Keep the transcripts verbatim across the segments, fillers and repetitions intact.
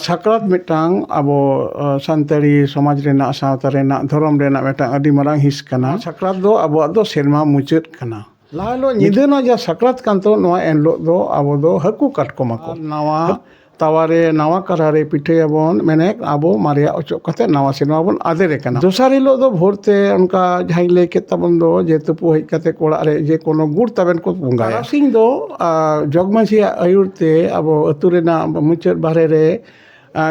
ᱥᱟᱠᱨᱟᱛ ᱢᱤᱫᱴᱟᱝ ᱟᱵᱚ ᱥᱟᱱᱛᱟᱲᱤ ᱥᱚᱢᱟᱡᱽ ᱨᱮᱱᱟᱜ, ᱥᱟᱶᱛᱟ ᱨᱮᱱᱟᱜ, ᱫᱷᱚᱨᱚᱢ ᱨᱮᱱᱟᱜ ᱢᱤᱫᱴᱟᱝ ᱟᱹᱰᱤ ᱢᱟᱨᱟᱝ ᱦᱤᱸᱥ ᱠᱟᱱᱟ᱾ ᱥᱟᱠᱨᱟᱛ ᱫᱚ ᱟᱵᱚᱣᱟᱜ ᱫᱚ ᱥᱮᱨᱢᱟ ᱢᱩᱪᱟᱹᱫ ᱠᱟᱱᱟ᱾ ᱞᱟᱦᱟ ᱦᱤᱞᱳᱜ ᱧᱤᱫᱟᱹ ᱨᱮᱱᱟᱜ ᱡᱟᱦᱟᱸ ᱥᱟᱠᱨᱟᱛ ᱠᱟᱱ ᱛᱟᱵᱚᱱ, ᱱᱚᱣᱟ ᱮᱱ ᱦᱤᱞᱳᱜ ᱫᱚ ᱟᱵᱚ ᱫᱚ ᱦᱟᱹᱠᱩ ᱠᱟᱴᱠᱚᱢ ᱟᱠᱚ ᱟᱨ ᱱᱟᱣᱟ ᱛᱟᱣᱟ ᱨᱮ, ᱱᱟᱣᱟ ᱠᱟᱨᱦᱟ ᱨᱮ ᱯᱤᱴᱷᱟᱹᱭᱟᱵᱚᱱ, ᱢᱮᱱᱮᱫ ᱟᱵᱚ ᱢᱟᱨᱮᱭᱟᱜ ᱚᱪᱚᱜ ᱠᱟᱛᱮ ᱱᱟᱣᱟ ᱥᱮᱨᱢᱟ ᱵᱚᱱ ᱟᱫᱮᱨᱮ ᱠᱟᱱᱟ᱾ ᱫᱚᱥᱟᱨ ᱦᱤᱞᱳᱜ ᱫᱚ ᱵᱷᱳᱨ ᱛᱮ ᱚᱱᱠᱟ ᱡᱟᱦᱟᱸᱧ ᱞᱟᱹᱭ ᱠᱮᱫ ᱛᱟᱵᱚᱱ ᱫᱚ, ᱡᱮ ᱛᱩᱯᱩ ᱦᱮᱡ ᱠᱟᱛᱮ ᱚᱲᱟᱜ ᱨᱮ ᱡᱮ ᱠᱳᱱᱳ ᱜᱩᱲ ᱛᱟᱵᱮᱱ ᱠᱚ ᱵᱚᱸᱜᱟᱭᱟ᱾ ᱛᱟᱨᱟᱥᱤᱧ ᱫᱚ ᱡᱚᱜᱽ ᱢᱟᱹᱡᱷᱤᱭᱟᱜ ᱟᱹᱭᱩᱨ ᱛᱮ ᱟᱵᱚ ᱟᱹᱛᱩ ᱨᱮᱱᱟᱜ ᱢᱩᱪᱟᱹᱫ ᱵᱟᱦᱨᱮ ᱨᱮ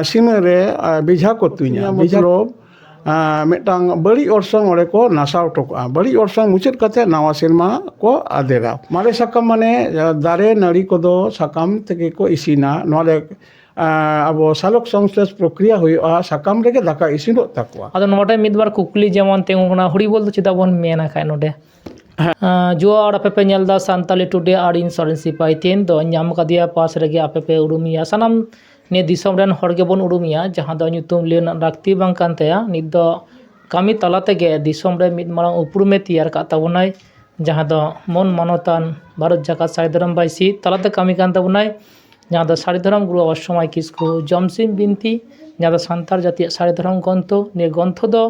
ᱥᱤᱢᱟᱹ ᱨᱮ ᱵᱮᱡᱷᱟ ᱠᱚ ᱛᱩᱧᱟ᱾ ᱵᱮᱡᱷᱟ ᱢᱚᱛᱞᱚᱵ ᱢᱤᱫᱴᱟᱝ ᱵᱟᱹᱲᱤᱡ ᱚᱨᱥᱚᱝ ᱚᱸᱰᱮ ᱠᱚ ᱱᱟᱥᱟᱣ ᱦᱚᱴᱚ ᱠᱟᱜᱼᱟ᱾ ᱵᱟᱹᱲᱤᱡ ᱚᱨᱥᱚᱝ ᱢᱩᱪᱟᱹᱫ ᱠᱟᱛᱮ ᱱᱟᱣᱟ ᱥᱮᱨᱢᱟ ᱠᱚ ᱟᱫᱮᱨᱟ᱾ ᱢᱟᱨᱮ ᱥᱟᱠᱟᱢ ᱢᱟᱱᱮ ᱫᱟᱨᱮ ᱱᱟᱹᱲᱤ ᱠᱚᱫᱚ ᱥᱟᱠᱟᱢ ᱛᱮᱜᱮ ᱠᱚ ᱤᱥᱤᱱᱟ᱾ ᱱᱚᱣᱟ ᱨᱮ ᱟᱵᱚ ᱥᱟᱞᱚᱠ ᱥᱚᱝᱥᱞᱮᱥ ᱯᱨᱚᱠᱨᱤᱭᱟ ᱦᱩᱭᱩᱜᱼᱟ, ᱥᱟᱠᱟᱢ ᱨᱮᱜᱮ ᱫᱟᱠᱟ ᱤᱥᱤᱱᱚᱜ ᱛᱟᱠᱚᱣᱟ᱾ ᱟᱫᱚ ᱱᱚᱰᱮ ᱢᱤᱫ ᱵᱟᱨ ᱠᱩᱠᱞᱤ ᱡᱮᱢᱚᱱ ᱛᱤᱸᱜᱩᱱ ᱠᱟᱱᱟ, ᱦᱩᱲᱤ ᱵᱚᱞ ᱫᱚ ᱪᱮᱫᱟᱜ ᱵᱚᱱ ᱢᱮᱱᱟ ᱠᱷᱟᱡ ᱱᱚᱰᱮ? ᱦᱮᱸ᱾ ᱟᱸ, ᱡᱚᱦᱟᱨ, ᱟᱯᱮ ᱯᱮ ᱧᱮᱞ ᱮᱫᱟ ᱥᱟᱱᱛᱟᱞᱤ ᱴᱩᱰᱮ ᱟᱨ ᱤᱧ ᱥᱚᱨᱮᱱ ᱥᱤᱯᱟᱦᱤ᱾ ᱛᱮᱦᱮᱧ ᱫᱚ ᱧᱟᱢ ᱠᱟᱫᱮᱭᱟ ᱯᱟᱥ ᱨᱮᱜᱮ ᱟᱯᱮ ᱯᱮ ᱩᱨᱩᱢᱮᱭᱟ᱾ ᱥᱟᱱᱟᱢ ᱱᱤᱭᱟᱹ ᱫᱤᱥᱚᱢ ᱨᱮᱱ ᱦᱚᱲ ᱜᱮᱵᱚᱱ ᱩᱨᱩᱢᱮᱭᱟ, ᱡᱟᱦᱟᱸ ᱫᱚ ᱧᱩᱛᱩᱢ ᱞᱟᱹᱭ ᱨᱮᱱᱟᱜ ᱞᱟᱹᱠᱛᱤ ᱵᱟᱝ ᱠᱟᱱ ᱛᱟᱭᱟ᱾ ᱱᱤᱛ ᱫᱚ ᱠᱟᱹᱢᱤ ᱛᱟᱞᱟ ᱛᱮᱜᱮ ᱫᱤᱥᱚᱢ ᱨᱮ ᱢᱤᱫ ᱢᱟᱨᱟᱝ ᱩᱯᱨᱩᱢᱮ ᱛᱮᱭᱟᱨ ᱠᱟᱜ ᱛᱟᱵᱚᱱᱟᱭ, ᱡᱟᱦᱟᱸ ᱫᱚ ᱢᱟᱹᱱ ᱢᱟᱱᱚᱛᱟᱱ ᱵᱷᱟᱨᱚᱛ ᱡᱟᱠᱟᱛ ᱥᱟᱹᱨᱤ ᱫᱷᱚᱨᱚᱢ ᱵᱟᱭᱥᱤ ᱛᱟᱞᱟᱛᱮ ᱠᱟᱹᱢᱤ ᱠᱟᱱ ᱛᱟᱵᱚᱱᱟᱭ, ᱡᱟᱦᱟᱸ ᱫᱚ ᱥᱟᱹᱨᱤ ᱫᱷᱚᱨᱚᱢ ᱜᱩᱨᱩ ᱵᱟᱵᱟ ᱥᱚᱢᱟᱭ ᱠᱤᱥᱠᱩ ᱡᱚᱢᱥᱤᱢ ᱵᱤᱱᱛᱤ, ᱡᱟᱦᱟᱸ ᱫᱚ ᱥᱟᱱᱛᱟᱲ ᱡᱟᱹᱛᱤᱭᱟᱜ ᱥᱟᱹᱨᱤ ᱫᱷᱚᱨᱚᱢ ᱜᱨᱚᱱᱛᱷᱚ᱾ ᱱᱤᱭᱟᱹ ᱜᱨᱚᱱᱛᱷᱚ ᱫᱚ,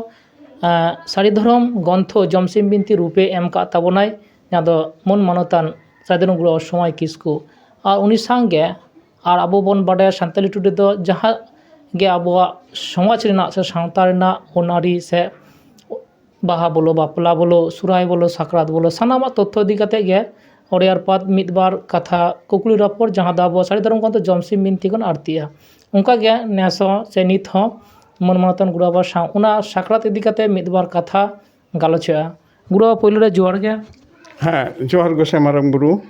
ᱮᱸ, ᱥᱟᱹᱨᱤ ᱫᱷᱚᱨᱚᱢ ᱜᱨᱚᱱᱛᱷᱚ ᱡᱚᱢᱥᱤᱢ ᱵᱤᱱᱛᱤ ᱨᱩᱯᱮ ᱮᱢ ᱠᱟᱜ ᱛᱟᱵᱚᱱᱟᱭ, ᱡᱟᱦᱟᱸ ᱫᱚ ᱢᱟᱹᱱ ᱢᱟᱱᱚᱛᱟᱱ ᱥᱟᱹᱨᱤ ᱫᱷᱚᱨᱚᱢ ᱜᱩᱨᱩ ᱵᱟᱵᱟ ᱥᱚᱢᱟᱭ ᱠᱤᱥᱠᱩ᱾ ᱟᱨ ᱩᱱᱤ ᱥᱟᱝᱜᱮ ᱟᱨ ᱟᱵᱚ ᱵᱚᱱ ᱵᱟᱰᱟᱭᱟ ᱥᱟᱱᱛᱟᱞᱤ ᱴᱩᱰᱮ ᱫᱚ ᱡᱟᱦᱟᱸ ᱜᱮ ᱟᱵᱚᱣᱟᱜ ᱥᱚᱢᱟᱡᱽ ᱨᱮᱱᱟᱜ ᱥᱮ ᱥᱟᱶᱛᱟ ᱨᱮᱱᱟᱜ ᱟᱹᱱ ᱟᱹᱨᱤ ᱥᱮ ᱵᱟᱦᱟ ᱵᱚᱞᱚ, ᱵᱟᱯᱞᱟ ᱵᱚᱞᱚ, ᱥᱚᱨᱦᱟᱭ ᱵᱚᱞᱚ, ᱥᱟᱠᱨᱟᱛ ᱵᱚᱞᱚ, ᱥᱟᱱᱟᱢᱟᱜ ᱛᱚᱛᱛᱷᱚ ᱤᱫᱤ ᱠᱟᱛᱮ ᱜᱮ ᱚᱲᱮᱭᱟᱨ ᱯᱟᱛ ᱢᱤᱫ ᱵᱟᱨ ᱠᱟᱛᱷᱟ ᱠᱩᱠᱞᱤ ᱨᱚᱯᱚᱲ, ᱡᱟᱦᱟᱸ ᱫᱚ ᱟᱵᱚ ᱥᱟᱹᱨᱤ ᱫᱷᱚᱨᱚᱢ ᱜᱨᱚᱱᱛᱷᱚ ᱡᱚᱢᱥᱤᱢ ᱵᱤᱱᱛᱤ ᱠᱷᱚᱱ ᱟᱬᱛᱤᱜᱼᱟ᱾ ᱚᱱᱠᱟ ᱜᱮ ᱱᱮᱥ ᱦᱚᱸ ᱥᱮ ᱱᱤᱛ ᱦᱚᱸ ᱢᱟᱹᱱ ᱢᱟᱱᱚᱛᱟᱱ ᱜᱩᱨᱩ ᱵᱟᱵᱟ ᱥᱟᱶ ᱚᱱᱟ ᱥᱟᱠᱨᱟᱛ ᱤᱫᱤ ᱠᱟᱛᱮ ᱢᱤᱫ ᱵᱟᱨ ᱠᱟᱛᱷᱟ ᱜᱟᱞᱚᱪᱚᱜᱼᱟ᱾ ᱜᱩᱨᱩ ᱵᱟᱵᱟ, ᱯᱳᱭᱞᱳ ᱨᱮ ᱡᱚᱦᱟᱨ ᱜᱮ᱾ ᱦᱮᱸ, ᱡᱚᱦᱟᱨ ᱜᱚᱸᱥᱟᱭ ᱢᱟᱨᱟᱝ ᱵᱩᱨᱩ᱾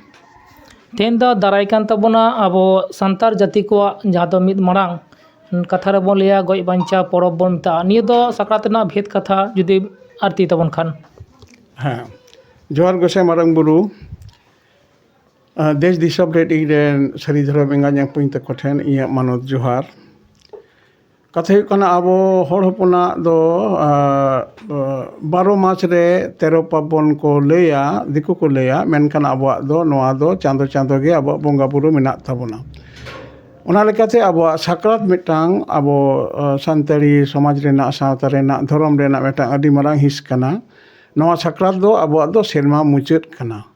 ᱛᱮᱦᱮᱧ ᱫᱚ ᱫᱟᱨᱟᱭ ᱠᱟᱱ ᱛᱟᱵᱚᱱᱟ ᱟᱵᱚ ᱥᱟᱱᱛᱟᱲ ᱡᱟᱹᱛᱤ ᱠᱚᱣᱟᱜ ᱡᱟᱦᱟᱸ ᱫᱚ ᱢᱤᱫ ᱢᱟᱨᱟᱝ ᱠᱟᱛᱷᱟ ᱨᱮᱵᱚᱱ ᱞᱟᱹᱭᱟ ᱜᱚᱡ ᱵᱟᱧᱪᱟᱣ ᱯᱚᱨᱚᱵᱽ ᱵᱚᱱ ᱢᱮᱛᱟᱜᱼᱟ᱾ ᱱᱤᱭᱟᱹ ᱫᱚ ᱥᱟᱠᱨᱟᱛ ᱨᱮᱱᱟᱜ ᱵᱷᱮᱫ ᱠᱟᱛᱷᱟ ᱡᱩᱫᱤ ᱟᱬᱛᱤ ᱛᱟᱵᱚᱱ ᱠᱷᱟᱱ᱾ ᱦᱮᱸ, ᱡᱚᱦᱟᱨ ᱜᱚᱸᱥᱟᱭ ᱢᱟᱨᱟᱝ ᱵᱩᱨᱩ᱾ ᱟᱸ, ᱫᱮᱥ ᱫᱤᱥᱚᱢ ᱨᱮᱱ ᱤᱧ ᱨᱮᱱ ᱥᱟᱹᱨᱤ ᱫᱷᱚᱨᱚᱢ ᱮᱸᱜᱟ ᱧᱟᱯᱩᱧ ᱛᱟᱠᱚ ᱴᱷᱮᱱ ᱤᱧᱟᱹᱜ ᱢᱟᱱᱚᱛ ᱡᱚᱦᱟᱨ᱾ ᱠᱟᱛᱷᱟ ᱦᱩᱭᱩᱜ ᱠᱟᱱᱟ, ᱟᱵᱚ ᱦᱚᱲ ᱦᱚᱯᱚᱱᱟᱜ ᱫᱚ, ᱟᱸ, ᱵᱟᱨᱚ ᱢᱟᱥ ᱨᱮ ᱛᱮᱨᱚ ᱯᱟᱨᱵᱚᱱ ᱠᱚ ᱞᱟᱹᱭᱟ, ᱫᱤᱠᱩ ᱠᱚ ᱞᱟᱹᱭᱟ, ᱢᱮᱱᱠᱷᱟᱱ ᱟᱵᱚᱣᱟᱜ ᱫᱚ ᱱᱚᱣᱟ ᱫᱚ ᱪᱟᱸᱫᱚ ᱪᱟᱸᱫᱚ ᱜᱮ ᱟᱵᱚᱣᱟᱜ ᱵᱚᱸᱜᱟ ᱵᱩᱨᱩ ᱢᱮᱱᱟᱜ ᱛᱟᱵᱚᱱᱟ᱾ ᱚᱱᱟ ᱞᱮᱠᱟᱛᱮ ᱟᱵᱚᱣᱟᱜ ᱥᱟᱠᱨᱟᱛ ᱢᱤᱫᱴᱟᱝ ᱟᱵᱚ ᱥᱟᱱᱛᱟᱲᱤ ᱥᱚᱢᱟᱡᱽ ᱨᱮᱱᱟᱜ, ᱥᱟᱶᱛᱟ ᱨᱮᱱᱟᱜ, ᱫᱷᱚᱨᱚᱢ ᱨᱮᱱᱟᱜ ᱢᱤᱫᱴᱟᱝ ᱟᱹᱰᱤ ᱢᱟᱨᱟᱝ ᱦᱤᱸᱥ ᱠᱟᱱᱟ᱾ ᱱᱚᱣᱟ ᱥᱟᱠᱨᱟᱛ ᱫᱚ ᱟᱵᱚᱣᱟᱜ ᱫᱚ ᱥᱮᱨᱢᱟ ᱢᱩᱪᱟᱹᱫ ᱠᱟᱱᱟ᱾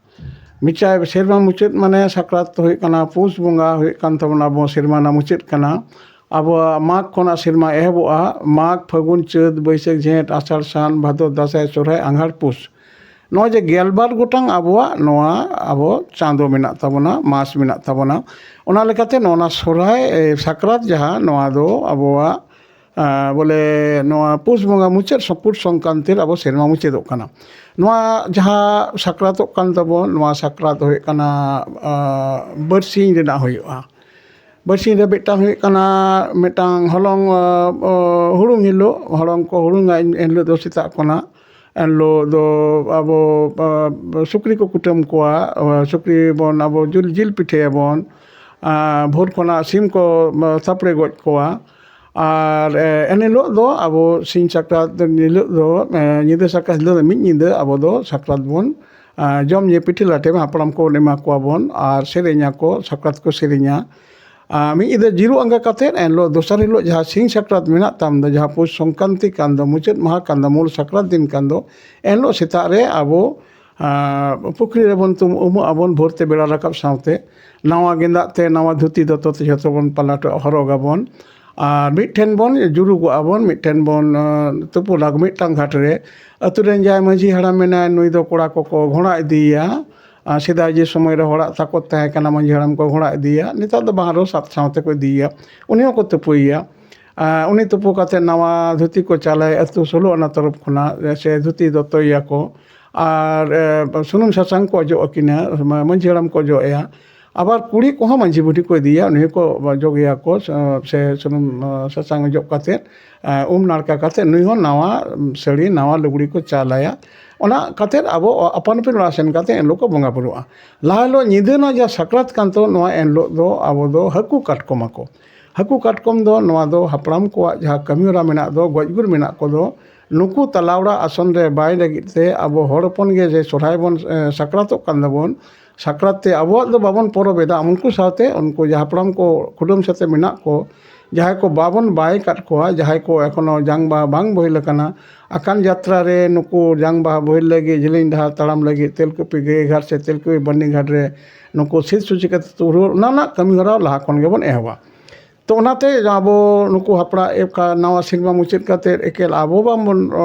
ᱢᱤᱫᱴᱟᱝ ᱥᱮᱨᱢᱟ ᱢᱩᱪᱟᱹᱫ ᱢᱟᱱᱮ ᱥᱟᱠᱨᱟᱛ ᱫᱚ ᱦᱩᱭᱩᱜ ᱠᱟᱱᱟ ᱯᱩᱥ ᱵᱚᱸᱜᱟ ᱦᱩᱭᱩᱜ ᱠᱟᱱ ᱛᱟᱵᱚᱱᱟ, ᱟᱵᱚ ᱥᱮᱨᱢᱟ ᱨᱮᱱᱟᱜ ᱢᱩᱪᱟᱹᱫ ᱠᱟᱱᱟ᱾ ᱟᱵᱚᱣᱟᱜ ᱢᱟᱜᱽ ᱠᱷᱚᱱᱟᱜ ᱥᱮᱨᱢᱟ ᱮᱦᱚᱵᱚᱜᱼᱟ᱾ ᱢᱟᱜᱽ, ᱯᱷᱟᱹᱜᱩᱱ, ᱪᱟᱹᱛ, ᱵᱟᱹᱭᱥᱟᱹᱠᱷ, ᱡᱷᱮᱸᱴ, ᱟᱥᱟᱲ, ᱥᱟᱱ, ᱵᱷᱟᱫᱚᱨ, ᱫᱟᱸᱥᱟᱭ, ᱥᱚᱨᱦᱟᱭ, ᱟᱸᱜᱷᱟᱲ, ᱯᱩᱥ, ᱱᱚᱜᱼᱚᱭ ᱡᱮ ᱜᱮᱞᱵᱟᱨ ᱜᱚᱴᱟᱝ ᱟᱵᱚᱣᱟᱜ ᱱᱚᱣᱟ ᱟᱵᱚ ᱪᱟᱸᱫᱚ ᱢᱮᱱᱟᱜ ᱛᱟᱵᱚᱱᱟ, ᱢᱟᱥ ᱢᱮᱱᱟᱜ ᱛᱟᱵᱚᱱᱟ᱾ ᱚᱱᱟ ᱞᱮᱠᱟᱛᱮ ᱱᱚᱣᱟ ᱱᱟ ᱥᱚᱨᱦᱟᱭ, ᱮ, ᱥᱟᱠᱨᱟᱛ ᱡᱟᱦᱟᱸ, ᱱᱚᱣᱟ ᱫᱚ ᱟᱵᱚᱣᱟᱜ ᱵᱚᱞᱮ ᱱᱚᱣᱟ ᱯᱩᱥ ᱵᱚᱸᱜᱟ ᱢᱩᱪᱟᱹᱫ, ᱯᱩᱥ ᱥᱚᱝᱠᱨᱟᱱᱛᱤ ᱨᱮ ᱟᱵᱚ ᱥᱮᱨᱢᱟ ᱢᱩᱪᱟᱹᱫᱚᱜ ᱠᱟᱱᱟ᱾ ᱱᱚᱣᱟ ᱡᱟᱦᱟᱸ ᱥᱟᱠᱨᱟᱛᱚᱜ ᱠᱟᱱ ᱛᱟᱵᱚᱱ, ᱱᱚᱣᱟ ᱥᱟᱠᱨᱟᱛ ᱦᱩᱭᱩᱜ ᱠᱟᱱᱟ ᱵᱟᱨᱥᱤᱧ ᱨᱮᱱᱟᱜ ᱦᱩᱭᱩᱜᱼᱟ᱾ ᱵᱟᱨᱥᱤᱧ ᱨᱮ ᱢᱤᱫᱴᱟᱝ ᱦᱩᱭᱩᱜ ᱠᱟᱱᱟ ᱢᱤᱫᱴᱟᱝ ᱦᱚᱞᱚᱝ, ᱦᱩᱲᱩᱝ ᱦᱤᱞᱳᱜ ᱦᱚᱞᱚᱝ ᱠᱚ ᱦᱩᱲᱩᱝᱟ᱾ ᱮᱱ ᱦᱤᱞᱳᱜ ᱫᱚ ᱥᱮᱛᱟᱜ ᱠᱷᱚᱱᱟᱜ, ᱮᱱ ᱦᱤᱞᱳᱜ ᱫᱚ ᱟᱵᱚ ᱥᱩᱠᱨᱤ ᱠᱚ ᱠᱩᱴᱟᱹᱢ ᱠᱚᱣᱟ᱾ ᱥᱩᱠᱨᱤ ᱵᱚᱱ ᱟᱵᱚ ᱡᱤᱞ ᱡᱤᱞ ᱯᱤᱴᱷᱟᱹᱭᱟᱵᱚᱱ᱾ ᱵᱷᱳᱨ ᱠᱷᱚᱱᱟᱜ ᱥᱤᱢ ᱠᱚ ᱥᱟᱯᱲᱮ ᱜᱚᱡ ᱠᱚᱣᱟ᱾ ᱟᱨ ᱮᱱ ᱦᱤᱞᱳᱜ ᱫᱚ ᱟᱵᱚ ᱥᱤᱧ ᱥᱟᱠᱨᱟᱛ ᱦᱤᱞᱳᱜ ᱫᱚ, ᱧᱤᱫᱟᱹ ᱥᱟᱠᱨᱟᱛ ᱦᱤᱞᱳᱜ ᱫᱚ ᱢᱤᱫ ᱧᱤᱫᱟᱹ ᱟᱵᱚ ᱫᱚ ᱥᱟᱠᱨᱟᱛ ᱵᱚᱱ ᱡᱚᱢ ᱧᱩ, ᱯᱤᱴᱷᱟᱹ ᱞᱟᱴᱷᱮ ᱦᱟᱯᱲᱟᱢ ᱠᱚ ᱵᱚᱱ ᱮᱢᱟ ᱠᱚᱣᱟ ᱵᱚᱱ ᱟᱨ ᱥᱮᱨᱮᱧ ᱟᱠᱚ, ᱥᱟᱠᱨᱟᱛ ᱠᱚ ᱥᱮᱨᱮᱧᱟ᱾ ᱢᱤᱫ ᱧᱤᱫᱟᱹ ᱡᱤᱨᱟᱹ ᱟᱸᱜᱟ ᱠᱟᱛᱮᱫ ᱮᱱ ᱦᱤᱞᱳᱜ ᱫᱚᱥᱟᱨ ᱦᱤᱞᱳᱜ ᱡᱟᱦᱟᱸ ᱥᱤᱧ ᱥᱟᱠᱨᱟᱛ ᱢᱮᱱᱟᱜ ᱛᱟᱢ ᱫᱚ, ᱡᱟᱦᱟᱸ ᱯᱩᱥ ᱥᱚᱝᱠᱨᱟᱱᱛᱤ ᱠᱟᱱ ᱫᱚ, ᱢᱩᱪᱟᱹᱫ ᱢᱟᱦᱟ ᱠᱟᱱ ᱫᱚ, ᱢᱩᱞ ᱥᱟᱠᱨᱟᱛ ᱫᱤᱱ ᱠᱟᱱ ᱫᱚ, ᱮᱱ ᱦᱤᱞᱳᱜ ᱥᱮᱛᱟᱜ ᱨᱮ ᱟᱵᱚ ᱯᱩᱠᱷᱨᱤ ᱨᱮᱵᱚᱱ ᱩᱢᱩᱜ ᱟᱵᱚᱱ ᱵᱷᱳᱨ ᱛᱮ ᱵᱮᱲᱟ ᱨᱟᱠᱟᱵ ᱥᱟᱶᱛᱮ᱾ ᱱᱟᱣᱟ ᱜᱮᱸᱫᱟᱜ ᱛᱮ, ᱱᱟᱣᱟ ᱫᱷᱩᱛᱤ ᱫᱚᱛᱚ ᱛᱮ ᱡᱷᱚᱛᱚ ᱵᱚᱱ ᱯᱟᱞᱟᱴᱚᱜ, ᱦᱚᱨᱚᱜ ᱟᱵᱚᱱ᱾ ᱟᱨ ᱢᱤᱫᱴᱷᱮᱱ ᱵᱚᱱ ᱡᱩᱨᱩᱜᱚᱜ ᱟᱵᱚᱱ, ᱢᱤᱫᱴᱷᱮᱱ ᱵᱚᱱ ᱛᱩᱯᱩᱱᱟ ᱢᱤᱫᱴᱟᱝ ᱜᱷᱟᱴ ᱨᱮ᱾ ᱟᱹᱛᱩ ᱨᱮᱱ ᱡᱟᱦᱟᱸᱭ ᱢᱟᱺᱡᱷᱤ ᱦᱟᱲᱟᱢ ᱢᱮᱱᱟᱭ, ᱱᱩᱭ ᱫᱚ ᱠᱚᱲᱟ ᱠᱚᱠᱚ ᱜᱷᱚᱲᱟ ᱤᱫᱤᱭᱮᱭᱟ᱾ ᱥᱮᱫᱟᱭ ᱡᱮ ᱥᱚᱢᱚᱭ ᱨᱮ ᱦᱚᱲᱟᱜ ᱛᱟᱠᱚᱛ ᱛᱟᱦᱮᱸ ᱠᱟᱱᱟ, ᱢᱟᱺᱡᱷᱤ ᱦᱟᱲᱟᱢ ᱠᱚ ᱜᱷᱚᱲᱟ ᱤᱫᱤᱭᱮᱭᱟ, ᱱᱮᱛᱟᱨ ᱫᱚ ᱵᱟᱝ ᱨᱮᱦᱚᱸ ᱥᱟᱵ ᱥᱟᱶ ᱛᱮᱠᱚ ᱤᱫᱤᱭᱮᱭᱟ᱾ ᱩᱱᱤ ᱦᱚᱸᱠᱚ ᱛᱩᱯᱩᱭᱮᱭᱟ᱾ ᱩᱱᱤ ᱛᱩᱯᱩ ᱠᱟᱛᱮ ᱱᱟᱣᱟ ᱫᱷᱩᱛᱤ ᱠᱚ ᱪᱟᱞᱟᱭᱟ ᱟᱹᱛᱩ ᱥᱳᱞᱳ ᱟᱱᱟ ᱛᱚᱨᱚᱯ ᱠᱷᱚᱱᱟᱜ, ᱥᱮ ᱫᱷᱩᱛᱤ ᱫᱚᱛᱚᱭᱮᱭᱟ ᱠᱚ᱾ ᱟᱨ ᱥᱩᱱᱩᱢ ᱥᱟᱥᱟᱝ ᱠᱚ ᱚᱡᱚᱜ ᱟᱹᱠᱤᱱᱟ, ᱢᱟᱺᱡᱷᱤ ᱦᱟᱲᱟᱢ ᱠᱚ ᱚᱡᱚᱜ ᱟᱭᱟ᱾ ᱟᱵᱟᱨ ᱠᱩᱲᱤ ᱠᱚᱦᱚᱸ ᱢᱟᱺᱡᱷᱤ ᱵᱩᱰᱷᱤ ᱠᱚ ᱤᱫᱤᱭᱟ, ᱩᱱᱤ ᱦᱚᱸᱠᱚ ᱚᱡᱚᱜᱮᱭᱟ ᱠᱚ, ᱥᱮ ᱥᱩᱱᱩᱢ ᱥᱟᱥᱟᱝ ᱚᱡᱚᱜ ᱠᱟᱛᱮ, ᱩᱢ ᱱᱟᱲᱠᱟ ᱠᱟᱛᱮ ᱱᱩᱭ ᱦᱚᱸ ᱱᱟᱣᱟ ᱥᱟᱹᱲᱤ, ᱱᱟᱣᱟ ᱞᱩᱜᱽᱲᱤ ᱠᱚ ᱪᱟᱞᱟᱭᱟ᱾ ᱚᱱᱟ ᱠᱟᱛᱮ ᱟᱵᱚ ᱟᱯᱟᱱ ᱟᱹᱯᱤᱱ ᱚᱲᱟᱜ ᱥᱮᱱ ᱠᱟᱛᱮ ᱮᱱ ᱦᱤᱞᱳᱜ ᱠᱚ ᱵᱚᱸᱜᱟ ᱵᱩᱨᱩᱜᱼᱟ᱾ ᱞᱟᱦᱟ ᱦᱤᱞᱳᱜ ᱧᱤᱫᱟᱹ ᱨᱮᱱᱟᱜ ᱡᱟᱦᱟᱸ ᱥᱟᱠᱨᱟᱛ ᱠᱟᱱ ᱛᱟᱵᱚᱱ, ᱱᱚᱣᱟ ᱮᱱ ᱦᱤᱞᱳᱜ ᱫᱚ ᱟᱵᱚ ᱫᱚ ᱦᱟᱹᱠᱩ ᱠᱟᱴᱠᱚᱢ ᱟᱠᱚ᱾ ᱦᱟᱹᱠᱩ ᱠᱟᱴᱠᱚᱢ ᱫᱚ ᱱᱚᱣᱟ ᱫᱚ ᱦᱟᱯᱲᱟᱢ ᱠᱚᱣᱟᱜ ᱡᱟᱦᱟᱸ ᱠᱟᱹᱢᱤ ᱦᱚᱨᱟ ᱢᱮᱱᱟᱜ ᱫᱚ, ᱜᱚᱡ ᱜᱩᱨ ᱢᱮᱱᱟᱜ ᱠᱚᱫᱚ, ᱱᱩᱠᱩ ᱛᱟᱞᱟ ᱚᱲᱟᱜ ᱟᱥᱚᱱ ᱨᱮ ᱵᱟᱭ ᱞᱟᱹᱜᱤᱫ ᱛᱮ ᱟᱵᱚ ᱦᱚᱲ ᱦᱚᱯᱚᱱ ᱜᱮ ᱡᱮ ᱥᱚᱨᱦᱟᱭ ᱵᱚᱱ, ᱮ, ᱥᱟᱠᱨᱟᱛᱚᱜ ᱠᱟᱱ ᱫᱚᱵᱚᱱ, ᱥᱟᱠᱨᱟᱛ ᱛᱮ ᱟᱵᱚᱣᱟᱜ ᱫᱚ ᱵᱟᱵᱚᱱ ᱯᱚᱨᱚᱵᱽ ᱮᱫᱟ, ᱩᱱᱠᱩ ᱥᱟᱶᱛᱮ ᱩᱱᱠᱩ ᱡᱟᱦᱟᱸ ᱦᱟᱯᱲᱟᱢ ᱠᱚ ᱠᱩᱰᱟᱹᱢ ᱥᱟᱛᱮ ᱢᱮᱱᱟᱜ ᱠᱚ, ᱡᱟᱦᱟᱸᱭ ᱠᱚ ᱵᱟᱵᱚᱱ ᱵᱟᱭ ᱠᱟᱫ ᱠᱚᱣᱟ, ᱡᱟᱦᱟᱸᱭ ᱠᱚ ᱮᱠᱷᱚᱱᱳ ᱡᱟᱝ ᱵᱟᱦᱟ ᱵᱟᱝ ᱵᱳᱦᱮᱞ ᱟᱠᱟᱱᱟ, ᱟᱠᱟᱱ ᱡᱟᱛᱨᱟ ᱨᱮ ᱱᱩᱠᱩ ᱡᱟᱝ ᱵᱟᱦᱟ ᱵᱳᱦᱮᱞ ᱞᱟᱹᱜᱤᱫ, ᱡᱮᱞᱮᱧ ᱰᱟᱦᱟᱨ ᱛᱟᱲᱟᱢ ᱞᱟᱹᱜᱤᱫ ᱛᱮᱞᱠᱩᱯᱤ ᱜᱟᱹᱭ ᱜᱷᱟᱴ ᱥᱮ ᱛᱮᱞᱠᱩᱯᱤ ᱵᱟᱹᱨᱱᱤ ᱜᱷᱟᱴ ᱨᱮ ᱱᱩᱠᱩ ᱥᱤᱨ ᱥᱩᱪᱤ ᱠᱟᱛᱮ ᱛᱩᱨᱩ, ᱚᱱᱟ ᱨᱮᱱᱟᱜ ᱠᱟᱹᱢᱤ ᱦᱚᱨᱟ ᱞᱟᱦᱟ ᱠᱷᱚᱱ ᱜᱮᱵᱚᱱ ᱮᱦᱚᱵᱟ᱾ ᱛᱚ ᱚᱱᱟᱛᱮ ᱟᱵᱚ ᱱᱩᱠᱩ ᱦᱟᱯᱲᱟᱜ ᱮᱵ ᱠᱟ-, ᱱᱟᱣᱟ ᱥᱮᱨᱢᱟ ᱢᱩᱪᱟᱹᱫ ᱠᱟᱛᱮ ᱮᱠᱮᱞ ᱟᱵᱚ ᱵᱟᱝᱵᱚᱱ, ᱚ,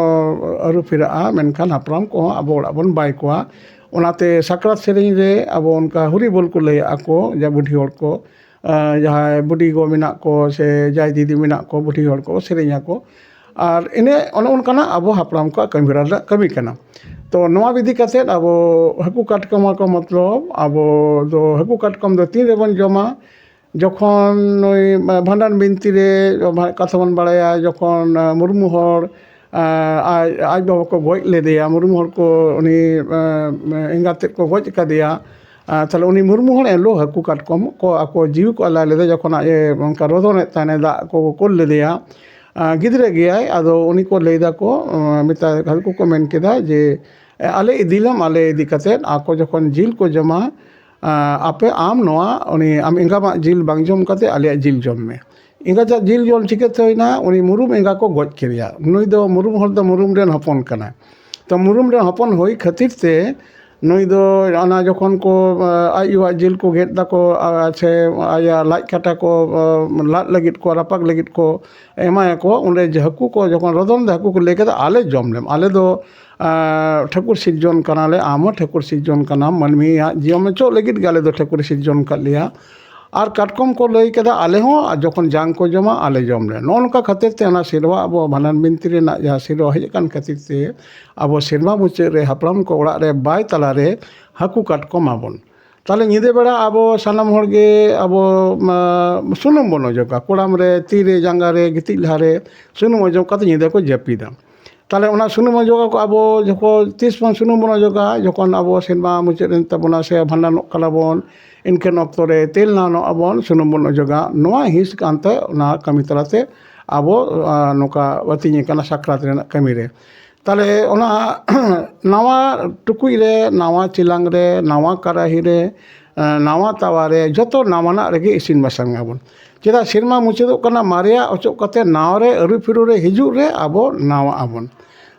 ᱟᱹᱨᱩ ᱯᱷᱮᱨᱟᱜᱼᱟ, ᱢᱮᱱᱠᱷᱟᱱ ᱦᱟᱯᱲᱟᱢ ᱠᱚᱦᱚᱸ ᱟᱵᱚ ᱚᱲᱟᱜ ᱵᱚᱱ ᱵᱟᱭ ᱠᱚᱣᱟ᱾ ᱚᱱᱟᱛᱮ ᱥᱟᱠᱨᱟᱛ ᱥᱮᱨᱮᱧ ᱨᱮ ᱟᱵᱚ ᱚᱱᱠᱟ ᱦᱩᱨᱤ ᱵᱳᱞ ᱠᱚ ᱞᱟᱹᱭᱟᱜᱼᱟ ᱠᱚ, ᱡᱟ ᱵᱩᱰᱷᱤ ᱦᱚᱲ ᱠᱚ, ᱟ, ᱡᱟᱦᱟᱸᱭ ᱵᱩᱰᱷᱤ ᱜᱚ ᱢᱮᱱᱟᱜ ᱠᱚ ᱥᱮ ᱡᱟᱭ ᱫᱤᱫᱤ ᱢᱮᱱᱟᱜ ᱠᱚ, ᱵᱩᱰᱷᱤ ᱦᱚᱲ ᱠᱚ ᱥᱮᱨᱮᱧ ᱟᱠᱚ᱾ ᱟᱨ ᱤᱱᱟᱹ ᱚᱱᱮ ᱚᱱᱠᱟᱱᱟᱜ ᱟᱵᱚ ᱦᱟᱯᱲᱟᱢ ᱠᱚᱣᱟᱜ ᱠᱟᱹᱢᱤ ᱦᱚᱨᱟ ᱨᱮᱱᱟᱜ ᱠᱟᱹᱢᱤ ᱠᱟᱱᱟ᱾ ᱛᱚ ᱱᱚᱣᱟ ᱤᱫᱤ ᱠᱟᱛᱮᱫ ᱟᱵᱚ ᱦᱟᱹᱠᱩ ᱠᱟᱴᱠᱚᱢ ᱠᱚ ᱢᱚᱛᱞᱚᱵ ᱟᱵᱚ ᱫᱚ ᱦᱟᱹᱠᱩ ᱠᱟᱴᱠᱚᱢ ᱫᱚ ᱛᱤᱱ ᱨᱮᱵᱚᱱ ᱡᱚᱢᱟ? ᱡᱚᱠᱷᱚᱱ ᱱᱩᱭ ᱵᱷᱟᱸᱰᱟᱱ ᱵᱤᱱᱛᱤ ᱨᱮ ᱠᱟᱛᱷᱟ ᱵᱚᱱ ᱵᱟᱲᱟᱭᱟ, ᱡᱚᱠᱷᱚᱱ ᱢᱩᱨᱢᱩ ᱦᱚᱲ ᱟᱡ, ᱟᱡ ᱵᱟᱵᱟ ᱠᱚ ᱜᱚᱡ ᱞᱮᱫᱮᱭᱟ, ᱢᱩᱨᱢᱩ ᱦᱚᱲ ᱠᱚ ᱩᱱᱤ ᱮᱸᱜᱟᱛ ᱛᱮᱫ ᱠᱚ ᱜᱚᱡ ᱟᱠᱟᱫᱮᱭᱟ, ᱛᱟᱦᱞᱮ ᱩᱱᱤ ᱢᱩᱨᱢᱩ ᱦᱚᱲ ᱮᱱᱦᱤᱞᱳᱜ ᱦᱟᱹᱠᱩ ᱠᱟᱴᱠᱚᱢ ᱠᱚ ᱟᱠᱚ ᱡᱤᱣᱤ ᱠᱚ ᱟᱞᱟᱭ ᱞᱮᱫᱟ᱾ ᱡᱚᱠᱷᱚᱱ ᱟᱡ ᱮ ᱚᱱᱠᱟ ᱨᱚᱫᱚᱱᱮᱫ ᱛᱟᱦᱮᱱᱟ, ᱫᱟᱜ ᱠᱚ ᱠᱩᱞ ᱞᱮᱫᱮᱭᱟ, ᱜᱤᱫᱽᱨᱟᱹ ᱜᱮᱭᱟᱭ, ᱟᱫᱚ ᱩᱱᱤ ᱠᱚ ᱞᱟᱹᱭ ᱫᱟᱠᱚ, ᱢᱮᱛᱟ ᱦᱟᱹᱠᱩ ᱠᱚ ᱢᱮᱱ ᱠᱮᱫᱟ ᱡᱮ, ᱟᱞᱮ ᱤᱫᱤ ᱞᱮᱢ, ᱟᱞᱮ ᱤᱫᱤ ᱠᱟᱛᱮᱫ ᱟᱠᱚ ᱡᱚᱠᱷᱚᱱ ᱡᱤᱞ ᱠᱚ ᱡᱚᱢᱟ, ᱟᱯᱮ ᱟᱢ ᱱᱚᱣᱟ ᱩᱱᱤ ᱟᱢ ᱮᱸᱜᱟᱢᱟᱜ ᱡᱤᱞ ᱵᱟᱝ ᱡᱚᱢ ᱠᱟᱛᱮ ᱟᱞᱮᱭᱟᱜ ᱡᱤᱞ ᱡᱚᱢ ᱢᱮ᱾ ᱮᱸᱜᱟᱛᱟᱜ ᱡᱤᱞ ᱡᱚᱢ ᱪᱤᱠᱟᱹᱛᱮ ᱦᱩᱭᱱᱟ? ᱩᱱᱤ ᱢᱩᱨᱩᱢ ᱮᱸᱜᱟ ᱠᱚ ᱜᱚᱡ ᱠᱮᱫᱮᱭᱟ᱾ ᱱᱩᱭ ᱫᱚ ᱢᱩᱨᱩᱢ ᱦᱚᱲ ᱫᱚ ᱢᱩᱨᱩᱢ ᱨᱮᱱ ᱦᱚᱯᱚᱱ ᱠᱟᱱᱟᱭ᱾ ᱛᱚ ᱢᱩᱨᱩᱢ ᱨᱮᱱ ᱦᱚᱯᱚᱱ ᱦᱩᱭ ᱠᱷᱟᱹᱛᱤᱨ ᱛᱮ ᱱᱩᱭ ᱫᱚ ᱚᱱᱟ ᱡᱚᱠᱷᱚᱱ ᱠᱚ, ᱟᱡ ᱟᱭᱳᱣᱟᱜ ᱡᱤᱞ ᱠᱚ ᱜᱮᱫ ᱫᱟᱠᱚ, ᱥᱮ ᱟᱭᱟᱜ ᱞᱟᱡ ᱠᱟᱴᱟ ᱠᱚ ᱞᱟᱫ ᱞᱟᱹᱜᱤᱫ ᱠᱚ, ᱨᱟᱯᱟᱜ ᱞᱟᱹᱜᱤᱫ ᱠᱚ ᱮᱢᱟᱭᱟᱠᱚ, ᱚᱸᱰᱮ ᱡᱮ ᱦᱟᱹᱠᱩ ᱠᱚ ᱡᱚᱠᱷᱚᱱ ᱨᱚᱫᱚᱱ ᱫᱟ, ᱦᱟᱹᱠᱩ ᱠᱚ ᱞᱟᱹᱭ ᱠᱮᱫᱟ, "ᱟᱞᱮ ᱡᱚᱢ ᱞᱮᱢ, ᱟᱞᱮ ᱫᱚ ᱟᱨ ᱴᱷᱟᱹᱠᱩᱨ ᱥᱤᱨᱡᱚᱱ ᱠᱟᱱᱟᱞᱮ, ᱟᱢ ᱦᱚᱸ ᱴᱷᱟᱹᱠᱩᱨ ᱥᱤᱨᱡᱚᱱ ᱠᱟᱱᱟᱢ, ᱢᱟᱹᱱᱢᱤᱭᱟᱜ ᱡᱤᱭᱚᱱ ᱚᱪᱚᱜ ᱞᱟᱹᱜᱤᱫ ᱜᱮ ᱟᱞᱮ ᱫᱚ ᱴᱷᱟᱹᱠᱩᱨ ᱥᱤᱨᱡᱚᱱ ᱠᱟᱫ ᱞᱮᱭᱟ᱾" ᱟᱨ ᱠᱟᱴᱠᱚᱢ ᱠᱚ ᱞᱟᱹᱭ ᱠᱮᱫᱟ, "ᱟᱞᱮ ᱦᱚᱸ ᱡᱚᱠᱷᱚᱱ ᱡᱟᱝ ᱠᱚ ᱡᱚᱢᱟ, ᱟᱞᱮ ᱡᱚᱢ ᱞᱮ᱾" ᱱᱚᱜᱼᱚ ᱱᱚᱝᱠᱟ ᱠᱷᱟᱹᱛᱤᱨ ᱛᱮ ᱚᱱᱟ ᱥᱮᱨᱣᱟ, ᱟᱵᱚ ᱵᱷᱟᱸᱰᱟᱱ ᱵᱤᱱᱛᱤ ᱨᱮᱱᱟᱜ ᱡᱟᱦᱟᱸ ᱥᱮᱨᱣᱟ ᱦᱮᱡ ᱟᱠᱟᱱ ᱠᱷᱟᱹᱛᱤᱨ ᱛᱮ, ᱟᱵᱚ ᱥᱮᱨᱢᱟ ᱢᱩᱪᱟᱹᱫ ᱨᱮ ᱦᱟᱯᱲᱟᱢ ᱠᱚ ᱚᱲᱟᱜ ᱨᱮ ᱵᱟᱭ ᱛᱟᱞᱟᱨᱮ ᱦᱟᱹᱠᱩ ᱠᱟᱴᱠᱚᱢ ᱟᱵᱚᱱ᱾ ᱛᱟᱦᱞᱮ ᱧᱤᱫᱟᱹ ᱵᱮᱲᱟ ᱟᱵᱚ ᱥᱟᱱᱟᱢ ᱦᱚᱲ ᱜᱮ ᱟᱵᱚ, ᱢᱟ, ᱥᱩᱱᱩᱢ ᱵᱚᱱ ᱚᱡᱚᱜᱟ᱾ ᱠᱚᱲᱟᱢ ᱨᱮ, ᱛᱤ ᱨᱮ, ᱡᱟᱸᱜᱟ ᱨᱮ, ᱜᱤᱛᱤᱡ ᱞᱟᱦᱟᱨᱮ ᱥᱩᱱᱩᱢ ᱚᱡᱚᱜ ᱠᱟᱛᱮ ᱧᱤᱫᱟᱹ ᱠᱚ ᱡᱟᱹᱯᱤᱫᱟ᱾ ᱛᱟᱦᱞᱮ ᱚᱱᱟ ᱥᱩᱱᱩᱢ ᱚᱡᱚᱜ ᱟᱠᱚ, ᱟᱵᱚ ᱡᱚᱠᱷᱚᱱ, ᱛᱤᱥ ᱵᱚᱱ ᱥᱩᱱᱩᱢ ᱵᱚᱱ ᱚᱡᱚᱜᱟ? ᱡᱚᱠᱷᱚᱱ ᱟᱵᱚ ᱥᱮᱨᱢᱟ ᱢᱩᱪᱟᱹᱫ ᱮᱱ ᱛᱟᱵᱚᱱᱟ ᱥᱮ ᱵᱷᱟᱸᱰᱟᱱᱚᱜ ᱠᱟᱱᱟ ᱵᱚᱱ, ᱮᱱᱠᱷᱟᱱ ᱚᱠᱛᱚ ᱨᱮ ᱛᱮᱞ ᱱᱟᱱᱚᱜ ᱟᱵᱚᱱ, ᱥᱩᱱᱩᱢ ᱵᱚᱱ ᱚᱡᱚᱜᱟ᱾ ᱱᱚᱣᱟ ᱦᱤᱸᱥ ᱠᱟᱱᱛᱮ ᱚᱱᱟ ᱠᱟᱹᱢᱤ ᱛᱟᱞᱟᱛᱮ ᱟᱵᱚ, ᱟ, ᱱᱚᱝᱠᱟ ᱟᱹᱛᱤᱧ ᱟᱠᱟᱱᱟ ᱥᱟᱠᱨᱟᱛ ᱨᱮᱱᱟᱜ ᱠᱟᱹᱢᱤ ᱨᱮ᱾ ᱛᱟᱦᱞᱮ ᱚᱱᱟ ᱱᱟᱣᱟ ᱴᱩᱠᱩᱡ ᱨᱮ, ᱱᱟᱣᱟ ᱪᱮᱞᱟᱝ ᱨᱮ, ᱱᱟᱣᱟ ᱠᱟᱨᱟᱦᱤ ᱨᱮ, ᱮᱸ, ᱱᱟᱣᱟ ᱛᱟᱣᱟ ᱨᱮ, ᱡᱚᱛᱚ ᱱᱟᱣᱟᱱᱟᱜ ᱨᱮᱜᱮ ᱤᱥᱤᱱ ᱵᱟᱥᱟᱝ ᱟᱵᱚᱱ᱾ ᱪᱮᱫᱟᱜ, ᱥᱮᱨᱢᱟ ᱢᱩᱪᱟᱹᱫᱚᱜ ᱠᱟᱱᱟ, ᱢᱟᱨᱮᱭᱟᱜ ᱚᱪᱚᱜ ᱠᱟᱛᱮ ᱱᱟᱣᱟ ᱨᱮ ᱟᱹᱨᱩ ᱯᱷᱮᱨᱩ ᱨᱮ ᱦᱤᱡᱩᱜ ᱨᱮ ᱟᱵᱚ ᱱᱟᱣᱟ ᱟᱵᱚᱱ᱾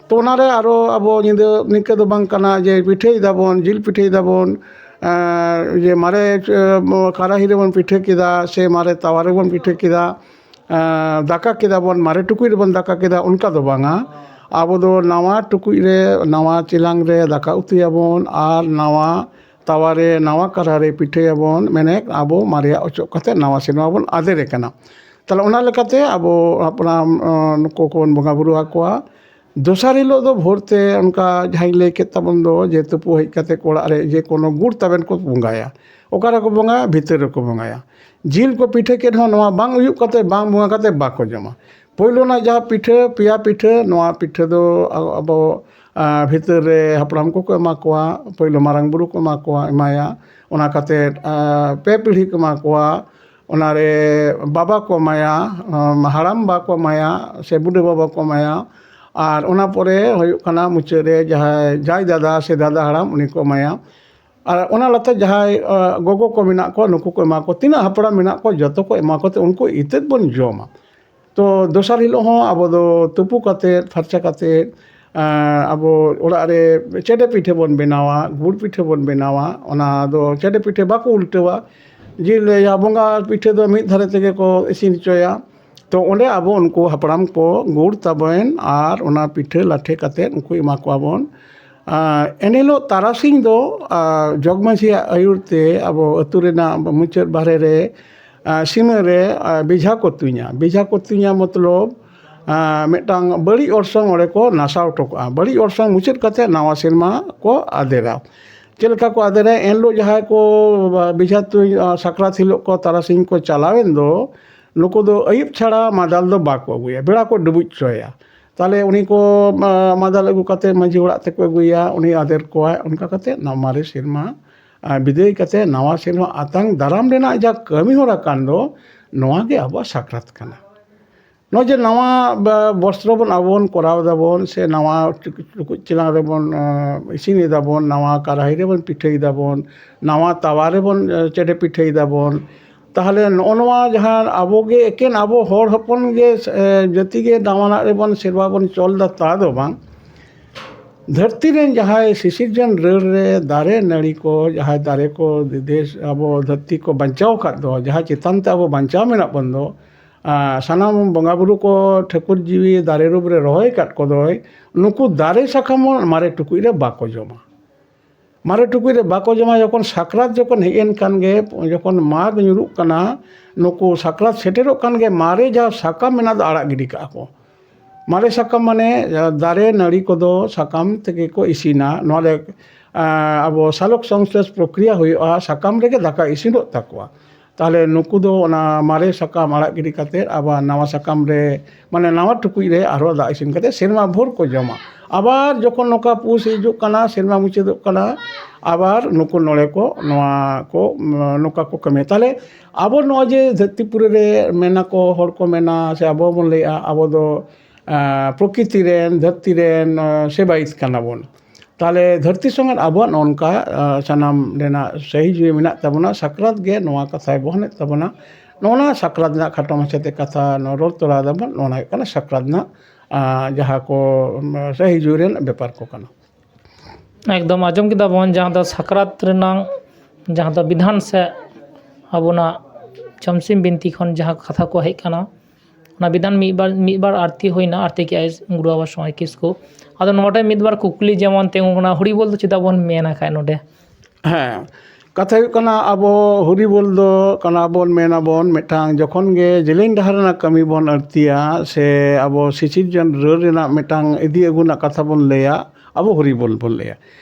ᱛᱚ ᱚᱱᱟᱨᱮ ᱟᱨᱚ ᱟᱵᱚ ᱧᱤᱫᱟᱹ ᱱᱤᱝᱠᱟᱹ ᱫᱚ ᱵᱟᱝ ᱠᱟᱱᱟ ᱡᱮ ᱯᱤᱴᱷᱟᱹᱭ ᱫᱟᱵᱚᱱ, ᱡᱤᱞ ᱯᱤᱴᱷᱟᱹᱭ ᱫᱟᱵᱚᱱ, ᱮᱸ, ᱡᱮ ᱢᱟᱨᱮ, ᱮᱸ, ᱠᱟᱨᱟᱦᱤ ᱨᱮᱵᱚᱱ ᱯᱤᱴᱷᱟᱹ ᱠᱮᱫᱟ ᱥᱮ ᱢᱟᱨᱮ ᱛᱟᱣᱟ ᱨᱮᱵᱚᱱ ᱯᱤᱴᱷᱟᱹ ᱠᱮᱫᱟ, ᱮᱸ, ᱫᱟᱠᱟ ᱠᱮᱫᱟ ᱵᱚᱱ, ᱢᱟᱨᱮ ᱴᱩᱠᱩᱡ ᱨᱮᱵᱚᱱ ᱫᱟᱠᱟ ᱠᱮᱫᱟ, ᱚᱱᱠᱟ ᱫᱚ ᱵᱟᱝᱟ᱾ ᱟᱵᱚ ᱫᱚ ᱱᱟᱣᱟ ᱴᱩᱠᱩᱡ ᱨᱮ, ᱱᱟᱣᱟ ᱪᱮᱞᱟᱝ ᱨᱮ ᱫᱟᱠᱟ ᱩᱛᱩᱭᱟᱵᱚᱱ ᱟᱨ ᱱᱟᱣᱟ ᱛᱟᱣᱟ ᱨᱮ, ᱱᱟᱣᱟ ᱠᱟᱨᱦᱟ ᱨᱮ ᱯᱤᱴᱷᱟᱹᱭᱟᱵᱚᱱ᱾ ᱢᱮᱱᱮᱫ, ᱟᱵᱚ ᱢᱟᱨᱮᱭᱟᱜ ᱚᱪᱚᱜ ᱠᱟᱛᱮ ᱱᱟᱣᱟ ᱥᱮᱨᱢᱟ ᱵᱚᱱ ᱟᱫᱮᱨᱮ ᱠᱟᱱᱟ᱾ ᱛᱟᱦᱞᱮ ᱚᱱᱟ ᱞᱮᱠᱟᱛᱮ ᱟᱵᱚ ᱦᱟᱯᱲᱟᱢ, ᱮᱸ, ᱱᱩᱠᱩ ᱠᱚᱵᱚᱱ ᱵᱚᱸᱜᱟ ᱵᱩᱨᱩ ᱟᱠᱚᱣᱟ᱾ ᱫᱚᱥᱟᱨ ᱦᱤᱞᱳᱜ ᱫᱚ ᱵᱷᱳᱨ ᱛᱮ, ᱚᱱᱠᱟ ᱡᱟᱦᱟᱸᱧ ᱞᱟᱹᱭ ᱠᱮᱫ ᱛᱟᱵᱚᱱ ᱫᱚ, ᱡᱮ ᱛᱩᱯᱩ ᱦᱮᱡ ᱠᱟᱛᱮ ᱠᱚ ᱚᱲᱟᱜ ᱨᱮ ᱡᱮ ᱠᱳᱱᱳ ᱜᱩᱲ ᱛᱟᱵᱮᱱ ᱠᱚ ᱵᱚᱸᱜᱟᱭᱟ᱾ ᱚᱠᱟ ᱨᱮᱠᱚ ᱵᱚᱸᱜᱟᱭᱟ? ᱵᱷᱤᱛᱟᱹᱨ ᱨᱮᱠᱚ ᱵᱚᱸᱜᱟᱭᱟ᱾ ᱡᱤᱞ ᱠᱚ ᱯᱤᱴᱷᱟᱹ ᱠᱮᱫ ᱦᱚᱸ, ᱱᱚᱣᱟ ᱵᱟᱝ ᱦᱩᱭᱩᱜ ᱠᱟᱛᱮ, ᱵᱟᱝ ᱵᱚᱸᱜᱟ ᱠᱟᱛᱮ ᱵᱟᱠᱚ ᱡᱚᱢᱟ᱾ ᱯᱳᱭᱞᱳ ᱨᱮᱱᱟᱜ ᱡᱟᱦᱟᱸ ᱯᱤᱴᱷᱟᱹ, ᱯᱮᱭᱟ ᱯᱤᱴᱷᱟᱹ, ᱱᱚᱣᱟ ᱯᱤᱴᱷᱟᱹ ᱫᱚ ᱟ-, ᱟᱵᱚ, ᱟ, ᱵᱷᱤᱛᱟᱹᱨ ᱨᱮ ᱦᱟᱯᱲᱟᱢ ᱠᱚᱠᱚ ᱮᱢᱟ ᱠᱚᱣᱟ, ᱯᱳᱭᱞᱳ ᱢᱟᱨᱟᱝ ᱵᱩᱨᱩ ᱠᱚ ᱮᱢᱟ ᱠᱚᱣᱟ, ᱮᱢᱟᱭᱟ᱾ ᱚᱱᱟ ᱠᱟᱛᱮ, ᱟ, ᱯᱮ ᱯᱤᱲᱦᱤ ᱠᱚ ᱮᱢᱟ ᱠᱚᱣᱟ᱾ ᱚᱱᱟᱨᱮ ᱵᱟᱵᱟ ᱠᱚ ᱮᱢᱟᱭᱟ, ᱟᱢ, ᱦᱟᱲᱟᱢ ᱵᱟ ᱠᱚ ᱮᱢᱟᱭᱟ, ᱥᱮ ᱵᱩᱰᱷᱟᱹ ᱵᱟᱵᱟ ᱠᱚ ᱮᱢᱟᱭᱟ᱾ ᱟᱨ ᱚᱱᱟ ᱯᱚᱨᱮ ᱦᱩᱭᱩᱜ ᱠᱟᱱᱟ, ᱢᱩᱪᱟᱹᱫ ᱨᱮ ᱡᱟᱦᱟᱸᱭ ᱡᱟᱭ ᱫᱟᱫᱟ ᱥᱮ ᱫᱟᱫᱟ ᱦᱟᱲᱟᱢ, ᱩᱱᱤ ᱠᱚ ᱮᱢᱟᱭᱟ᱾ ᱟᱨ ᱚᱱᱟ ᱞᱟᱛᱟᱨ ᱡᱟᱦᱟᱸᱭ, ᱟ, ᱜᱚᱜᱚ ᱠᱚ ᱢᱮᱱᱟᱜ ᱠᱚᱣᱟ, ᱱᱩᱠᱩ ᱠᱚ ᱮᱢᱟ ᱠᱚᱣᱟ᱾ ᱛᱤᱱᱟᱹᱜ ᱦᱟᱯᱲᱟᱢ ᱢᱮᱱᱟᱜ ᱠᱚᱣᱟ, ᱡᱚᱛᱚ ᱠᱚ ᱮᱢᱟ ᱠᱚᱛᱮ ᱩᱱᱠᱩ ᱤᱛᱟᱹᱫ ᱵᱚᱱ ᱡᱚᱢᱟ᱾ ᱛᱚ ᱫᱚᱥᱟᱨ ᱦᱤᱞᱳᱜ ᱦᱚᱸ ᱟᱵᱚ ᱫᱚ ᱛᱩᱯᱩ ᱠᱟᱛᱮᱫ, ᱯᱷᱟᱨᱪᱟ ᱠᱟᱛᱮᱫ, ᱟᱸ, ᱟᱵᱚ ᱚᱲᱟᱜ ᱨᱮ ᱪᱮᱰᱮ ᱯᱤᱴᱷᱟᱹ ᱵᱚᱱ ᱵᱮᱱᱟᱣᱟ, ᱜᱩᱲ ᱯᱤᱴᱷᱟᱹ ᱵᱚᱱ ᱵᱮᱱᱟᱣᱟ᱾ ᱚᱱᱟ ᱫᱚ ᱪᱮᱰᱮ ᱯᱤᱴᱷᱟᱹ ᱵᱟᱠᱚ ᱩᱞᱴᱟᱹᱣᱟ᱾ ᱡᱤᱞ ᱨᱮᱭᱟᱜ ᱵᱚᱸᱜᱟ ᱯᱤᱴᱷᱟᱹ ᱫᱚ ᱢᱤᱫ ᱫᱷᱟᱨᱮ ᱛᱮᱜᱮ ᱠᱚ ᱤᱥᱤᱱ ᱦᱚᱪᱚᱭᱟ᱾ ᱛᱚ ᱚᱸᱰᱮ ᱟᱵᱚ ᱩᱱᱠᱩ ᱦᱟᱯᱲᱟᱢ ᱠᱚ ᱜᱩᱲ ᱛᱟᱵᱮᱱ ᱟᱨ ᱚᱱᱟ ᱯᱤᱴᱷᱟᱹ ᱞᱟᱴᱷᱮ ᱠᱟᱛᱮᱫ ᱩᱱᱠᱩ ᱮᱢᱟ ᱠᱚᱣᱟ ᱵᱚᱱ᱾ ᱟᱨ ᱮᱱᱦᱤᱞᱳᱜ ᱛᱟᱨᱟᱥᱤᱧ ᱫᱚ, ᱟᱨ, ᱡᱚᱜᱽ ᱢᱟᱹᱡᱷᱤᱭᱟᱜ ᱟᱹᱭᱩᱨ ᱛᱮ ᱟᱵᱚ ᱟᱹᱛᱩ ᱨᱮᱱᱟᱜ ᱢᱩᱪᱟᱹᱫ ᱵᱟᱦᱨᱮ ᱨᱮ, ᱟᱨ, ᱥᱤᱢᱟᱹ ᱨᱮ, ᱟᱨ, ᱵᱮᱡᱷᱟ ᱠᱚ ᱛᱩᱧᱟ᱾ ᱵᱮᱡᱷᱟ ᱠᱚ ᱛᱩᱧᱟ ᱢᱚᱛᱞᱚᱵ, ᱟᱨ, ᱢᱤᱫᱴᱟᱝ ᱵᱟᱹᱲᱤᱡ ᱚᱨᱥᱚᱝ ᱚᱸᱰᱮ ᱠᱚ ᱱᱟᱥᱟᱣ ᱦᱚᱴᱚ ᱠᱟᱜᱼᱟ᱾ ᱵᱟᱹᱲᱤᱡ ᱚᱨᱥᱚᱝ ᱢᱩᱪᱟᱹᱫ ᱠᱟᱛᱮ ᱱᱟᱣᱟ ᱥᱮᱨᱢᱟ ᱠᱚ ᱟᱫᱮᱨᱟ᱾ ᱪᱮᱫ ᱞᱮᱠᱟ ᱠᱚ ᱟᱫᱮᱨᱟ? ᱮᱱᱦᱤᱞᱳᱜ ᱡᱟᱦᱟᱸᱭ ᱠᱚ, ᱟᱨ, ᱵᱮᱡᱷᱟ ᱛᱩᱧ, ᱟᱨ, ᱥᱟᱠᱨᱟᱛ ᱦᱤᱞᱳᱜ ᱠᱚ ᱛᱟᱨᱟᱥᱤᱧ ᱠᱚ ᱪᱟᱞᱟᱣᱮᱱ ᱫᱚ, ᱱᱩᱠᱩ ᱫᱚ ᱟᱹᱭᱩᱵ ᱪᱷᱟᱲᱟ ᱢᱟᱫᱟᱞ ᱫᱚ ᱵᱟᱠᱚ ᱟᱹᱜᱩᱭᱟ, ᱵᱮᱲᱟ ᱠᱚ ᱰᱩᱵᱩᱡ ᱦᱚᱪᱚᱭᱟ᱾ ᱛᱟᱦᱞᱮ ᱩᱱᱤ ᱠᱚ, ᱟ, ᱢᱟᱫᱟᱞ ᱟᱹᱜᱩ ᱠᱟᱛᱮ ᱢᱟᱹᱡᱷᱤ ᱚᱲᱟᱜ ᱛᱮᱠᱚ ᱟᱹᱜᱩᱭᱟ, ᱩᱱᱤ ᱟᱫᱮᱨ ᱠᱚᱣᱟᱭ᱾ ᱚᱱᱠᱟ ᱠᱟᱛᱮ ᱱᱟᱣᱟ ᱢᱟᱨᱮ ᱥᱮᱨᱢᱟ, ᱟ, ᱵᱤᱫᱟᱹᱭ ᱠᱟᱛᱮ ᱱᱟᱣᱟ ᱥᱮᱨᱢᱟ ᱟᱛᱟᱝ ᱫᱟᱨᱟᱢ ᱨᱮᱱᱟᱜ ᱡᱟ ᱠᱟᱹᱢᱤ ᱦᱚᱨᱟ ᱠᱟᱱ ᱫᱚ, ᱱᱚᱣᱟ ᱜᱮ ᱟᱵᱚᱣᱟᱜ ᱥᱟᱠᱨᱟᱛ ᱠᱟᱱᱟ᱾ ᱱᱚᱜᱼᱚᱭ ᱡᱮ ᱱᱟᱣᱟ ᱵᱚᱥᱛᱨᱚ ᱵᱚᱱ ᱟᱵᱚ ᱵᱚᱱ ᱠᱚᱨᱟᱣ ᱫᱟᱵᱚᱱ, ᱥᱮ ᱱᱟᱣᱟ ᱴᱩᱠᱩᱡ ᱪᱮᱞᱟᱝ ᱨᱮᱵᱚᱱ ᱤᱥᱤᱱ ᱮᱫᱟᱵᱚᱱ, ᱱᱟᱣᱟ ᱠᱟᱨᱟᱦᱤ ᱨᱮᱵᱚᱱ ᱯᱤᱴᱷᱟᱹᱭ ᱫᱟᱵᱚᱱ, ᱱᱟᱣᱟ ᱛᱟᱣᱟ ᱨᱮᱵᱚᱱ ᱪᱮᱰᱮ ᱯᱤᱴᱷᱟᱹᱭ ᱫᱟᱵᱚᱱ, ᱛᱟᱦᱚᱞᱮ ᱱᱚᱜᱼᱚ ᱱᱚᱣᱟ ᱡᱟᱦᱟᱸ ᱟᱵᱚ ᱜᱮ, ᱮᱠᱮᱱ ᱟᱵᱚ ᱦᱚᱲ ᱦᱚᱯᱚᱱ ᱜᱮ ᱡᱟᱹᱛᱤ ᱜᱮ ᱱᱟᱣᱟᱱᱟᱜ ᱨᱮᱵᱚᱱ ᱥᱮᱨᱣᱟ ᱵᱚᱱ ᱪᱚᱞ ᱫᱟ, ᱛᱟ ᱫᱚ ᱵᱟᱝ᱾ ᱫᱷᱟᱹᱨᱛᱤ ᱨᱮᱱ ᱡᱟᱦᱟᱸᱭ ᱥᱤᱥᱤᱨᱡᱚᱱ ᱨᱟᱹᱲ ᱨᱮ ᱫᱟᱨᱮ ᱱᱟᱹᱲᱤ ᱠᱚ, ᱡᱟᱦᱟᱸᱭ ᱫᱟᱨᱮ ᱠᱚ ᱫᱮᱥ ᱟᱵᱚ ᱫᱷᱟᱹᱨᱛᱤ ᱠᱚ ᱵᱟᱧᱪᱟᱣ ᱟᱠᱟᱫ ᱫᱚ, ᱡᱟᱦᱟᱸ ᱪᱮᱛᱟᱱ ᱛᱮ ᱟᱵᱚ ᱵᱟᱧᱪᱟᱣ ᱢᱮᱱᱟᱜ ᱵᱚᱱ ᱫᱚ, ᱟᱨ ᱥᱟᱱᱟᱢ ᱵᱚᱸᱜᱟ ᱵᱩᱨᱩ ᱠᱚ ᱴᱷᱟᱹᱠᱩᱨ ᱡᱤᱣᱤ ᱫᱟᱨᱮ ᱨᱩᱯ ᱨᱮ ᱨᱚᱦᱚᱭ ᱟᱠᱟᱫ ᱠᱚᱫᱚᱭ, ᱱᱩᱠᱩ ᱫᱟᱨᱮ ᱥᱟᱠᱟᱢ ᱦᱚᱸ ᱢᱟᱨᱮ ᱴᱩᱠᱩᱡ ᱨᱮ ᱵᱟᱠᱚ ᱡᱚᱢᱟ᱾ ᱢᱟᱨᱮ ᱴᱩᱠᱩᱡ ᱨᱮ ᱵᱟᱠᱚ ᱡᱚᱢᱟ᱾ ᱡᱚᱠᱷᱚᱱ ᱥᱟᱠᱨᱟᱛ ᱡᱚᱠᱷᱚᱱ ᱦᱮᱡ ᱮᱱ ᱠᱷᱟᱱ ᱜᱮ, ᱡᱚᱠᱷᱚᱱ ᱢᱟᱜᱽ ᱧᱩᱨᱩᱜ ᱠᱟᱱᱟ, ᱱᱩᱠᱩ ᱥᱟᱠᱨᱟᱛ ᱥᱮᱴᱮᱨᱚᱜ ᱠᱟᱱ ᱜᱮ ᱢᱟᱨᱮ ᱡᱟᱦᱟᱸ ᱥᱟᱠᱟᱢ ᱢᱮᱱᱟᱜ ᱫᱚ ᱟᱲᱟᱜ ᱜᱤᱰᱤ ᱠᱟᱜᱼᱟ ᱠᱚ᱾ ᱢᱟᱨᱮ ᱥᱟᱠᱟᱢ ᱢᱟᱱᱮ ᱫᱟᱨᱮ ᱱᱟᱹᱲᱤ ᱠᱚᱫᱚ ᱥᱟᱠᱟᱢ ᱛᱮᱜᱮ ᱠᱚ ᱤᱥᱤᱱᱟ᱾ ᱱᱚᱣᱟ ᱨᱮ ᱟᱵᱚ ᱥᱟᱞᱚᱠ ᱥᱚᱝᱥᱞᱮᱥ ᱯᱨᱚᱠᱨᱤᱭᱟ ᱦᱩᱭᱩᱜᱼᱟ, ᱥᱟᱠᱟᱢ ᱨᱮᱜᱮ ᱫᱟᱠᱟ ᱤᱥᱤᱱᱚᱜ ᱛᱟᱠᱚᱣᱟ᱾ ᱛᱟᱦᱚᱞᱮ ᱱᱩᱠᱩ ᱫᱚ ᱚᱱᱟ ᱢᱟᱨᱮ ᱥᱟᱠᱟᱢ ᱟᱲᱟᱜ ᱜᱤᱰᱤ ᱠᱟᱛᱮᱫ ᱟᱵᱟᱨ ᱱᱟᱣᱟ ᱥᱟᱠᱟᱢ ᱨᱮ, ᱢᱟᱱᱮ ᱱᱟᱣᱟ ᱴᱩᱠᱩᱡ ᱨᱮ ᱟᱨᱦᱚᱸ ᱫᱟᱜ ᱤᱥᱤᱱ ᱠᱟᱛᱮᱫ ᱥᱮᱨᱢᱟ ᱵᱷᱳᱨ ᱠᱚ ᱡᱚᱢᱟ᱾ ᱟᱵᱟᱨ ᱡᱚᱠᱷᱚᱱ ᱱᱚᱝᱠᱟ ᱯᱩᱥ ᱦᱤᱡᱩᱜ ᱠᱟᱱᱟ, ᱥᱮᱨᱢᱟ ᱢᱩᱪᱟᱹᱫᱚᱜ ᱠᱟᱱᱟ, ᱟᱵᱟᱨ ᱱᱩᱠᱩ ᱱᱚᱰᱮ ᱠᱚ ᱱᱚᱣᱟ ᱠᱚ, ᱱᱚᱝᱠᱟ ᱠᱚ ᱠᱟᱹᱢᱤᱭᱟ᱾ ᱛᱟᱦᱚᱞᱮ ᱟᱵᱚ ᱱᱚᱣᱟ ᱡᱮ ᱫᱷᱟᱹᱨᱛᱤ ᱯᱩᱨᱤ ᱨᱮ ᱢᱮᱱᱟ ᱠᱚ, ᱦᱚᱲ ᱠᱚ ᱢᱮᱱᱟ, ᱥᱮ ᱟᱵᱚ ᱵᱚᱱ ᱞᱟᱹᱭᱮᱜᱼᱟ, ᱟᱵᱚ ᱫᱚ ᱯᱨᱚᱠᱨᱤᱛᱤ ᱨᱮᱱ, ᱫᱷᱟᱹᱨᱛᱤ ᱨᱮᱱ ᱥᱮᱵᱟᱭᱤᱛ ᱠᱟᱱᱟ ᱵᱚᱱ᱾ ᱛᱟᱦᱚᱞᱮ ᱫᱷᱟᱹᱨᱛᱤ ᱥᱚᱸᱜᱮ ᱟᱵᱚᱣᱟᱜ ᱱᱚᱜᱼᱚ ᱱᱚᱝᱠᱟ ᱥᱟᱱᱟᱢ ᱨᱮᱱᱟᱜ ᱥᱟᱹᱦᱤ ᱡᱩᱦᱤ ᱢᱮᱱᱟᱜ ᱛᱟᱵᱚᱱᱟ᱾ ᱥᱟᱠᱨᱟᱛ ᱜᱮ ᱱᱚᱣᱟ ᱠᱟᱛᱷᱟᱭ ᱵᱚᱦᱚᱱᱮᱫ ᱛᱟᱵᱚᱱᱟ᱾ ᱱᱚᱜᱼᱚ ᱱᱟ ᱥᱟᱠᱨᱟᱛ ᱨᱮᱱᱟᱜ ᱠᱷᱟᱴᱚ ᱢᱟᱪᱷᱟᱛᱮ ᱠᱟᱛᱷᱟ ᱱᱚᱣᱟ ᱨᱚᱲ ᱛᱚᱨᱟ ᱫᱟᱵᱚᱱ, ᱱᱚᱣᱟ ᱦᱩᱭᱩᱜ ᱠᱟᱱᱟ ᱥᱟᱠᱨᱟᱛ ᱨᱮᱱᱟᱜ ᱡᱟᱦᱟᱸ ᱠᱚ ᱥᱟᱹᱦᱤ ᱡᱩᱦᱤ ᱨᱮᱱᱟᱜ ᱵᱮᱯᱟᱨ ᱠᱚ ᱠᱟᱱᱟ᱾ ᱮᱠᱫᱚᱢ ᱟᱸᱡᱚᱢ ᱠᱮᱫᱟ ᱵᱚᱱ, ᱡᱟᱦᱟᱸ ᱫᱚ ᱥᱟᱠᱨᱟᱛ ᱨᱮᱱᱟᱜ ᱡᱟᱦᱟᱸ ᱫᱚ ᱵᱤᱫᱷᱟᱱ ᱥᱮ ᱟᱵᱚᱱᱟᱜ ᱡᱚᱢᱥᱤᱢ ᱵᱤᱱᱛᱤ ᱠᱷᱚᱱ ᱡᱟᱦᱟᱸ ᱠᱟᱛᱷᱟ ᱠᱚ ᱦᱮᱡ ᱠᱟᱱᱟ, ᱚᱱᱟ ᱵᱤᱫᱷᱟᱱ ᱢᱤᱫ ᱵᱟᱨ, ᱢᱤᱫ ᱵᱟᱨ ᱟᱨᱛᱤ ᱦᱩᱭᱱᱟ, ᱟᱨᱛᱤ ᱠᱮᱜᱼᱟᱭ ᱜᱩᱨᱩ ᱵᱟᱵᱟ ᱥᱚᱢᱟᱭ ᱠᱤᱥᱠᱩ᱾ ᱟᱫᱚ ᱱᱚᱰᱮ ᱢᱤᱫ ᱵᱟᱨ ᱠᱩᱠᱞᱤ ᱡᱮᱢᱚᱱ ᱛᱤᱸᱜᱩ ᱠᱟᱱᱟ, ᱦᱚᱨᱤ ᱵᱚᱞ ᱫᱚ ᱪᱮᱫᱟᱜ ᱵᱚᱱ ᱢᱮᱱᱟ ᱠᱷᱟᱡ ᱱᱚᱰᱮ? ᱦᱮᱸ, ᱠᱟᱛᱷᱟ ᱦᱩᱭᱩᱜ ᱠᱟᱱᱟ, ᱟᱵᱚ ᱦᱚᱨᱤ ᱵᱚᱞ ᱫᱚ ᱠᱟᱱᱟ ᱵᱚᱱ, ᱢᱮᱱ ᱟᱵᱚᱱ, ᱢᱤᱫᱴᱟᱝ ᱡᱚᱠᱷᱚᱱ ᱜᱮ ᱡᱮᱞᱮᱧ ᱰᱟᱦᱟᱨ ᱨᱮᱱᱟᱜ ᱠᱟᱹᱢᱤ ᱵᱚᱱ ᱟᱹᱲᱛᱤᱭᱟ, ᱥᱮ ᱟᱵᱚ ᱥᱤᱥᱤᱨᱡᱚᱱ ᱨᱟᱹᱲ ᱨᱮᱱᱟᱜ ᱢᱤᱫᱴᱟᱝ ᱤᱫᱤ ᱟᱹᱜᱩ ᱨᱮᱱᱟᱜ ᱠᱟᱛᱷᱟ ᱵᱚᱱ ᱞᱟᱹᱭᱟ, ᱟᱵᱚ ᱦᱚᱨᱤ ᱵᱚᱞ ᱵᱚᱱ ᱞᱟᱹᱭᱟ᱾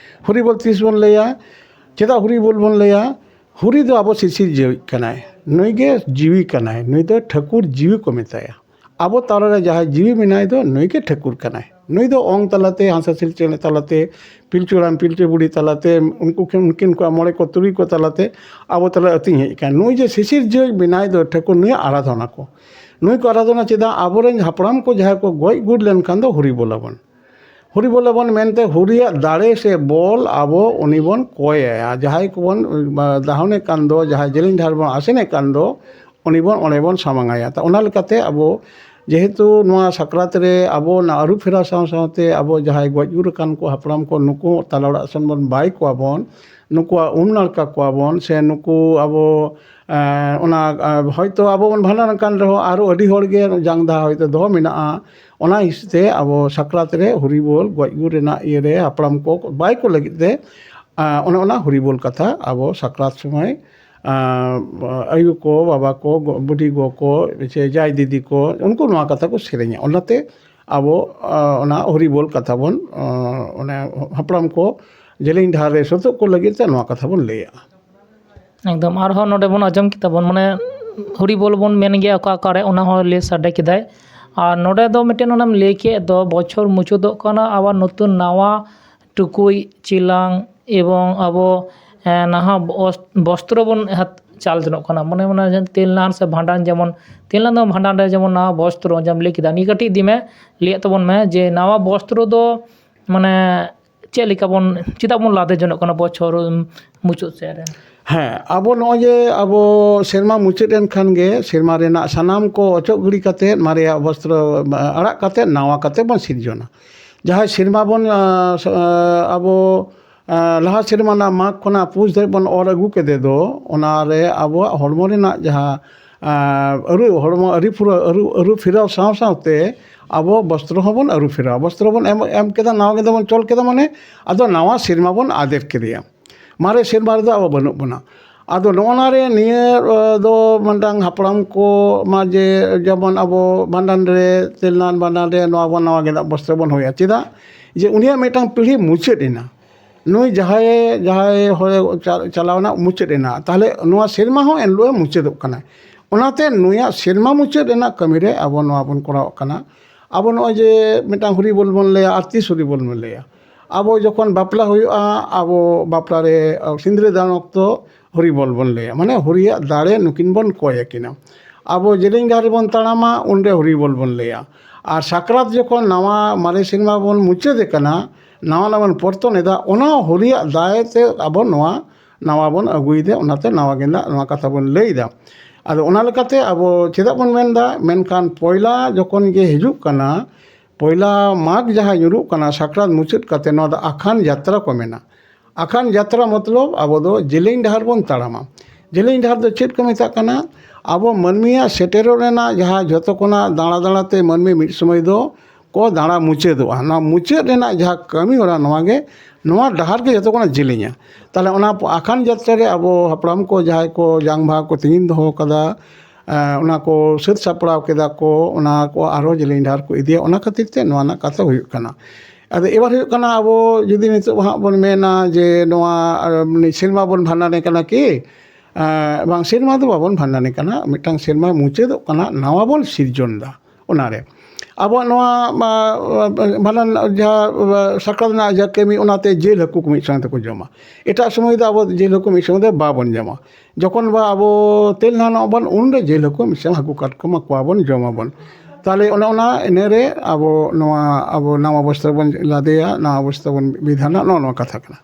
ᱦᱚᱨᱤ ᱵᱚᱞ ᱛᱤᱥ ᱵᱚᱱ ᱞᱟᱹᱭᱟ? ᱪᱮᱫᱟᱜ ᱦᱚᱨᱤ ᱵᱚᱞ ᱵᱚᱱ ᱞᱟᱹᱭᱟ? ᱦᱚᱨᱤ ᱫᱚ ᱟᱵᱚ ᱥᱤᱥᱤᱨᱡᱟᱹᱣᱤᱡ ᱠᱟᱱᱟᱭ, ᱱᱩᱭ ᱜᱮ ᱡᱤᱣᱤ ᱠᱟᱱᱟᱭ, ᱱᱩᱭ ᱫᱚ ᱴᱷᱟᱹᱠᱩᱨ ᱡᱤᱣᱤ ᱠᱚ ᱢᱮᱛᱟᱭᱟ᱾ ᱟᱵᱚ ᱛᱟᱞᱟᱨᱮ ᱡᱟᱦᱟᱸᱭ ᱡᱤᱣᱤ ᱢᱮᱱᱟᱭ ᱫᱚ, ᱱᱩᱭ ᱜᱮ ᱴᱷᱟᱹᱠᱩᱨ ᱠᱟᱱᱟᱭ᱾ ᱱᱩᱭ ᱫᱚ ᱚᱝ ᱛᱟᱞᱟᱛᱮ, ᱦᱟᱸᱥ ᱦᱟᱸᱥᱞᱤ ᱪᱮᱬᱮ ᱛᱟᱞᱟᱛᱮ, ᱯᱤᱞᱪᱩ ᱦᱟᱲᱟᱢ ᱯᱤᱞᱪᱩ ᱵᱩᱲᱦᱤ ᱛᱟᱞᱟᱛᱮ, ᱩᱱᱠᱩ ᱠᱤᱱ, ᱩᱱᱠᱤᱱ ᱠᱚ ᱢᱚᱬᱮ ᱠᱚ ᱛᱩᱨᱩᱭ ᱠᱚ ᱛᱟᱞᱟᱛᱮ ᱟᱵᱚ ᱛᱟᱞᱟ ᱟᱹᱛᱤᱧ ᱦᱮᱡ ᱟᱠᱟᱱ᱾ ᱱᱩᱭ ᱡᱮ ᱥᱤᱥᱤᱨᱡᱟᱹᱣᱤᱡ ᱢᱮᱱᱟᱭ ᱫᱚ ᱴᱷᱟᱹᱠᱩᱨ, ᱱᱩᱭᱟᱜ ᱟᱨᱟᱫᱷᱚᱱᱟ ᱠᱚ᱾ ᱱᱩᱭ ᱠᱚ ᱟᱨᱟᱫᱷᱚᱱᱟ ᱪᱮᱫᱟᱜ? ᱟᱵᱚᱨᱮᱱ ᱦᱟᱯᱲᱟᱢ ᱠᱚ ᱡᱟᱦᱟᱸᱭ ᱠᱚ ᱜᱚᱡ ᱜᱩᱨ ᱞᱮᱱᱠᱷᱟᱱ ᱫᱚ ᱦᱩᱨᱤ ᱵᱚᱞ ᱟᱵᱚᱱ, ᱦᱩᱨᱤ ᱵᱚᱞ ᱟᱵᱚᱱ ᱢᱮᱱᱛᱮ ᱦᱩᱨᱤᱭᱟᱜ ᱫᱟᱲᱮ ᱥᱮ ᱵᱚᱞ ᱟᱵᱚ ᱩᱱᱤ ᱵᱚᱱ ᱠᱚᱭ ᱟᱭᱟ᱾ ᱡᱟᱦᱟᱸᱭ ᱠᱚᱵᱚᱱ ᱫᱟᱦᱚᱱᱮ ᱠᱟᱱ ᱫᱚ, ᱡᱟᱦᱟᱸᱭ ᱡᱮᱞᱮᱧ ᱰᱟᱦᱟᱨ ᱵᱚᱱ ᱟᱥᱮᱱᱮ ᱠᱟᱱ ᱫᱚ, ᱩᱱᱤ ᱵᱚᱱ ᱚᱸᱰᱮ ᱵᱚᱱ ᱥᱟᱢᱟᱝ ᱟᱭᱟ᱾ ᱛᱚ, ᱚᱱᱟ ᱞᱮᱠᱟᱛᱮ ᱟᱵᱚ ᱡᱮᱦᱮᱛᱩ ᱱᱚᱣᱟ ᱥᱟᱠᱨᱟᱛ ᱨᱮ ᱟᱵᱚ ᱚᱱᱟ ᱟᱹᱨᱩ ᱯᱷᱮᱨᱟᱣ ᱥᱟᱶ ᱥᱟᱶᱛᱮ ᱟᱵᱚ ᱡᱟᱦᱟᱸᱭ ᱜᱚᱡ ᱜᱩᱨ ᱟᱠᱟᱱ ᱠᱚ ᱦᱟᱯᱲᱟᱢ ᱠᱚ, ᱱᱩᱠᱩ ᱛᱟᱞᱟ ᱚᱲᱟᱜ ᱥᱮᱱ ᱵᱚᱱ ᱵᱟᱭ ᱠᱚᱣᱟ ᱵᱚᱱ, ᱱᱩᱠᱩᱣᱟᱜ ᱩᱢ ᱱᱟᱲᱠᱟ ᱠᱚᱣᱟ ᱵᱚᱱ, ᱥᱮ ᱱᱩᱠᱩ ᱟᱵᱚ, ᱮᱸ, ᱚᱱᱟ, ᱮᱸ, ᱦᱚᱭᱛᱳ ᱟᱵᱚ ᱵᱚᱱ ᱵᱷᱟᱸᱰᱟᱱ ᱟᱠᱟᱱ ᱨᱮᱦᱚᱸ ᱟᱨᱚ ᱟᱹᱰᱤ ᱦᱚᱲ ᱜᱮ ᱡᱟᱝ ᱫᱟᱦᱟ ᱦᱚᱭᱛᱳ ᱫᱚᱦᱚ ᱢᱮᱱᱟᱜᱼᱟ᱾ ᱚᱱᱟ ᱦᱤᱥᱟᱹᱵ ᱛᱮ ᱟᱵᱚ ᱥᱟᱠᱨᱟᱛ ᱨᱮ ᱦᱩᱨᱤ ᱵᱚᱞ ᱜᱚᱡ ᱜᱩᱨ ᱨᱮᱱᱟᱜ ᱤᱭᱟᱹ ᱨᱮ ᱦᱟᱯᱲᱟᱢ ᱠᱚ ᱵᱟᱭ ᱠᱚ ᱞᱟᱹᱜᱤᱫ ᱛᱮ, ᱮᱸ, ᱚᱱᱮ ᱚᱱᱟ ᱦᱩᱨᱤ ᱵᱚᱞ ᱠᱟᱛᱷᱟ ᱟᱵᱚ ᱥᱟᱠᱨᱟᱛ ᱥᱚᱢᱚᱭ, ᱮᱸ, ᱟᱭᱳ ᱠᱚ, ᱵᱟᱵᱟ ᱠᱚ, ᱜᱚ-, ᱵᱩᱰᱷᱤ ᱜᱚ ᱠᱚ, ᱥᱮ ᱡᱟᱭ ᱫᱤᱫᱤ ᱠᱚ, ᱩᱱᱠᱩ ᱱᱚᱣᱟ ᱠᱟᱛᱷᱟ ᱠᱚ ᱥᱮᱨᱮᱧᱟ᱾ ᱚᱱᱟᱛᱮ ᱟᱵᱚ, ᱮᱸ, ᱚᱱᱟ ᱦᱩᱨᱤ ᱵᱚᱞ ᱠᱟᱛᱷᱟ ᱵᱚᱱ, ᱮᱸ, ᱚᱱᱮ ᱦᱟᱯᱲᱟᱢ ᱠᱚ ᱡᱮᱞᱮᱧ ᱰᱟᱦᱟᱨ ᱨᱮ ᱥᱳᱫᱷᱚᱜ ᱠᱚ ᱞᱟᱹᱜᱤᱫ ᱛᱮ ᱱᱚᱣᱟ ᱠᱟᱛᱷᱟ ᱵᱚᱱ ᱞᱟᱹᱭᱟ᱾ ᱮᱠᱫᱚᱢ᱾ ᱟᱨᱦᱚᱸ ᱱᱚᱰᱮ ᱵᱚᱱ ᱟᱸᱡᱚᱢ ᱠᱮᱫᱟ ᱵᱚᱱ, ᱢᱟᱱᱮ, ᱦᱩᱨᱤ ᱵᱚᱞ ᱵᱚᱱ ᱢᱮᱱ ᱜᱮᱭᱟ ᱚᱠᱟ ᱚᱠᱟᱨᱮ, ᱚᱱᱟ ᱦᱚᱸ ᱞᱟᱹᱭ ᱥᱟᱰᱮ ᱠᱮᱫᱟᱭ᱾ ᱟᱨ ᱱᱚᱰᱮ ᱫᱚ ᱢᱤᱫᱴᱮᱱ ᱚᱱᱟᱢ ᱞᱟᱹᱭ ᱠᱮᱫ ᱫᱚ, ᱵᱚᱪᱷᱚᱨ ᱢᱩᱪᱟᱹᱫᱚᱜ ᱠᱟᱱᱟ, ᱟᱵᱟᱨ ᱱᱚᱛᱩᱱ ᱱᱟᱣᱟ ᱴᱩᱠᱩᱡ ᱪᱮᱞᱟᱝ ᱮᱵᱚᱝ ᱟᱵᱚ, ᱮᱸ, ᱱᱟᱦᱟᱜ ᱵᱚᱥ-, ᱵᱚᱥᱛᱨᱚ ᱵᱚᱱ ᱦᱟᱛ-, ᱪᱟᱞ ᱡᱚᱱᱚᱜ ᱠᱟᱱᱟ᱾ ᱢᱟᱱᱮ, ᱚᱱᱟ ᱡᱟᱦᱟᱸ ᱛᱮᱞ ᱱᱟᱦᱟᱱ ᱥᱮ ᱵᱷᱟᱸᱰᱟᱱ, ᱡᱮᱢᱚᱱ ᱛᱮᱞ ᱱᱟᱦᱟᱱ ᱵᱷᱟᱸᱰᱟᱱ ᱨᱮ ᱡᱮᱢᱚᱱ ᱱᱟᱣᱟ ᱵᱚᱥᱛᱨᱚ, ᱡᱟᱦᱟᱸᱢ ᱞᱟᱹᱭ ᱠᱮᱫᱟ, ᱱᱤᱭᱟᱹ ᱠᱟᱹᱴᱤᱡ ᱤᱫᱤ ᱢᱮ, ᱞᱟᱹᱭᱟᱜ ᱛᱟᱵᱚᱱ ᱢᱮ ᱡᱮ ᱱᱟᱣᱟ ᱵᱚᱥᱛᱨᱚ ᱫᱚ, ᱢᱟᱱᱮ, ᱪᱮᱫ ᱞᱮᱠᱟ ᱵᱚᱱ, ᱪᱮᱫᱟᱜ ᱵᱚᱱ ᱞᱟᱫᱮ ᱡᱚᱱᱚᱜ ᱠᱟᱱᱟ ᱵᱚᱪᱷᱚᱨ ᱢᱩᱪᱟᱹᱫ ᱥᱮᱫ ᱨᱮ? ᱦᱮᱸ, ᱟᱵᱚ ᱱᱚᱜᱼᱚᱭ ᱡᱮ ᱟᱵᱚ ᱥᱮᱨᱢᱟ ᱢᱩᱪᱟᱹᱫ ᱮᱱ ᱠᱷᱟᱱ ᱜᱮ ᱥᱮᱨᱢᱟ ᱨᱮᱱᱟᱜ ᱥᱟᱱᱟᱢ ᱠᱚ ᱚᱪᱚᱜ ᱜᱤᱰᱤ ᱠᱟᱛᱮᱫ, ᱢᱟᱨᱮᱭᱟᱜ ᱵᱚᱥᱛᱨᱚ ᱟᱲᱟᱜ ᱠᱟᱛᱮᱫ ᱱᱟᱣᱟ ᱠᱟᱛᱮᱫ ᱵᱚᱱ ᱥᱤᱨᱡᱚᱱᱟ᱾ ᱡᱟᱦᱟᱸᱭ ᱥᱮᱨᱢᱟ ᱵᱚᱱ, ᱟᱸ, ᱥ-, ᱟᱸ, ᱟᱵᱚ, ᱟᱸ, ᱞᱟᱦᱟ ᱥᱮᱨᱢᱟ ᱨᱮᱱᱟᱜ ᱢᱟᱜᱽ ᱠᱷᱚᱱᱟᱜ ᱯᱩᱥ ᱫᱷᱟᱹᱵᱤᱡ ᱵᱚᱱ ᱚᱨ ᱟᱹᱜᱩ ᱠᱮᱫᱮ ᱫᱚ, ᱚᱱᱟᱨᱮ ᱟᱵᱚᱣᱟᱜ ᱦᱚᱲᱢᱚ ᱨᱮᱱᱟᱜ ᱡᱟᱦᱟᱸ, ᱟᱸ, ᱟᱹᱨᱩ, ᱦᱚᱲᱢᱚ ᱟᱹᱨᱩ ᱯᱷᱩᱨᱟᱹ-, ᱟᱹᱨᱩ, ᱟᱹᱨᱩ ᱯᱷᱮᱨᱟᱣ ᱥᱟᱶ ᱥᱟᱶᱛᱮ ᱟᱵᱚ ᱵᱚᱥᱛᱨᱚ ᱦᱚᱸᱵᱚᱱ ᱟᱹᱨᱩ ᱯᱷᱮᱨᱟᱣᱟ᱾ ᱵᱚᱥᱛᱨᱚ ᱵᱚᱱ ᱮᱢ, ᱮᱢ ᱠᱮᱫᱟ, ᱱᱟᱣᱟ ᱜᱮᱸᱫᱟᱜ ᱵᱚᱱ ᱪᱚᱞ ᱠᱮᱫᱟ, ᱢᱟᱱᱮ ᱟᱫᱚ ᱱᱟᱣᱟ ᱥᱮᱨᱢᱟ ᱵᱚᱱ ᱟᱫᱮᱨ ᱠᱮᱫᱮᱭᱟ᱾ ᱢᱟᱨᱮ ᱥᱮᱨᱢᱟ ᱨᱮᱫᱚ ᱟᱵᱚ ᱵᱟᱹᱱᱩᱜ ᱵᱚᱱᱟ᱾ ᱟᱫᱚ ᱱᱚᱜᱼᱚ ᱱᱟ ᱨᱮ ᱱᱤᱭᱟᱹ, ᱮ, ᱫᱚ ᱢᱤᱫᱴᱟᱝ ᱦᱟᱯᱲᱟᱢ ᱠᱚ ᱢᱟ ᱡᱮ ᱡᱮᱢᱚᱱ ᱟᱵᱚ ᱵᱷᱟᱸᱰᱟᱱ ᱨᱮ, ᱛᱮᱞᱱᱟᱱ ᱵᱷᱟᱸᱰᱟᱱ ᱨᱮ ᱱᱚᱣᱟ ᱵᱚᱱ ᱱᱟᱣᱟ ᱜᱮᱸᱫᱟᱜ ᱵᱚᱥᱛᱨᱚ ᱵᱚᱱ ᱦᱚᱨᱚᱜᱟ᱾ ᱪᱮᱫᱟᱜ? ᱡᱮ ᱩᱱᱤᱭᱟᱜ ᱢᱤᱫᱴᱟᱝ ᱯᱤᱲᱦᱤ ᱢᱩᱪᱟᱹᱫ ᱮᱱᱟ᱾ ᱱᱩᱭ ᱡᱟᱦᱟᱸᱭ, ᱡᱟᱦᱟᱸᱭ ᱦᱚᱲᱮ ᱪᱟ-, ᱪᱟᱞᱟᱣᱱᱟ, ᱢᱩᱪᱟᱹᱫ ᱮᱱᱟ, ᱛᱟᱦᱞᱮ ᱱᱚᱣᱟ ᱥᱮᱨᱢᱟ ᱦᱚᱸ ᱮᱱ ᱦᱤᱞᱳᱜ ᱮ ᱢᱩᱪᱟᱹᱫᱚᱜ ᱠᱟᱱᱟ᱾ ᱚᱱᱟᱛᱮ ᱱᱩᱭᱟᱜ ᱥᱮᱨᱢᱟ ᱢᱩᱪᱟᱹᱫ ᱨᱮᱱᱟᱜ ᱠᱟᱹᱢᱤ ᱨᱮ ᱟᱵᱚ ᱱᱚᱣᱟ ᱵᱚᱱ ᱠᱚᱨᱟᱣᱚᱜ ᱠᱟᱱᱟ᱾ ᱟᱵᱚ ᱱᱚᱜᱼᱚᱭ ᱡᱮ ᱢᱤᱫᱴᱟᱝ ᱦᱩᱨᱤ ᱵᱚᱞ ᱵᱚᱱ ᱞᱟᱹᱭᱟ, ᱟᱨ ᱛᱤᱥ ᱦᱩᱨᱤ ᱵᱚᱞ ᱵᱚᱱ ᱞᱟᱹᱭᱟ? ᱟᱵᱚ ᱡᱚᱠᱷᱚᱱ ᱵᱟᱯᱞᱟ ᱦᱩᱭᱩᱜᱼᱟ, ᱟᱵᱚ ᱵᱟᱯᱞᱟ ᱨᱮ, ᱟᱸ, ᱥᱤᱸᱫᱽᱨᱟᱹ ᱫᱟᱱ ᱚᱠᱛᱚ ᱦᱩᱨᱤ ᱵᱚᱞ ᱵᱚᱱ ᱞᱟᱹᱭᱟ, ᱢᱟᱱᱮ ᱦᱩᱨᱤᱭᱟᱜ ᱫᱟᱲᱮ ᱱᱩᱠᱤᱱ ᱵᱚᱱ ᱠᱚᱭ ᱟᱹᱠᱤᱱᱟ᱾ ᱟᱵᱚ ᱡᱮᱞᱮᱧ ᱰᱟᱦᱟᱨ ᱨᱮᱵᱚᱱ ᱛᱟᱲᱟᱢᱟ, ᱩᱱᱨᱮ ᱦᱚᱨᱤᱵᱚᱞ ᱵᱚᱱ ᱞᱟᱹᱭᱟ᱾ ᱟᱨ ᱥᱟᱠᱨᱟᱛ ᱡᱚᱠᱷᱚᱱ ᱱᱟᱣᱟ ᱢᱟᱨᱮ ᱥᱮᱨᱢᱟ ᱵᱚᱱ ᱢᱩᱪᱟᱹᱫᱮ ᱠᱟᱱᱟ, ᱱᱟᱣᱟ ᱱᱟᱣᱟ ᱵᱚᱱ ᱯᱚᱨᱛᱚᱱ ᱮᱫᱟ, ᱚᱱᱟ ᱦᱚᱨᱤᱭᱟᱜ ᱫᱟᱭ ᱛᱮ ᱟᱵᱚ ᱱᱚᱣᱟ ᱱᱟᱣᱟ ᱵᱚᱱ ᱟᱹᱜᱩᱭᱮᱫᱟ, ᱚᱱᱟᱛᱮ ᱱᱟᱣᱟ ᱜᱮᱸᱫᱟᱜ ᱱᱚᱣᱟ ᱠᱟᱛᱷᱟ ᱵᱚᱱ ᱞᱟᱹᱭᱫᱟ᱾ ᱟᱫᱚ ᱚᱱᱟ ᱞᱮᱠᱟᱛᱮ ᱟᱵᱚ ᱪᱮᱫᱟᱜ ᱵᱚᱱ ᱢᱮᱱᱫᱟ? ᱢᱮᱱᱠᱷᱟᱱ ᱯᱚᱭᱞᱟ ᱡᱚᱠᱷᱚᱱ ᱜᱮ ᱦᱤᱡᱩᱜ ᱠᱟᱱᱟ, ᱯᱚᱭᱞᱟ ᱢᱟᱜᱽ ᱡᱟᱦᱟᱸ ᱧᱩᱨᱩᱜ ᱠᱟᱱᱟ ᱥᱟᱠᱨᱟᱛ ᱢᱩᱪᱟᱹᱫ ᱠᱟᱛᱮ, ᱱᱚᱣᱟ ᱫᱚ ᱟᱠᱷᱟᱱ ᱡᱟᱛᱨᱟ ᱠᱚ ᱢᱮᱱᱟ᱾ ᱟᱠᱷᱟᱱ ᱡᱟᱛᱨᱟ ᱢᱚᱛᱞᱚᱵ ᱟᱵᱚ ᱫᱚ ᱡᱮᱞᱮᱧ ᱰᱟᱦᱟᱨ ᱵᱚᱱ ᱛᱟᱲᱟᱢᱟ᱾ ᱡᱮᱞᱮᱧ ᱰᱟᱦᱟᱨ ᱫᱚ ᱪᱮᱫ ᱠᱚ ᱢᱮᱛᱟᱜ ᱠᱟᱱᱟ? ᱟᱵᱚ ᱢᱟᱹᱱᱢᱤᱭᱟᱜ ᱥᱮᱴᱮᱨᱚᱜ ᱨᱮᱱᱟᱜ ᱡᱟᱦᱟᱸ ᱡᱷᱚᱛᱚ ᱠᱷᱚᱱᱟᱜ ᱫᱟᱬᱟ ᱫᱟᱬᱟ ᱛᱮ ᱢᱟᱹᱱᱢᱤ ᱢᱤᱫ ᱥᱚᱢᱚᱭ ᱫᱚ ᱠᱚ ᱫᱟᱬᱟ ᱢᱩᱪᱟᱹᱫᱚᱜᱼᱟ᱾ ᱱᱚᱣᱟ ᱢᱩᱪᱟᱹᱫ ᱨᱮᱱᱟᱜ ᱡᱟᱦᱟᱸ ᱠᱟᱹᱢᱤ ᱦᱚᱨᱟ, ᱱᱚᱣᱟ ᱜᱮ, ᱱᱚᱣᱟ ᱰᱟᱦᱟᱨ ᱜᱮ ᱡᱷᱚᱛᱚ ᱠᱷᱚᱱᱟᱜ ᱡᱮᱞᱮᱧᱟ᱾ ᱛᱟᱦᱞᱮ ᱚᱱᱟ ᱟᱠᱷᱟᱱ ᱡᱟᱛᱨᱟ ᱨᱮ ᱟᱵᱚ ᱦᱟᱯᱲᱟᱢ ᱠᱚ ᱡᱟᱦᱟᱸᱭ ᱠᱚ ᱡᱟᱝ ᱵᱟᱦᱟ ᱠᱚ ᱛᱤᱸᱜᱤᱱ ᱫᱚᱦᱚ ᱠᱟᱫᱟ, ᱮᱸ, ᱚᱱᱟ ᱠᱚ ᱥᱟᱹᱛ ᱥᱟᱯᱲᱟᱣ ᱠᱮᱫᱟ ᱠᱚ, ᱚᱱᱟ ᱠᱚ ᱟᱨᱦᱚᱸ ᱡᱮᱞᱮᱧ ᱰᱟᱦᱟᱨ ᱠᱚ ᱤᱫᱤᱭᱟ᱾ ᱚᱱᱟ ᱠᱷᱟᱹᱛᱤᱨ ᱛᱮ ᱱᱚᱣᱟ ᱨᱮᱱᱟᱜ ᱠᱟᱛᱷᱟ ᱦᱩᱭᱩᱜ ᱠᱟᱱᱟ᱾ ᱟᱫᱚ ᱮᱵᱟᱨ ᱦᱩᱭᱩᱜ ᱠᱟᱱᱟ, ᱟᱵᱚ ᱡᱩᱫᱤ ᱱᱤᱛᱚᱜ ᱦᱟᱸᱜ ᱵᱚᱱ ᱢᱮᱱᱟ ᱡᱮ ᱱᱚᱣᱟ, ᱟᱨ, ᱥᱮᱨᱢᱟ ᱵᱚᱱ ᱵᱷᱟᱸᱰᱟᱱᱮ ᱠᱟᱱᱟ ᱠᱤ? ᱮᱸ, ᱵᱟᱝ, ᱥᱮᱨᱢᱟ ᱫᱚ ᱵᱟᱵᱚᱱ ᱵᱷᱟᱸᱰᱟᱱᱮ ᱠᱟᱱᱟ, ᱢᱤᱫᱴᱟᱝ ᱥᱮᱨᱢᱟ ᱢᱩᱪᱟᱹᱫᱚᱜ ᱠᱟᱱᱟ, ᱱᱟᱣᱟ ᱵᱚᱱ ᱥᱤᱨᱡᱚᱱ ᱮᱫᱟ᱾ ᱚᱱᱟᱨᱮ ᱟᱵᱚᱣᱟᱜ ᱱᱚᱣᱟ, ᱢᱟ, ᱵᱷᱟᱸᱰᱟᱱ ᱡᱟᱦᱟᱸ, ᱥᱟᱠᱨᱟᱛ ᱨᱮᱱᱟᱜ ᱡᱟᱦᱟᱸ ᱠᱟᱹᱢᱤ, ᱚᱱᱟᱛᱮ ᱡᱤᱞ ᱦᱟᱹᱠᱩ ᱠᱚ ᱢᱤᱫ ᱥᱟᱶ ᱛᱮᱠᱚ ᱡᱚᱢᱟ᱾ ᱮᱴᱟᱜ ᱥᱚᱢᱚᱭ ᱫᱚ ᱟᱵᱚ ᱡᱤᱞ ᱦᱟᱹᱠᱩ ᱢᱤᱫ ᱥᱚᱸᱜᱮ ᱛᱮ ᱵᱟᱵᱚᱱ ᱡᱚᱢᱟ᱾ ᱡᱚᱠᱷᱚᱱ ᱵᱟ ᱟᱵᱚ ᱛᱮᱞ ᱱᱟᱦᱟᱱᱚᱜ ᱵᱚᱱ, ᱩᱱᱨᱮ ᱡᱤᱞ ᱦᱟᱹᱠᱩ ᱢᱤᱫ ᱥᱟᱶ ᱦᱟᱹᱠᱩ ᱠᱟᱴᱠᱚᱢ ᱠᱚᱣᱟ ᱵᱚᱱ, ᱡᱚᱢᱟᱵᱚᱱ᱾ ᱛᱟᱦᱞᱮ ᱚᱱᱮ ᱚᱱᱟ ᱤᱱᱟᱹᱨᱮ ᱟᱵᱚ ᱱᱚᱣᱟ ᱟᱵᱚ ᱱᱟᱣᱟ ᱵᱚᱥᱛᱨᱚ ᱵᱚᱱ ᱞᱟᱫᱮᱭᱟ, ᱱᱟᱣᱟ ᱵᱚᱥᱛᱨᱚ ᱵᱚᱱ ᱵᱤᱫᱷᱟᱱᱟ, ᱱᱚᱜᱼᱚ ᱱᱚᱣᱟ ᱠᱟᱛᱷᱟ ᱠᱟᱱᱟ᱾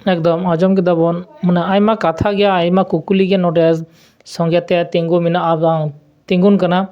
ᱮᱠᱫᱚᱢ, ᱟᱸᱡᱚᱢ ᱠᱮᱫᱟ ᱵᱚᱱ, ᱢᱟᱱᱮ ᱟᱭᱢᱟ ᱠᱟᱛᱷᱟ ᱜᱮ, ᱟᱭᱢᱟ ᱠᱩᱠᱞᱤ ᱜᱮ ᱱᱚᱰᱮ ᱥᱚᱸᱜᱮ ᱛᱮ ᱛᱤᱸᱜᱩ ᱢᱮᱱᱟᱜᱼᱟ, ᱵᱟᱝ ᱛᱤᱸᱜᱩᱱ ᱠᱟᱱᱟ᱾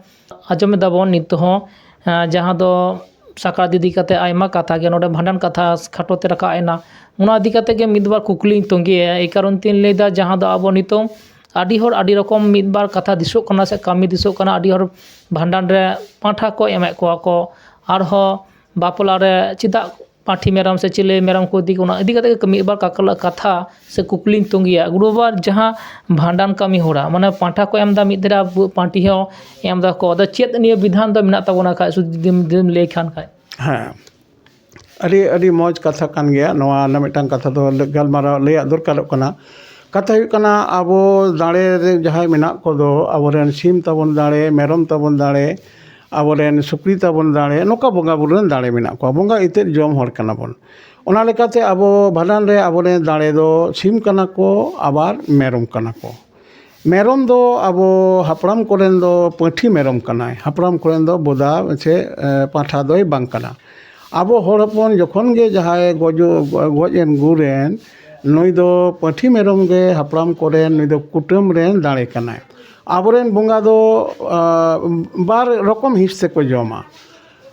ᱟᱸᱡᱚᱢ ᱮᱫᱟ ᱵᱚᱱ ᱱᱤᱛ ᱦᱚᱸ, ᱮᱸ, ᱡᱟᱦᱟᱸ ᱫᱚ ᱥᱟᱠᱨᱟᱛ ᱤᱫᱤ ᱠᱟᱛᱮ ᱟᱭᱢᱟ ᱠᱟᱛᱷᱟ ᱜᱮ ᱱᱚᱰᱮ ᱵᱷᱟᱸᱰᱟᱱ ᱠᱟᱛᱷᱟ ᱠᱷᱟᱴᱚ ᱛᱮ ᱨᱟᱠᱟᱵ ᱮᱱᱟ, ᱚᱱᱟ ᱤᱫᱤ ᱠᱟᱛᱮ ᱜᱮ ᱢᱤᱫ ᱵᱟᱨ ᱠᱩᱠᱞᱤᱧ ᱛᱚᱸᱜᱮᱭᱟ᱾ ᱮᱭ ᱠᱟᱨᱚᱱ ᱛᱤᱧ ᱞᱟᱹᱭᱫᱟ, ᱡᱟᱦᱟᱸ ᱫᱚ ᱟᱵᱚ ᱱᱤᱛᱚᱝ ᱟᱹᱰᱤ ᱦᱚᱲ ᱟᱹᱰᱤ ᱨᱚᱠᱚᱢ ᱢᱤᱫ ᱵᱟᱨ ᱠᱟᱛᱷᱟ ᱫᱤᱥᱚᱜ ᱠᱟᱱᱟ ᱥᱮ ᱠᱟᱹᱢᱤ ᱫᱤᱥᱚᱜ ᱠᱟᱱᱟ, ᱟᱹᱰᱤ ᱦᱚᱲ ᱵᱷᱟᱸᱰᱟᱱ ᱨᱮ ᱯᱟᱸᱴᱷᱟ ᱠᱚ ᱮᱢᱮᱫ ᱠᱚᱣᱟ ᱠᱚ, ᱟᱨᱦᱚᱸ ᱵᱟᱯᱞᱟ ᱨᱮ ᱪᱮᱫᱟᱜ ᱯᱟᱹᱴᱷᱤ ᱢᱮᱨᱚᱢ ᱥᱮ ᱪᱤᱞᱤ ᱢᱮᱨᱚᱢ ᱠᱚ ᱤᱫᱤ ᱠᱚ, ᱚᱱᱟ ᱤᱫᱤ ᱠᱟᱛᱮ ᱜᱮ ᱢᱤᱫ ᱵᱟᱨ ᱠᱟᱠᱞᱟ-, ᱠᱟᱛᱷᱟ ᱥᱮ ᱠᱩᱠᱞᱤᱧ ᱛᱚᱸᱜᱮᱭᱟ᱾ ᱜᱩᱨᱩ ᱵᱟᱵᱟ, ᱡᱟᱦᱟᱸ ᱵᱷᱟᱸᱰᱟᱱ ᱠᱟᱹᱢᱤ ᱦᱚᱨᱟ, ᱢᱟᱱᱮ ᱯᱟᱸᱴᱷᱟ ᱠᱚ ᱮᱢ ᱮᱫᱟ ᱢᱤᱫ ᱫᱷᱟᱨᱮ, ᱟᱵᱚ ᱯᱟᱹᱴᱷᱤ ᱦᱚᱸ ᱮᱢ ᱮᱫᱟ ᱠᱚ, ᱟᱫᱚ ᱪᱮᱫ ᱱᱤᱭᱟᱹ ᱵᱤᱫᱷᱟᱱ ᱫᱚ ᱢᱮᱱᱟᱜ ᱛᱟᱵᱚᱱᱟ ᱠᱷᱟᱡ, ᱥᱩᱫᱷᱩ ᱡᱩᱫᱤᱢ, ᱡᱩᱫᱤᱢ ᱞᱟᱹᱭ ᱠᱷᱟᱱ ᱠᱷᱟᱡ? ᱦᱮᱸ, ᱟᱹᱰᱤ, ᱟᱹᱰᱤ ᱢᱚᱡᱽ ᱠᱟᱛᱷᱟ ᱠᱟᱱ ᱜᱮᱭᱟ᱾ ᱱᱚᱣᱟ ᱨᱮᱱᱟᱜ ᱢᱤᱫᱴᱟᱝ ᱠᱟᱛᱷᱟ ᱫᱚ ᱞᱟᱹ-, ᱜᱟᱞᱢᱟᱨᱟᱣ ᱞᱟᱹᱭᱟᱜ ᱫᱚᱨᱠᱟᱨᱚᱜ ᱠᱟᱱᱟ᱾ ᱠᱟᱛᱷᱟ ᱦᱩᱭᱩᱜ ᱠᱟᱱᱟ, ᱟᱵᱚ ᱫᱟᱲᱮ ᱨᱮ ᱡᱟᱦᱟᱸᱭ ᱢᱮᱱᱟᱜ ᱠᱚᱫᱚ, ᱟᱵᱚᱨᱮᱱ ᱥᱤᱢ ᱛᱟᱵᱚᱱ ᱫᱟᱲᱮ, ᱢᱮᱨᱚᱢ ᱛᱟᱵᱚᱱ ᱫᱟᱲᱮ, ᱟᱵᱚᱨᱮᱱ ᱥᱩᱠᱨᱤ ᱛᱟᱵᱚᱱ ᱫᱟᱲᱮ, ᱱᱚᱝᱠᱟ ᱵᱚᱸᱜᱟ ᱵᱩᱨᱩ ᱨᱮᱱ ᱫᱟᱲᱮ ᱢᱮᱱᱟᱜ ᱠᱚᱣᱟ᱾ ᱵᱚᱸᱜᱟ ᱤᱛᱟᱹᱫ ᱡᱚᱢ ᱦᱚᱲ ᱠᱟᱱᱟ ᱵᱚᱱ᱾ ᱚᱱᱟ ᱞᱮᱠᱟᱛᱮ ᱟᱵᱚ ᱵᱷᱟᱸᱰᱟᱱ ᱨᱮ ᱟᱵᱚᱨᱮᱱ ᱫᱟᱲᱮ ᱫᱚ ᱥᱤᱢ ᱠᱟᱱᱟ ᱠᱚ, ᱟᱵᱟᱨ ᱢᱮᱨᱚᱢ ᱠᱟᱱᱟ ᱠᱚ᱾ ᱢᱮᱨᱚᱢ ᱫᱚ ᱟᱵᱚ ᱦᱟᱯᱲᱟᱢ ᱠᱚᱨᱮᱱ ᱫᱚ ᱯᱟᱹᱴᱷᱤ ᱢᱮᱨᱚᱢ ᱠᱟᱱᱟᱭ, ᱦᱟᱯᱲᱟᱢ ᱠᱚᱨᱮᱱ ᱫᱚ ᱵᱚᱫᱟ ᱥᱮ ᱯᱟᱸᱴᱷᱟ ᱫᱚᱭ ᱵᱟᱝ ᱠᱟᱱᱟ᱾ ᱟᱵᱚ ᱦᱚᱲ ᱦᱚᱯᱚᱱ ᱡᱚᱠᱷᱚᱱ ᱜᱮ ᱡᱟᱦᱟᱸᱭ ᱜᱚᱡᱚᱜ ᱜᱚᱡ ᱮᱱ ᱜᱩᱨ ᱮᱱ, ᱱᱩᱭ ᱫᱚ ᱯᱟᱹᱴᱷᱤ ᱢᱮᱨᱚᱢ ᱜᱮ ᱦᱟᱯᱲᱟᱢ ᱠᱚᱨᱮᱱ, ᱱᱩᱭ ᱫᱚ ᱠᱩᱴᱟᱹᱢ ᱨᱮᱱ ᱫᱟᱲᱮ ᱠᱟᱱᱟᱭ᱾ ᱟᱵᱚᱨᱮᱱ ᱵᱚᱸᱜᱟ ᱫᱚ ᱵᱟᱨ ᱨᱚᱠᱚᱢ ᱦᱤᱸᱥ ᱛᱮᱠᱚ ᱡᱚᱢᱟ᱾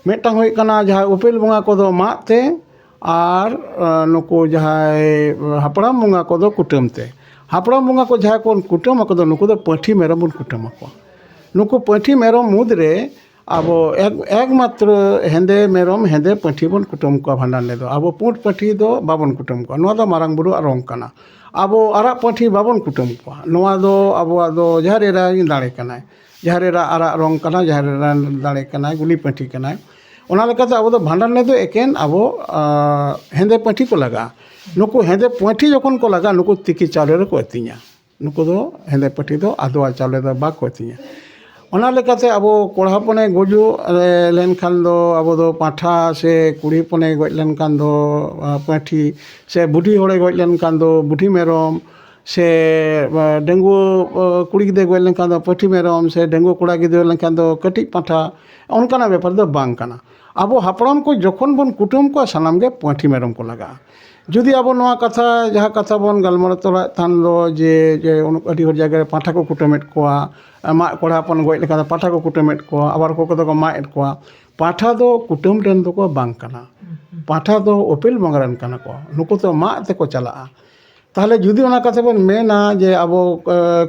ᱢᱤᱫᱴᱟᱝ ᱦᱩᱭᱩᱜ ᱠᱟᱱᱟ ᱡᱟᱦᱟᱸᱭ ᱩᱯᱮᱞ ᱵᱚᱸᱜᱟ ᱠᱚᱫᱚ ᱢᱟᱜ ᱛᱮ, ᱟᱨ ᱱᱩᱠᱩ ᱡᱟᱦᱟᱸᱭ ᱦᱟᱯᱲᱟᱢ ᱵᱚᱸᱜᱟ ᱠᱚᱫᱚ ᱠᱩᱴᱟᱹᱢ ᱛᱮ᱾ ᱦᱟᱯᱲᱟᱢ ᱵᱚᱸᱜᱟ ᱠᱚ ᱡᱟᱦᱟᱸᱭ ᱠᱚ ᱠᱩᱴᱟᱹᱢ ᱟᱠᱚ ᱫᱚ, ᱱᱩᱠᱩ ᱫᱚ ᱯᱟᱹᱴᱷᱤ ᱢᱮᱨᱚᱢ ᱵᱚᱱ ᱠᱩᱴᱟᱹᱢ ᱟᱠᱚᱣᱟ᱾ ᱱᱩᱠᱩ ᱯᱟᱹᱴᱷᱤ ᱢᱮᱨᱚᱢ ᱢᱩᱫᱽᱨᱮ ᱟᱵᱚ ᱮᱠ- ᱮᱠᱢᱟᱛᱨᱚ ᱦᱮᱸᱫᱮ ᱢᱮᱨᱚᱢ ᱦᱮᱸᱫᱮ ᱯᱟᱹᱴᱷᱤ ᱵᱚᱱ ᱠᱩᱴᱟᱹᱢ ᱠᱚᱣᱟ ᱵᱷᱟᱸᱰᱟᱱ ᱨᱮᱫᱚ᱾ ᱟᱵᱚ ᱯᱩᱸᱰ ᱯᱟᱹᱴᱷᱤ ᱫᱚ ᱵᱟᱵᱚᱱ ᱠᱩᱴᱟᱹᱢ ᱠᱚᱣᱟ, ᱱᱚᱣᱟ ᱫᱚ ᱢᱟᱨᱟᱝ ᱵᱩᱨᱩᱣᱟᱜ ᱨᱚᱝ ᱠᱟᱱᱟ᱾ ᱟᱵᱚ ᱟᱨᱟᱜ ᱯᱟᱹᱴᱷᱤ ᱵᱟᱵᱚᱱ ᱠᱩᱴᱟᱹᱢ ᱠᱚᱣᱟ, ᱱᱚᱣᱟ ᱫᱚ ᱟᱵᱚᱣᱟᱜ ᱫᱚ ᱡᱟᱦᱮᱨ ᱮᱨᱟ ᱫᱟᱲᱮ ᱠᱟᱱᱟᱭ᱾ ᱡᱟᱦᱮᱨ ᱮᱨᱟ ᱟᱨᱟᱜ ᱨᱚᱝ ᱠᱟᱱᱟ, ᱡᱟᱦᱮᱨ ᱮᱨᱟ ᱫᱟᱲᱮ ᱠᱟᱱᱟᱭ, ᱜᱩᱱᱤ ᱯᱟᱹᱴᱷᱤ ᱠᱟᱱᱟᱭ᱾ ᱚᱱᱟ ᱞᱮᱠᱟᱛᱮ ᱟᱵᱚ ᱫᱚ ᱵᱷᱟᱸᱰᱟᱱ ᱨᱮᱫᱚ ᱮᱠᱮᱱ ᱟᱵᱚ ᱦᱮᱸᱫᱮ ᱯᱟᱹᱴᱷᱤ ᱠᱚ ᱞᱟᱜᱟᱜᱼᱟ᱾ ᱱᱩᱠᱩ ᱦᱮᱸᱫᱮ ᱯᱟᱹᱴᱷᱤ ᱡᱚᱠᱷᱚᱱ ᱠᱚ ᱞᱟᱜᱟᱜᱼᱟ, ᱱᱩᱠᱩ ᱛᱤᱠᱤ ᱪᱟᱣᱞᱮ ᱨᱮᱠᱚ ᱟᱹᱛᱤᱧᱟ᱾ ᱱᱩᱠᱩ ᱫᱚ ᱦᱮᱸᱫᱮ ᱯᱟᱹᱴᱷᱤ ᱫᱚ ᱟᱫᱣᱟ ᱪᱟᱣᱞᱮ ᱫᱚ ᱵᱟᱠᱚ ᱟᱹᱛᱤᱧᱟ᱾ ᱚᱱᱟ ᱞᱮᱠᱟᱛᱮ ᱟᱵᱚ ᱠᱚᱲᱟ ᱦᱚᱯᱚᱱᱮ ᱜᱩᱡᱩᱜ ᱞᱮᱱᱠᱷᱟᱱ ᱫᱚ ᱟᱵᱚ ᱫᱚ ᱯᱟᱸᱴᱷᱟ, ᱥᱮ ᱠᱩᱲᱤ ᱦᱚᱯᱚᱱᱮ ᱜᱚᱡ ᱞᱮᱱᱠᱷᱟᱱ ᱫᱚ ᱯᱟᱹᱴᱷᱤ, ᱥᱮ ᱵᱩᱰᱷᱤ ᱦᱚᱲᱮ ᱜᱚᱡ ᱞᱮᱱᱠᱷᱟᱱ ᱫᱚ ᱵᱩᱰᱷᱤ ᱢᱮᱨᱚᱢ, ᱥᱮ ᱰᱟᱺᱜᱩᱣᱟᱹ ᱠᱩᱲᱤ ᱜᱤᱫᱽᱨᱟᱹ ᱜᱚᱡ ᱞᱮᱱᱠᱷᱟᱱ ᱫᱚ ᱯᱟᱹᱴᱷᱤ ᱢᱮᱨᱚᱢ, ᱥᱮ ᱰᱟᱺᱜᱩᱣᱟᱹ ᱠᱚᱲᱟ ᱜᱤᱫᱽᱨᱟᱹ ᱞᱮᱱᱠᱷᱟᱱ ᱫᱚ ᱠᱟᱹᱴᱤᱡ ᱯᱟᱸᱴᱷᱟ, ᱚᱱᱠᱟᱱᱟᱜ ᱵᱮᱯᱟᱨ ᱫᱚ ᱵᱟᱝ ᱠᱟᱱᱟ᱾ ᱟᱵᱚ ᱦᱟᱯᱲᱟᱢ ᱠᱚ ᱡᱚᱠᱷᱚᱱ ᱵᱚᱱ ᱠᱩᱴᱟᱹᱢ ᱠᱚᱣᱟ, ᱥᱟᱱᱟᱢ ᱜᱮ ᱯᱟᱹᱴᱷᱤ ᱢᱮᱨᱚᱢ ᱠᱚ ᱞᱟᱜᱟᱜᱼᱟ᱾ ᱡᱩᱫᱤ ᱟᱵᱚ ᱱᱚᱣᱟ ᱠᱟᱛᱷᱟ, ᱡᱟᱦᱟᱸ ᱠᱟᱛᱷᱟ ᱵᱚᱱ ᱜᱟᱞᱢᱟᱨᱟᱣ ᱛᱚᱨᱟᱭᱮᱫ ᱛᱟᱦᱮᱱ ᱫᱚ ᱡᱮ, ᱡᱮ ᱟᱹᱰᱤ ᱦᱚᱲ ᱡᱟᱭᱜᱟ ᱨᱮ ᱯᱟᱸᱴᱷᱟ ᱠᱚ ᱠᱩᱴᱟᱹᱢᱮᱫ ᱠᱚᱣᱟ, ᱢᱟᱜ ᱠᱚᱲᱟ ᱦᱚᱯᱚᱱ ᱜᱚᱡ ᱞᱮᱠᱷᱟᱱ ᱫᱚ ᱯᱟᱸᱴᱷᱟ ᱠᱚ ᱠᱩᱴᱟᱹᱢᱮᱫ ᱠᱚᱣᱟ, ᱟᱵᱟᱨ ᱚᱠᱚᱭ ᱠᱚᱫᱚ ᱠᱚ ᱢᱟᱜ ᱮᱫ ᱠᱚᱣᱟ᱾ ᱯᱟᱸᱴᱷᱟ ᱫᱚ ᱠᱩᱴᱟᱹᱢ ᱨᱮᱱ ᱫᱚᱠᱚ ᱵᱟᱝ ᱠᱟᱱᱟ᱾ ᱯᱟᱸᱴᱷᱟ ᱫᱚ ᱩᱯᱮᱞ ᱵᱚᱸᱜᱟ ᱨᱮᱱ ᱠᱟᱱᱟ ᱠᱚ, ᱱᱩᱠᱩ ᱫᱚ ᱢᱟᱜ ᱛᱮᱠᱚ ᱪᱟᱞᱟᱜᱼᱟ᱾ ᱛᱟᱦᱚᱞᱮ ᱡᱩᱫᱤ ᱚᱱᱟ ᱠᱟᱛᱷᱟ ᱵᱚᱱ ᱢᱮᱱᱟ ᱡᱮ ᱟᱵᱚ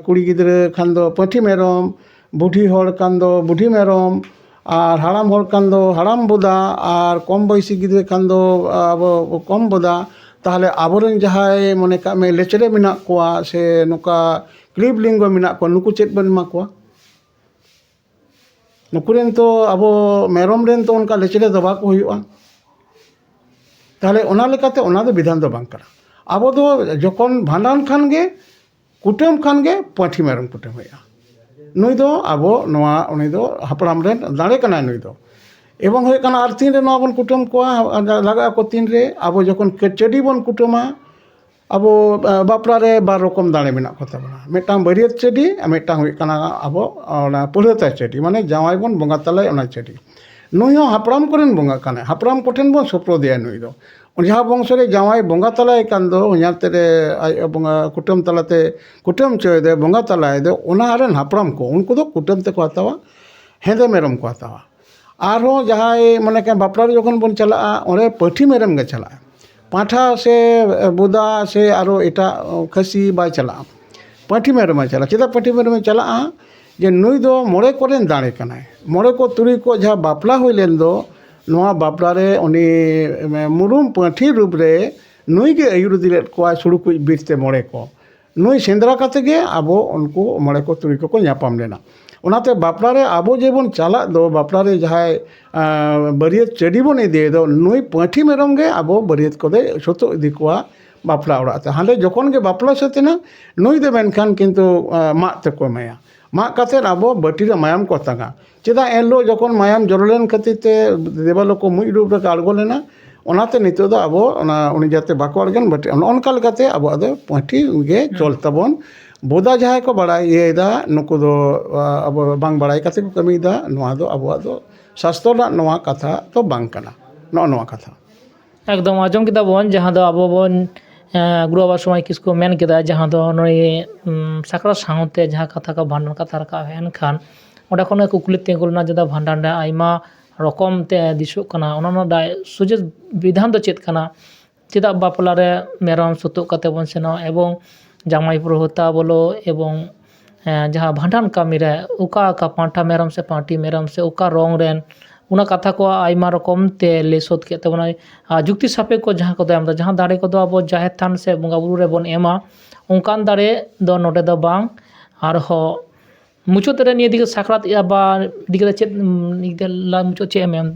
ᱠᱩᱲᱤ ᱜᱤᱫᱽᱨᱟᱹ ᱠᱷᱟᱱ ᱫᱚ ᱯᱟᱹᱴᱷᱤ ᱢᱮᱨᱚᱢ, ᱵᱩᱰᱷᱤ ᱦᱚᱲ ᱠᱷᱟᱱ ᱫᱚ ᱵᱩᱰᱷᱤ ᱢᱮᱨᱚᱢ, ᱟᱨ ᱦᱟᱲᱟᱢ ᱦᱚᱲ ᱠᱷᱟᱱ ᱫᱚ ᱦᱟᱲᱟᱢ ᱵᱚᱫᱟ, ᱟᱨ ᱠᱚᱢ ᱵᱚᱭᱥᱤ ᱜᱤᱫᱽᱨᱟᱹ ᱠᱷᱟᱱ ᱫᱚ ᱟᱵᱚ ᱠᱚᱢ ᱵᱚᱫᱟ᱾ ᱛᱟᱦᱚᱞᱮ ᱟᱵᱚᱨᱮᱱ ᱡᱟᱦᱟᱸᱭ, ᱢᱚᱱᱮ ᱠᱟᱜ ᱢᱮ, ᱞᱮᱪᱲᱮ ᱢᱮᱱᱟᱜ ᱠᱚᱣᱟ ᱥᱮ ᱱᱚᱝᱠᱟ ᱠᱞᱤᱵ ᱞᱤᱝᱜᱚ ᱢᱮᱱᱟᱜ ᱠᱚᱣᱟ, ᱱᱩᱠᱩ ᱪᱮᱫ ᱵᱚᱱ ᱮᱢᱟ ᱠᱚᱣᱟ? ᱱᱩᱠᱩ ᱨᱮᱱ ᱛᱚ ᱟᱵᱚ ᱢᱮᱨᱚᱢ ᱨᱮᱱ ᱛᱚ ᱚᱱᱠᱟ ᱞᱮᱪᱲᱮ ᱫᱚ ᱵᱟᱠᱚ ᱦᱩᱭᱩᱜᱼᱟ᱾ ᱛᱟᱦᱚᱞᱮ ᱚᱱᱟ ᱞᱮᱠᱟᱛᱮ ᱚᱱᱟ ᱫᱚ ᱵᱤᱫᱷᱟᱱ ᱫᱚ ᱵᱟᱝ ᱠᱟᱱᱟ᱾ ᱟᱵᱚ ᱫᱚ ᱡᱚᱠᱷᱚᱱ ᱵᱷᱟᱸᱰᱟᱱ ᱠᱷᱟᱱ ᱜᱮ, ᱠᱩᱴᱟᱹᱢ ᱠᱷᱟᱱ ᱜᱮ ᱯᱟᱹᱴᱷᱤ ᱢᱮᱨᱚᱢ ᱠᱩᱴᱟᱹᱢ ᱦᱩᱭᱩᱜᱼᱟ᱾ ᱱᱩᱭ ᱫᱚ ᱟᱵᱚ ᱱᱚᱣᱟ, ᱩᱱᱤ ᱫᱚ ᱦᱟᱯᱲᱟᱢ ᱨᱮᱱ ᱫᱟᱲᱮ ᱠᱟᱱᱟᱭ ᱱᱩᱭ ᱫᱚ᱾ ᱮᱵᱚᱝ ᱦᱩᱭᱩᱜ ᱠᱟᱱᱟ, ᱟᱨ ᱛᱤᱱᱨᱮ ᱱᱚᱣᱟ ᱵᱚᱱ ᱠᱩᱴᱟᱹᱢ ᱠᱚᱣᱟ, ᱞᱟᱜᱟᱜ ᱟᱠᱚ ᱛᱤᱱᱨᱮ, ᱟᱵᱚ ᱡᱚᱠᱷᱚᱱ ᱪᱟᱹᱰᱤ ᱵᱚᱱ ᱠᱩᱴᱟᱹᱢᱟ, ᱟᱵᱚ ᱵᱟᱯᱞᱟ ᱨᱮ ᱵᱟᱨ ᱨᱚᱠᱚᱢ ᱫᱟᱲᱮ ᱢᱮᱱᱟᱜ ᱠᱚ ᱛᱟᱵᱚᱱᱟ᱾ ᱢᱤᱫᱴᱟᱝ ᱵᱟᱹᱨᱭᱟᱹᱛ ᱪᱟᱹᱰᱤ ᱟᱨ ᱢᱤᱫᱴᱟᱝ ᱦᱩᱭᱩᱜ ᱠᱟᱱᱟ ᱟᱵᱚ ᱚᱱᱟ ᱯᱟᱹᱲᱦᱟᱹᱛᱟ ᱪᱟᱹᱰᱤ, ᱢᱟᱱᱮ ᱡᱟᱶᱟᱭ ᱵᱚᱱ ᱵᱚᱸᱜᱟ ᱛᱟᱞᱟᱭ ᱚᱱᱟ ᱪᱟᱹᱰᱤ᱾ ᱱᱩᱭ ᱦᱚᱸ ᱦᱟᱯᱲᱟᱢ ᱠᱚᱨᱮᱱ ᱵᱚᱸᱜᱟ ᱠᱟᱱᱟᱭ, ᱦᱟᱯᱲᱟᱢ ᱠᱚᱴᱷᱮᱱ ᱵᱚᱱ ᱥᱩᱯᱨᱚᱫᱮᱭᱟ ᱱᱩᱭ ᱫᱚ᱾ ᱡᱟᱦᱟᱸ ᱵᱚᱝᱥᱚ ᱨᱮ ᱡᱟᱶᱟᱭ ᱵᱚᱸᱜᱟ ᱛᱟᱞᱟᱭ ᱠᱟᱱ ᱫᱚ, ᱦᱚᱧᱦᱟᱨ ᱛᱮᱨᱮ ᱟᱡ ᱵᱚᱸᱜᱟ ᱠᱩᱴᱟᱹᱢ ᱛᱟᱞᱟᱛᱮ ᱠᱩᱴᱟᱹᱢ ᱦᱚᱪᱚᱭᱮᱫᱟᱭ, ᱵᱚᱸᱜᱟ ᱛᱟᱞᱟᱭ ᱫᱚ, ᱚᱱᱟ ᱨᱮᱱ ᱦᱟᱯᱲᱟᱢ ᱠᱚ, ᱩᱱᱠᱩ ᱫᱚ ᱠᱩᱴᱟᱹᱢ ᱛᱮᱠᱚ ᱦᱟᱛᱟᱣᱟ, ᱦᱮᱸᱫᱮ ᱢᱮᱨᱚᱢ ᱠᱚ ᱦᱟᱛᱟᱣᱟ᱾ ᱟᱨᱦᱚᱸ ᱡᱟᱦᱟᱸᱭ ᱢᱟᱱᱮ ᱠᱟᱱ ᱵᱟᱯᱞᱟ ᱨᱮ ᱡᱚᱠᱷᱚᱱ ᱵᱚᱱ ᱪᱟᱞᱟᱜᱼᱟ, ᱚᱸᱰᱮ ᱯᱟᱹᱴᱷᱤ ᱢᱮᱨᱚᱢ ᱜᱮ ᱪᱟᱞᱟᱜᱼᱟ᱾ ᱯᱟᱸᱴᱷᱟ ᱥᱮ ᱵᱚᱫᱟ ᱥᱮ ᱟᱨᱚ ᱮᱴᱟᱜ ᱠᱷᱟᱹᱥᱤ ᱵᱟᱭ ᱪᱟᱞᱟᱜᱼᱟ, ᱯᱟᱹᱴᱷᱤ ᱢᱮᱨᱚᱢᱮ ᱪᱟᱞᱟᱜᱼᱟ᱾ ᱪᱮᱫᱟᱜ ᱯᱟᱹᱴᱷᱤ ᱢᱮᱨᱚᱢᱮ ᱪᱟᱞᱟᱜᱼᱟ? ᱡᱮ ᱱᱩᱭ ᱫᱚ ᱢᱚᱬᱮ ᱠᱚᱨᱮᱱ ᱫᱟᱲᱮ ᱠᱟᱱᱟᱭ᱾ ᱢᱚᱬᱮ ᱠᱚ ᱛᱩᱨᱩᱭ ᱠᱚ ᱡᱟᱦᱟᱸ ᱵᱟᱯᱞᱟ ᱦᱩᱭ ᱞᱮᱱ ᱫᱚ, ᱱᱚᱣᱟ ᱵᱟᱯᱞᱟ ᱨᱮ ᱩᱱᱤ ᱢᱩᱨᱩᱢ ᱯᱟᱹᱴᱷᱤ ᱨᱩᱯ ᱨᱮ ᱱᱩᱭ ᱜᱮ ᱟᱹᱭᱩᱨ ᱤᱫᱤ ᱞᱮᱫ ᱠᱚᱣᱟᱭ ᱥᱩᱲᱩᱠᱩᱡ ᱵᱤᱨ ᱛᱮ ᱢᱚᱬᱮ ᱠᱚ᱾ ᱱᱩᱭ ᱥᱮᱸᱫᱽᱨᱟ ᱠᱟᱛᱮ ᱜᱮ ᱟᱵᱚ ᱩᱱᱠᱩ ᱢᱚᱬᱮ ᱠᱚ ᱛᱩᱨᱩᱭ ᱠᱚᱠᱚ ᱧᱟᱯᱟᱢ ᱞᱮᱱᱟ᱾ ᱚᱱᱟᱛᱮ ᱵᱟᱯᱞᱟ ᱨᱮ ᱟᱵᱚ ᱡᱮᱵᱚᱱ ᱪᱟᱞᱟᱜ ᱫᱚ, ᱵᱟᱯᱞᱟ ᱨᱮ ᱡᱟᱦᱟᱸᱭ ᱟᱸ, ᱵᱟᱹᱨᱭᱟᱹᱛ ᱪᱟᱹᱰᱤ ᱵᱚᱱ ᱤᱫᱤᱭᱮ ᱫᱚ, ᱱᱩᱭ ᱯᱟᱹᱴᱷᱤ ᱢᱮᱨᱚᱢ ᱜᱮ ᱟᱵᱚ ᱵᱟᱹᱨᱭᱟᱹᱛ ᱠᱚᱫᱚᱭ ᱥᱩᱛᱩᱜ ᱤᱫᱤ ᱠᱚᱣᱟ ᱵᱟᱯᱞᱟ ᱚᱲᱟᱜ ᱛᱮ᱾ ᱦᱟᱸᱰᱮ ᱡᱚᱠᱷᱚᱱ ᱜᱮ ᱵᱟᱯᱞᱟ ᱥᱟᱹᱛ ᱮᱱᱟ, ᱱᱩᱭ ᱫᱚ ᱢᱮᱱᱠᱷᱟᱱ ᱠᱤᱱᱛᱩ ᱟᱸ, ᱢᱟᱜ ᱛᱮᱠᱚ ᱮᱢᱟᱭᱟ᱾ ᱢᱟᱜ ᱠᱟᱛᱮᱫ ᱟᱵᱚ ᱵᱟᱹᱴᱤ ᱨᱮ ᱢᱟᱭᱟᱢ ᱠᱚ ᱛᱟᱸᱜᱟ᱾ ᱪᱮᱫᱟᱜ ᱮᱱᱦᱤᱞᱳᱜ ᱡᱚᱠᱷᱚᱱ ᱢᱟᱭᱟᱢ ᱡᱚᱨᱚ ᱞᱮᱱ ᱠᱷᱟᱹᱛᱤᱨ ᱛᱮ ᱫᱮᱵᱟ ᱞᱳᱠ ᱠᱚ ᱢᱩᱡ ᱨᱩᱯ ᱨᱮᱠᱚ ᱟᱬᱜᱚ ᱞᱮᱱᱟ, ᱚᱱᱟᱛᱮ ᱱᱤᱛᱚᱜ ᱫᱚ ᱟᱵᱚ ᱚᱱᱟ ᱩᱱᱤ ᱡᱟᱛᱮ ᱵᱟᱠᱚ ᱟᱬᱜᱚᱱ, ᱵᱟᱹᱴᱤ, ᱱᱚᱜᱼᱚ ᱱᱚᱝᱠᱟ ᱞᱮᱠᱟᱛᱮ ᱟᱵᱚᱣᱟᱜ ᱫᱚ ᱯᱟᱹᱴᱷᱤ ᱜᱮ ᱦᱩᱸ᱾ ᱪᱚᱞ ᱛᱟᱵᱚᱱ᱾ ᱵᱚᱫᱟ ᱡᱟᱦᱟᱸᱭ ᱠᱚ ᱵᱟᱲᱟᱭ ᱤᱭᱟᱹᱭᱮᱫᱟ, ᱱᱩᱠᱩ ᱫᱚ, ᱟ, ᱟᱵᱚ ᱵᱟᱝ ᱵᱟᱲᱟᱭ ᱠᱟᱛᱮ ᱠᱚ ᱠᱟᱹᱢᱤᱭᱮᱫᱟ᱾ ᱱᱚᱣᱟ ᱫᱚ ᱟᱵᱚᱣᱟᱜ ᱫᱚ ᱥᱟᱥᱛᱚ ᱨᱮᱱᱟᱜ ᱱᱚᱣᱟ ᱠᱟᱛᱷᱟ ᱫᱚ ᱵᱟᱝ ᱠᱟᱱᱟ᱾ ᱱᱚᱜᱼᱚ ᱱᱚᱣᱟ ᱠᱟᱛᱷᱟ᱾ ᱮᱠᱫᱚᱢ ᱟᱸᱡᱚᱢ ᱠᱮᱫᱟ ᱵᱚᱱ, ᱡᱟᱦᱟᱸ ᱫᱚ ᱟᱵᱚ ᱵᱚᱱ, ᱮᱸ, ᱜᱩᱨᱩ ᱵᱟᱵᱟ ᱥᱚᱢᱟᱡᱽ ᱠᱤᱥᱠᱩ ᱢᱮᱱ ᱠᱮᱫᱟ, ᱡᱟᱦᱟᱸ ᱫᱚ ᱱᱩᱭ, ᱩᱢ, ᱥᱟᱠᱨᱟᱛ ᱥᱟᱶᱛᱮ ᱡᱟᱦᱟᱸ ᱠᱟᱛᱷᱟ ᱠᱚ, ᱵᱷᱟᱸᱰᱟᱱ ᱠᱟᱛᱷᱟ ᱨᱟᱠᱟᱵ ᱦᱮᱡ ᱮᱱ ᱠᱷᱟᱱ, ᱚᱸᱰᱮ ᱠᱷᱚᱱ ᱜᱮ ᱠᱩᱠᱞᱤ ᱛᱤᱸᱜᱩ ᱞᱮᱱᱟ, ᱪᱮᱫᱟᱜ ᱵᱷᱟᱸᱰᱟᱱ ᱨᱮ ᱟᱭᱢᱟ ᱨᱚᱠᱚᱢ ᱛᱮ ᱫᱤᱥᱚᱜ ᱠᱟᱱᱟ, ᱚᱱᱟ ᱨᱮᱱᱟᱜ ᱫᱟᱭ ᱥᱚᱡᱷᱮ ᱵᱤᱫᱷᱟᱱ ᱫᱚ ᱪᱮᱫ ᱠᱟᱱᱟ? ᱪᱮᱫᱟᱜ ᱵᱟᱯᱞᱟ ᱨᱮ ᱢᱮᱨᱚᱢ ᱥᱩᱛᱩᱜ ᱠᱟᱛᱮ ᱵᱚᱱ ᱥᱮᱱᱚᱜᱼᱟ ᱮᱵᱚᱝ ᱡᱟᱶᱟᱭ ᱯᱨᱚᱦᱩᱛᱟ ᱵᱚᱞᱚ ᱮᱵᱚᱝ, ᱮᱸ, ᱡᱟᱦᱟᱸ ᱵᱷᱟᱸᱰᱟᱱ ᱠᱟᱹᱢᱤ ᱨᱮ ᱚᱠᱟ ᱚᱠᱟ ᱯᱟᱸᱴᱷᱟ ᱢᱮᱨᱚᱢ ᱥᱮ ᱯᱟᱹᱴᱷᱤ ᱢᱮᱨᱚᱢ ᱥᱮ ᱚᱠᱟ ᱨᱚᱝ ᱨᱮᱱ, ᱚᱱᱟ ᱠᱟᱛᱷᱟ ᱠᱚ ᱟᱭᱢᱟ ᱨᱚᱠᱚᱢ ᱛᱮ ᱞᱟᱹᱭ ᱥᱚᱫ ᱠᱮᱫ ᱛᱟᱵᱚᱱᱟᱭ᱾ ᱟᱨ ᱡᱩᱠᱛᱤ ᱥᱟᱯᱮᱠ ᱠᱚ ᱡᱟᱦᱟᱸ ᱠᱚᱫᱚ ᱮᱢ ᱮᱫᱟ, ᱡᱟᱦᱟᱸ ᱫᱟᱲᱮ ᱠᱚᱫᱚ ᱟᱵᱚ ᱡᱟᱦᱮᱨ ᱛᱷᱟᱱ ᱥᱮ ᱵᱚᱸᱜᱟ ᱵᱩᱨᱩ ᱨᱮᱵᱚᱱ ᱮᱢᱟ, ᱚᱱᱠᱟᱱ ᱫᱟᱲᱮ ᱫᱚ ᱱᱚᱰᱮ ᱫᱚ ᱵᱟᱝ᱾ ᱟᱨᱦᱚᱸ ᱢᱩᱪᱟᱹᱫ ᱨᱮ ᱱᱤᱭᱟᱹ ᱤᱫᱤ ᱠᱟᱛᱮ ᱥᱟᱠᱨᱟᱛ ᱤᱭᱟᱹ ᱵᱟ ᱤᱫᱤ ᱠᱟᱛᱮ ᱪᱮᱫ, ᱩᱢ, ᱤᱫᱤ ᱠᱟᱛᱮ ᱞᱟ-, ᱢᱩᱪᱟᱹᱫ ᱪᱮᱫ ᱮᱢ ᱮᱢ?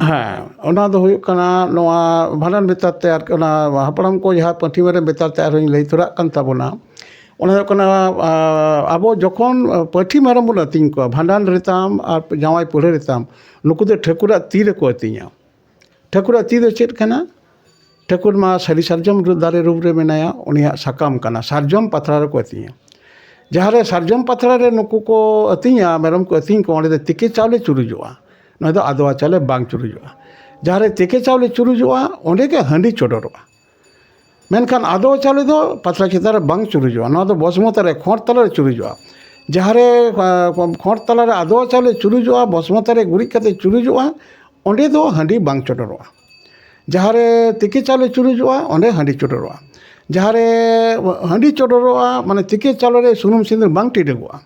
ᱦᱮᱸ, ᱚᱱᱟ ᱫᱚ ᱦᱩᱭᱩᱜ ᱠᱟᱱᱟ ᱱᱚᱣᱟ ᱵᱷᱟᱸᱰᱟᱱ ᱵᱮᱛᱟᱨ ᱛᱮ, ᱟᱨ ᱚᱱᱟ ᱦᱟᱯᱲᱟᱢ ᱠᱚ ᱡᱟᱦᱟᱸ ᱯᱟᱹᱴᱷᱤ ᱢᱮᱨᱚᱢ ᱵᱮᱛᱟᱨ ᱛᱮ ᱟᱨᱦᱚᱸᱧ ᱞᱟᱹᱭ ᱛᱚᱨᱟᱜ ᱠᱟᱱ ᱛᱟᱵᱚᱱᱟ᱾ ᱚᱱᱟ ᱦᱩᱭᱩᱜ ᱠᱟᱱᱟ, ᱟ, ᱟᱵᱚ ᱡᱚᱠᱷᱚᱱ ᱯᱟᱹᱴᱷᱤ ᱢᱮᱨᱚᱢ ᱵᱚᱱ ᱟᱹᱛᱤᱧ ᱠᱚᱣᱟ, ᱵᱷᱟᱸᱰᱟᱱ ᱨᱮᱛᱟᱢ ᱟᱨ ᱡᱟᱶᱟᱭ ᱯᱟᱹᱲᱦᱟᱹ ᱨᱮᱛᱟᱢ, ᱱᱩᱠᱩ ᱫᱚ ᱴᱷᱟᱹᱠᱩᱨᱟᱜ ᱛᱤ ᱨᱮᱠᱚ ᱟᱹᱛᱤᱧᱟ᱾ ᱴᱷᱟᱹᱠᱩᱨᱟᱜ ᱛᱤ ᱫᱚ ᱪᱮᱫ ᱠᱟᱱᱟ? ᱴᱷᱟᱹᱠᱩᱨ ᱢᱟ ᱥᱟᱹᱨᱤ ᱥᱟᱨᱡᱚᱢ ᱨᱩ-, ᱫᱟᱨᱮ ᱨᱩᱯ ᱨᱮ ᱢᱮᱱᱟᱭᱟ, ᱩᱱᱤᱭᱟᱜ ᱥᱟᱠᱟᱢ ᱠᱟᱱᱟ, ᱥᱟᱨᱡᱚᱢ ᱯᱟᱛᱲᱟ ᱨᱮᱠᱚ ᱟᱹᱛᱤᱧᱟ᱾ ᱡᱟᱦᱟᱸ ᱨᱮ ᱥᱟᱨᱡᱚᱢ ᱯᱟᱛᱲᱟ ᱨᱮ ᱱᱩᱠᱩ ᱠᱚ ᱟᱹᱛᱤᱧᱟ, ᱢᱮᱨᱚᱢ ᱠᱚ ᱟᱹᱛᱤᱧ ᱠᱚ, ᱚᱸᱰᱮ ᱫᱚ ᱛᱤᱠᱤ ᱪᱟᱣᱞᱮ ᱪᱩᱨᱩᱡᱚᱜᱼᱟ᱾ ᱱᱚᱣᱟ ᱫᱚ ᱟᱫᱣᱟ ᱪᱟᱣᱞᱮ ᱵᱟᱝ ᱪᱩᱨᱩᱡᱚᱜᱼᱟ᱾ ᱡᱟᱦᱟᱸ ᱨᱮ ᱛᱤᱠᱤ ᱪᱟᱣᱞᱮ ᱪᱩᱨᱩᱡᱚᱜᱼᱟ, ᱚᱸᱰᱮ ᱜᱮ ᱦᱟᱺᱰᱤ ᱪᱚᱰᱚᱨᱚᱜᱼᱟ᱾ ᱢᱮᱱᱠᱷᱟᱱ ᱟᱫᱣᱟ ᱪᱟᱣᱞᱮ ᱫᱚ ᱯᱟᱛᱲᱟ ᱪᱮᱛᱟᱱ ᱨᱮ ᱵᱟᱝ ᱪᱩᱨᱩᱡᱚᱜᱼᱟ᱾ ᱱᱚᱣᱟ ᱫᱚ ᱵᱚᱥᱢᱚᱛᱟ ᱨᱮ, ᱠᱷᱚᱸᱰ ᱛᱟᱞᱟ ᱨᱮ ᱪᱩᱨᱩᱡᱚᱜᱼᱟ᱾ ᱡᱟᱦᱟᱸ ᱨᱮ, ᱟ, ᱠᱷᱚᱸᱰ ᱛᱟᱞᱟ ᱨᱮ ᱟᱫᱣᱟ ᱪᱟᱣᱞᱮ ᱪᱩᱨᱩᱡᱚᱜᱼᱟ, ᱵᱚᱥᱢᱚᱛᱟ ᱨᱮ ᱜᱩᱨᱤᱡ ᱠᱟᱛᱮ ᱪᱩᱨᱩᱡᱚᱜᱼᱟ, ᱚᱸᱰᱮ ᱫᱚ ᱦᱟᱺᱰᱤ ᱵᱟᱝ ᱪᱚᱰᱚᱨᱚᱜᱼᱟ᱾ ᱡᱟᱦᱟᱸ ᱨᱮ ᱛᱤᱠᱤ ᱪᱟᱣᱞᱮ ᱪᱩᱨᱩᱡᱚᱜᱼᱟ, ᱚᱸᱰᱮ ᱦᱟᱺᱰᱤ ᱪᱚᱰᱚᱨᱚᱜᱼᱟ᱾ ᱡᱟᱦᱟᱸ ᱨᱮ ᱦᱟᱺᱰᱤ ᱪᱚᱰᱚᱨᱚᱜᱼᱟ, ᱢᱟᱱᱮ ᱛᱤᱠᱤ ᱪᱟᱣᱞᱮ ᱨᱮ ᱥᱩᱱᱩᱢ ᱥᱤᱸᱫᱩᱨ ᱵᱟᱝ ᱴᱤᱰᱟᱹᱜᱚᱜᱼᱟ᱾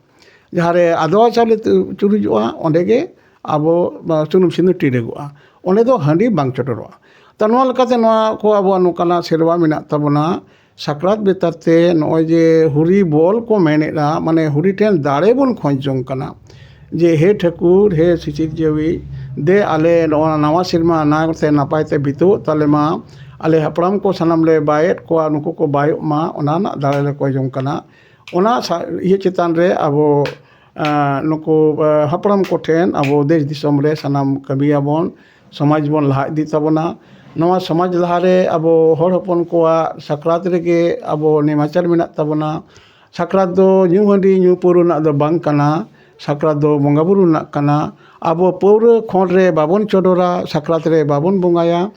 ᱡᱟᱦᱟᱸ ᱨᱮ ᱟᱫᱣᱟ ᱪᱟᱣᱞᱮ ᱛᱩ-, ᱪᱩᱨᱩᱡᱚᱜᱼᱟ, ᱚᱸᱰᱮ ᱜᱮ ᱟᱵᱚ, ᱟ, ᱥᱩᱱᱩᱢ ᱥᱤᱸᱫᱩᱨ ᱴᱤᱰᱟᱹᱜᱚᱜᱼᱟ᱾ ᱚᱸᱰᱮ ᱫᱚ ᱦᱟᱺᱰᱤ ᱵᱟᱝ ᱪᱚᱰᱚᱨᱚᱜᱼᱟ᱾ ᱛᱚ, ᱱᱚᱣᱟ ᱞᱮᱠᱟᱛᱮ ᱱᱚᱣᱟ ᱠᱚ ᱟᱵᱚᱣᱟᱜ ᱱᱚᱝᱠᱟᱱᱟᱜ ᱥᱮᱨᱣᱟ ᱢᱮᱱᱟᱜ ᱛᱟᱵᱚᱱᱟ᱾ ᱥᱟᱠᱨᱟᱛ ᱵᱮᱛᱟᱨ ᱛᱮ ᱱᱚᱜᱼᱚᱭ ᱡᱮ ᱦᱩᱨᱤ ᱵᱚᱞ ᱠᱚ ᱢᱮᱱᱮᱫᱼᱟ, ᱢᱟᱱᱮ ᱦᱩᱨᱤ ᱴᱷᱮᱱ ᱫᱟᱲᱮ ᱵᱚᱱ ᱠᱷᱚᱡᱽ ᱡᱚᱝ ᱠᱟᱱᱟ ᱡᱮ, "ᱦᱮ ᱴᱷᱟᱹᱠᱩᱨ, ᱦᱮ ᱥᱤᱥᱤᱨ ᱡᱤᱣᱤ, ᱫᱮ ᱟᱞᱮ ᱱᱚᱣᱟ ᱱᱟᱣᱟ ᱥᱮᱨᱢᱟ ᱱᱟᱭᱛᱮ ᱱᱟᱯᱟᱭ ᱛᱮ ᱵᱤᱛᱟᱹᱣᱚᱜ ᱛᱟᱞᱮ ᱢᱟ, ᱟᱞᱮ ᱦᱟᱯᱲᱟᱢ ᱠᱚ ᱥᱟᱱᱟᱢ ᱞᱮ ᱵᱟᱭᱮᱫ ᱠᱚᱣᱟ, ᱱᱩᱠᱩ ᱠᱚ ᱵᱟᱭᱚᱜ ᱢᱟ", ᱚᱱᱟ ᱨᱮᱱᱟᱜ ᱫᱟᱲᱮ ᱞᱮ ᱠᱷᱚᱡᱽ ᱡᱚᱝ ᱠᱟᱱᱟ᱾ ᱚᱱᱟ ᱥᱟ-, ᱤᱭᱟᱹ ᱪᱮᱛᱟᱱ ᱨᱮ ᱟᱵᱚ, ᱟ, ᱱᱩᱠᱩ, ᱟ, ᱦᱟᱯᱲᱟᱢ ᱠᱚᱴᱷᱮᱱ ᱟᱵᱚ ᱫᱮᱥ ᱫᱤᱥᱚᱢ ᱨᱮ ᱥᱟᱱᱟᱢ ᱠᱟᱹᱢᱤᱭᱟᱵᱚᱱ, ᱥᱚᱢᱟᱡᱽ ᱵᱚᱱ ᱞᱟᱦᱟ ᱤᱫᱤ ᱛᱟᱵᱚᱱᱟ᱾ ᱱᱚᱣᱟ ᱥᱚᱢᱟᱡᱽ ᱞᱟᱦᱟᱨᱮ ᱟᱵᱚ ᱦᱚᱲ ᱦᱚᱯᱚᱱ ᱠᱚᱣᱟᱜ ᱥᱟᱠᱨᱟᱛ ᱨᱮᱜᱮ ᱟᱵᱚ ᱱᱮᱢᱟᱪᱟᱨ ᱢᱮᱱᱟᱜ ᱛᱟᱵᱚᱱᱟ᱾ ᱥᱟᱠᱨᱟᱛ ᱫᱚ ᱧᱩ ᱦᱟᱺᱰᱤ ᱧᱩ ᱯᱟᱹᱣᱨᱟᱹ ᱨᱮᱱᱟᱜ ᱫᱚ ᱵᱟᱝ ᱠᱟᱱᱟ, ᱥᱟᱠᱨᱟᱛ ᱫᱚ ᱵᱚᱸᱜᱟ ᱵᱩᱨᱩ ᱨᱮᱱᱟᱜ ᱠᱟᱱᱟ᱾ ᱟᱵᱚ ᱯᱟᱹᱣᱨᱟᱹ ᱠᱷᱚᱸᱰ ᱨᱮ ᱵᱟᱵᱚᱱ ᱪᱚᱰᱚᱨᱟ, ᱥᱟᱠᱨᱟᱛ ᱨᱮ ᱵᱟᱵᱚᱱ ᱵᱚᱸᱜᱟᱭᱟ᱾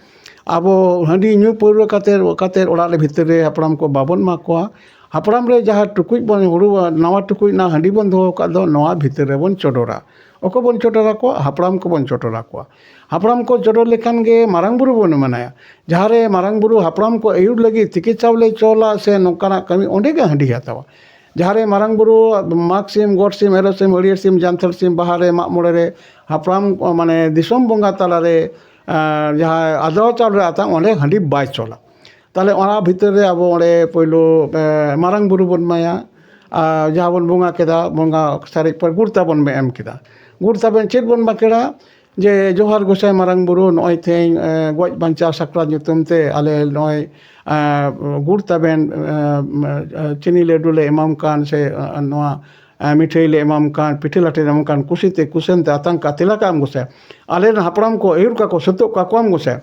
ᱟᱵᱚ ᱦᱟᱺᱰᱤ ᱧᱩ ᱯᱟᱹᱣᱨᱟᱹ ᱠᱟᱛᱮ, ᱠᱟᱛᱮ ᱚᱲᱟᱜ ᱨᱮ ᱵᱷᱤᱛᱤᱨ ᱨᱮ ᱦᱟᱯᱲᱟᱢ ᱠᱚ ᱵᱟᱵᱚᱱ ᱮᱢᱟ ᱠᱚᱣᱟ᱾ ᱦᱟᱯᱲᱟᱢ ᱨᱮ ᱡᱟᱦᱟᱸ ᱴᱩᱠᱩᱡ ᱵᱚᱱ, ᱦᱩᱲᱩ, ᱱᱟᱣᱟ ᱴᱩᱠᱩᱡ ᱨᱮᱱᱟᱜ ᱦᱟᱺᱰᱤ ᱵᱚᱱ ᱫᱚᱦᱚ ᱟᱠᱟᱫ ᱫᱚ, ᱱᱚᱣᱟ ᱵᱷᱤᱛᱤᱨ ᱨᱮᱵᱚᱱ ᱪᱚᱰᱚᱨᱟ᱾ ᱚᱠᱚᱭ ᱵᱚᱱ ᱪᱚᱰᱚᱨ ᱟᱠᱚᱣᱟ? ᱦᱟᱯᱲᱟᱢ ᱠᱚᱵᱚᱱ ᱪᱚᱰᱚᱨ ᱟᱠᱚᱣᱟ᱾ ᱦᱟᱯᱲᱟᱢ ᱠᱚ ᱪᱚᱰᱚᱨ ᱞᱮᱠᱷᱟᱱ ᱜᱮ ᱢᱟᱨᱟᱝ ᱵᱩᱨᱩ ᱵᱚᱱ ᱮᱢᱟᱱᱟᱭᱟ᱾ ᱡᱟᱦᱟᱸ ᱨᱮ ᱢᱟᱨᱟᱝ ᱵᱩᱨᱩ ᱦᱟᱯᱲᱟᱢ ᱠᱚ ᱟᱹᱭᱩᱨ ᱞᱟᱹᱜᱤᱫ ᱛᱤᱠᱤ ᱪᱟᱣᱞᱮ ᱪᱚᱞᱟ ᱥᱮ ᱱᱚᱝᱠᱟᱱᱟᱜ ᱠᱟᱹᱢᱤ, ᱚᱸᱰᱮ ᱜᱮ ᱦᱟᱺᱰᱤ ᱦᱟᱛᱟᱣᱟ᱾ ᱡᱟᱦᱟᱸ ᱨᱮ ᱢᱟᱨᱟᱝ ᱵᱩᱨᱩ ᱢᱟᱜᱽ ᱥᱤᱢ, ᱜᱚᱴ ᱥᱤᱢ, ᱮᱨᱚᱜ ᱥᱤᱢ, ᱦᱟᱹᱲᱭᱟᱹᱨ ᱥᱤᱢ, ᱡᱟᱱᱛᱷᱟᱲ ᱥᱤᱢ, ᱵᱟᱦᱟ ᱨᱮ, ᱢᱟᱜ ᱢᱚᱬᱮ ᱨᱮ, ᱦᱟᱯᱲᱟᱢ, ᱢᱟᱱᱮ, ᱫᱤᱥᱚᱢ ᱵᱚᱸᱜᱟ ᱛᱟᱞᱟᱨᱮ, ᱟᱸ, ᱡᱟᱦᱟᱸ ᱟᱫᱣᱟ ᱪᱟᱣᱞᱮ ᱟᱛᱟᱝ, ᱚᱸᱰᱮ ᱦᱟᱺᱰᱤ ᱵᱟᱭ ᱪᱚᱞᱟ᱾ ᱛᱟᱦᱞᱮ ᱚᱱᱟ ᱵᱷᱤᱛᱤᱨ ᱨᱮ ᱟᱵᱚ ᱚᱸᱰᱮ ᱯᱳᱭᱞᱳ, ᱮ, ᱢᱟᱨᱟᱝ ᱵᱩᱨᱩ ᱵᱚᱱ ᱮᱢᱟᱭᱟ᱾ ᱟᱨ ᱡᱟᱦᱟᱸ ᱵᱚᱱ ᱵᱚᱸᱜᱟ ᱠᱮᱫᱟ, ᱵᱚᱸᱜᱟ ᱥᱟᱨᱮᱡ ᱯᱚᱨ ᱜᱩᱲ ᱛᱟᱵᱚᱱ ᱮᱢ ᱠᱮᱫᱟ᱾ ᱜᱩᱲ ᱛᱟᱵᱮᱱ ᱪᱮᱫ ᱵᱚᱱ ᱵᱟᱸᱠᱷᱮᱲᱟ? ᱡᱮ, "ᱡᱚᱦᱟᱨ ᱜᱚᱸᱥᱟᱭ ᱢᱟᱨᱟᱝ ᱵᱩᱨᱩ, ᱱᱚᱜᱼᱚᱭ ᱛᱮᱦᱮᱧ, ᱮ, ᱜᱚᱡ ᱵᱟᱧᱪᱟᱣ ᱥᱟᱠᱨᱟᱛ ᱧᱩᱛᱩᱢ ᱛᱮ ᱟᱞᱮ ᱱᱚᱜᱼᱚᱭ, ᱮ, ᱜᱩᱲ ᱛᱟᱵᱮᱱ, ᱮ, ᱮ, ᱪᱤᱱᱤ ᱞᱟᱹᱰᱩ ᱞᱮ ᱮᱢᱟᱢ ᱠᱟᱱ ᱥᱮ, ᱮ, ᱱᱚᱣᱟ, ᱮ, ᱢᱤᱴᱷᱟᱹᱭ ᱞᱮ ᱮᱢᱟᱢ ᱠᱟᱱ, ᱯᱤᱴᱷᱟᱹ ᱞᱟᱴᱷᱮ ᱞᱮ ᱮᱢᱟᱢ ᱠᱟᱱ, ᱠᱩᱥᱤᱛᱮ ᱠᱩᱥᱟᱹᱱ ᱛᱮ ᱟᱛᱟᱝ ᱠᱟᱛᱮ ᱛᱮᱞᱟ ᱠᱟᱜ ᱟᱢ ᱜᱚᱸᱥᱟᱭ᱾ ᱟᱞᱮ ᱨᱮᱱ ᱦᱟᱯᱲᱟᱢ ᱠᱚ ᱟᱹᱭᱩᱨ ᱠᱟᱠᱚ ᱥᱟᱹᱛᱚᱜ ᱠᱟᱠᱚᱣᱟᱢ ᱜᱚᱸᱥᱟᱭ᱾"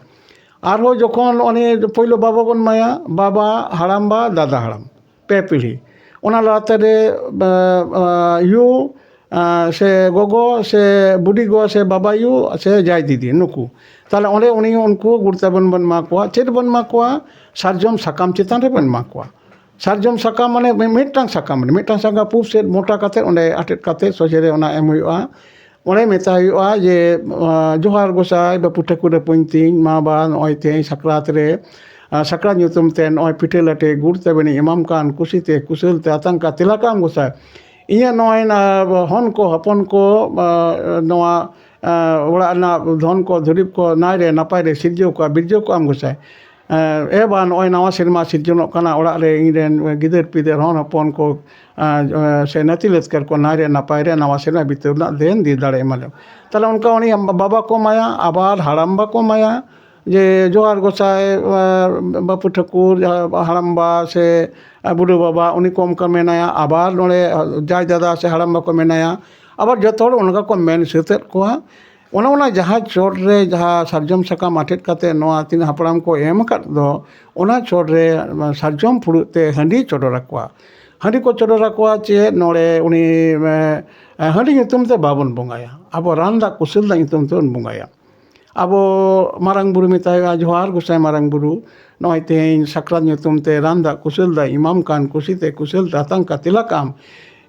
ᱟᱨᱦᱚᱸ ᱡᱚᱠᱷᱚᱱ ᱩᱱᱤ ᱯᱳᱭᱞᱳ ᱵᱟᱵᱟ ᱵᱚᱱ ᱮᱢᱟᱭᱟ, ᱵᱟᱵᱟ, ᱦᱟᱲᱟᱢᱵᱟ, ᱫᱟᱫᱟ ᱦᱟᱲᱟᱢ, ᱯᱮ ᱯᱤᱲᱦᱤ᱾ ᱚᱱᱟ ᱞᱟᱛᱟᱨ ᱨᱮ ᱟᱸ, ᱟᱸ, ᱭᱩ ᱟᱸ, ᱥᱮ ᱜᱚᱜᱚ ᱥᱮ ᱵᱩᱰᱤ ᱜᱚ ᱥᱮ ᱵᱟᱵᱟᱭᱩ ᱥᱮ ᱡᱟᱭ ᱫᱤᱫᱤ, ᱱᱩᱠᱩ᱾ ᱛᱟᱦᱚᱞᱮ ᱚᱸᱰᱮ ᱩᱱᱤ, ᱩᱱᱠᱩ ᱜᱩᱲ ᱛᱟᱵᱮᱱ ᱵᱚᱱ ᱮᱢᱟ ᱠᱚᱣᱟ᱾ ᱪᱮᱫ ᱵᱚᱱ ᱮᱢᱟ ᱠᱚᱣᱟ? ᱥᱟᱨᱡᱚᱢ ᱥᱟᱠᱟᱢ ᱪᱮᱛᱟᱱ ᱨᱮᱵᱚᱱ ᱮᱢᱟ ᱠᱚᱣᱟ᱾ ᱥᱟᱨᱡᱚᱢ ᱥᱟᱠᱟᱢ ᱢᱟᱱᱮ ᱢᱤ-, ᱢᱤᱫᱴᱟᱝ ᱥᱟᱠᱟᱢ, ᱢᱟᱱᱮ ᱢᱤᱫᱴᱟᱝ ᱥᱟᱠᱟᱢ ᱯᱩᱵ ᱥᱮᱫ ᱢᱚᱴᱟ ᱠᱟᱛᱮ ᱚᱸᱰᱮ ᱟᱴᱮᱫ ᱠᱟᱛᱮ ᱥᱚᱡᱷᱮ ᱨᱮ ᱚᱱᱟ ᱮᱢ ᱦᱩᱭᱩᱜᱼᱟ᱾ ᱚᱸᱰᱮ ᱢᱮᱛᱟ ᱦᱩᱭᱩᱜᱼᱟ ᱡᱮ, ᱟᱸ, "ᱡᱚᱦᱟᱨ ᱜᱚᱸᱥᱟᱭ, ᱵᱟᱹᱯᱩ ᱴᱷᱟᱹᱠᱩᱨ ᱦᱚᱯᱚᱱ ᱛᱤᱧ, ᱢᱟ ᱵᱟ, ᱱᱚᱜᱼᱚᱭ ᱛᱮᱦᱮᱧ ᱥᱟᱠᱨᱟᱛ ᱨᱮ, ᱟᱸ, ᱥᱟᱠᱨᱟᱛ ᱧᱩᱛᱩᱢ ᱛᱮ ᱱᱚᱜᱼᱚᱭ ᱯᱤᱴᱷᱟᱹ ᱞᱟᱴᱷᱮ ᱜᱩᱲ ᱛᱟᱵᱮᱱᱤᱧ ᱮᱢᱟᱢ ᱠᱟᱱ, ᱠᱩᱥᱤᱛᱮ ᱠᱩᱥᱟᱹᱞ ᱛᱮ ᱟᱛᱟᱝ ᱠᱟᱛᱮ ᱞᱟᱠᱟᱢ ᱜᱚᱸᱥᱟᱭ᱾ ᱤᱧᱟᱹᱜ ᱱᱚᱜᱼᱚᱭ ᱱᱟ ᱦᱚᱱ ᱠᱚ, ᱦᱚᱯᱚᱱ ᱠᱚ, ᱟᱸ, ᱱᱚᱣᱟ, ᱟᱸ, ᱚᱲᱟᱜ ᱨᱮᱱᱟᱜ ᱫᱷᱚᱱ ᱠᱚ, ᱫᱩᱨᱤᱵᱽ ᱠᱚ ᱱᱟᱭ ᱨᱮ ᱱᱟᱯᱟᱭ ᱨᱮ ᱥᱤᱨᱡᱟᱹᱣ ᱠᱚᱜᱼᱟ, ᱵᱤᱨᱡᱟᱹᱣ ᱠᱚᱜᱼᱟᱢ ᱜᱚᱸᱥᱟᱭ᱾ ᱮ ᱵᱟ, ᱱᱚᱜᱼᱚᱭ ᱱᱟᱣᱟ ᱥᱮᱨᱢᱟ ᱥᱤᱨᱡᱚᱱᱚᱜ ᱠᱟᱱᱟ, ᱚᱲᱟᱜ ᱨᱮ ᱤᱧ ᱨᱮᱱ ᱜᱤᱫᱟᱹᱨ ᱯᱤᱫᱟᱹᱨ ᱦᱚᱱ ᱦᱚᱯᱚᱱ ᱠᱚ, ᱮ, ᱥᱮ ᱱᱟᱹᱛᱤ ᱞᱮᱥᱠᱟᱨ ᱠᱚ ᱱᱟᱭ ᱨᱮ ᱱᱟᱯᱟᱭ ᱨᱮ ᱱᱟᱣᱟ ᱥᱮᱨᱢᱟ ᱵᱤᱛᱟᱹᱣ ᱨᱮᱱᱟᱜ ᱫᱮᱱ ᱫᱤ ᱫᱟᱲᱮ ᱮᱢᱟ ᱞᱮᱢ᱾ ᱛᱟᱦᱞᱮ ᱚᱱᱠᱟ ᱩᱱᱤ ᱵᱟᱵᱟ ᱠᱚ ᱮᱢᱟᱭᱟ, ᱟᱵᱟᱨ ᱦᱟᱲᱟᱢ ᱵᱟ ᱠᱚ ᱮᱢᱟᱭᱟ, ᱡᱮ, "ᱡᱚᱦᱟᱨ ᱜᱚᱸᱥᱟᱭ, ᱮ, ᱵᱟᱹᱯᱩ ᱴᱷᱟᱹᱠᱩᱨ", ᱡᱟᱦᱟᱸ ᱦᱟᱲᱟᱢ ᱵᱟ ᱥᱮ ᱵᱩᱰᱷᱟᱹ ᱵᱟᱵᱟ, ᱩᱱᱤ ᱠᱚ ᱚᱱᱠᱟ ᱢᱮᱱᱟᱭᱟ᱾ ᱟᱵᱟᱨ ᱱᱚᱰᱮ ᱡᱟᱭ ᱫᱟᱫᱟ ᱥᱮ ᱦᱟᱲᱟᱢ ᱵᱟ ᱠᱚ ᱢᱮᱱᱟᱭᱟ᱾ ᱟᱵᱟᱨ ᱡᱚᱛᱚ ᱦᱚᱲ ᱚᱱᱠᱟ ᱠᱚ ᱢᱮᱱ ᱥᱟᱹᱛ ᱮᱫ ᱠᱚᱣᱟ᱾ ᱚᱱᱟ, ᱚᱱᱟ ᱡᱟᱦᱟᱸ ᱪᱚᱴ ᱨᱮ ᱡᱟᱦᱟᱸ ᱥᱟᱨᱡᱚᱢ ᱥᱟᱠᱟᱢ ᱟᱴᱮᱫ ᱠᱟᱛᱮ ᱱᱚᱣᱟ ᱛᱤᱱᱟᱹᱜ ᱦᱟᱯᱲᱟᱢ ᱠᱚ ᱮᱢ ᱟᱠᱟᱫ ᱫᱚ, ᱚᱱᱟ ᱪᱚᱴ ᱨᱮ ᱥᱟᱨᱡᱚᱢ ᱯᱷᱩᱲᱩᱜ ᱛᱮ ᱦᱟᱺᱰᱤ ᱪᱚᱰᱚᱨ ᱟᱠᱚᱣᱟ᱾ ᱦᱟᱺᱰᱤ ᱠᱚ ᱪᱚᱰᱚᱨ ᱟᱠᱚᱣᱟ᱾ ᱪᱮᱫ ᱱᱚᱰᱮ ᱩᱱᱤ, ᱮ, ᱦᱟᱺᱰᱤ ᱧᱩᱛᱩᱢ ᱛᱮ ᱵᱟᱵᱚᱱ ᱵᱚᱸᱜᱟᱭᱟ, ᱟᱵᱚ ᱨᱟᱱ ᱫᱟᱜ ᱠᱩᱥᱟᱹᱞ ᱫᱟᱜ ᱧᱩᱛᱩᱢ ᱛᱮᱵᱚᱱ ᱵᱚᱸᱜᱟᱭᱟ᱾ ᱟᱵᱚ ᱢᱟᱨᱟᱝ ᱵᱩᱨᱩ ᱢᱮᱛᱟᱭᱟ, "ᱡᱚᱦᱟᱨ ᱜᱚᱸᱥᱟᱭ ᱢᱟᱨᱟᱝ ᱵᱩᱨᱩ, ᱱᱚᱜᱼᱚᱭ ᱛᱮᱦᱮᱧ ᱥᱟᱠᱨᱟᱛ ᱧᱩᱛᱩᱢ ᱛᱮ ᱨᱟᱱ ᱫᱟᱜ ᱠᱩᱥᱟᱹᱞ ᱫᱟᱜ ᱮᱢᱟᱢ ᱠᱟᱱ, ᱠᱩᱥᱤᱛᱮ ᱠᱩᱥᱟᱹᱞ ᱛᱮ ᱟᱛᱟᱝ ᱠᱟᱛᱮ ᱞᱟᱠᱟᱢ᱾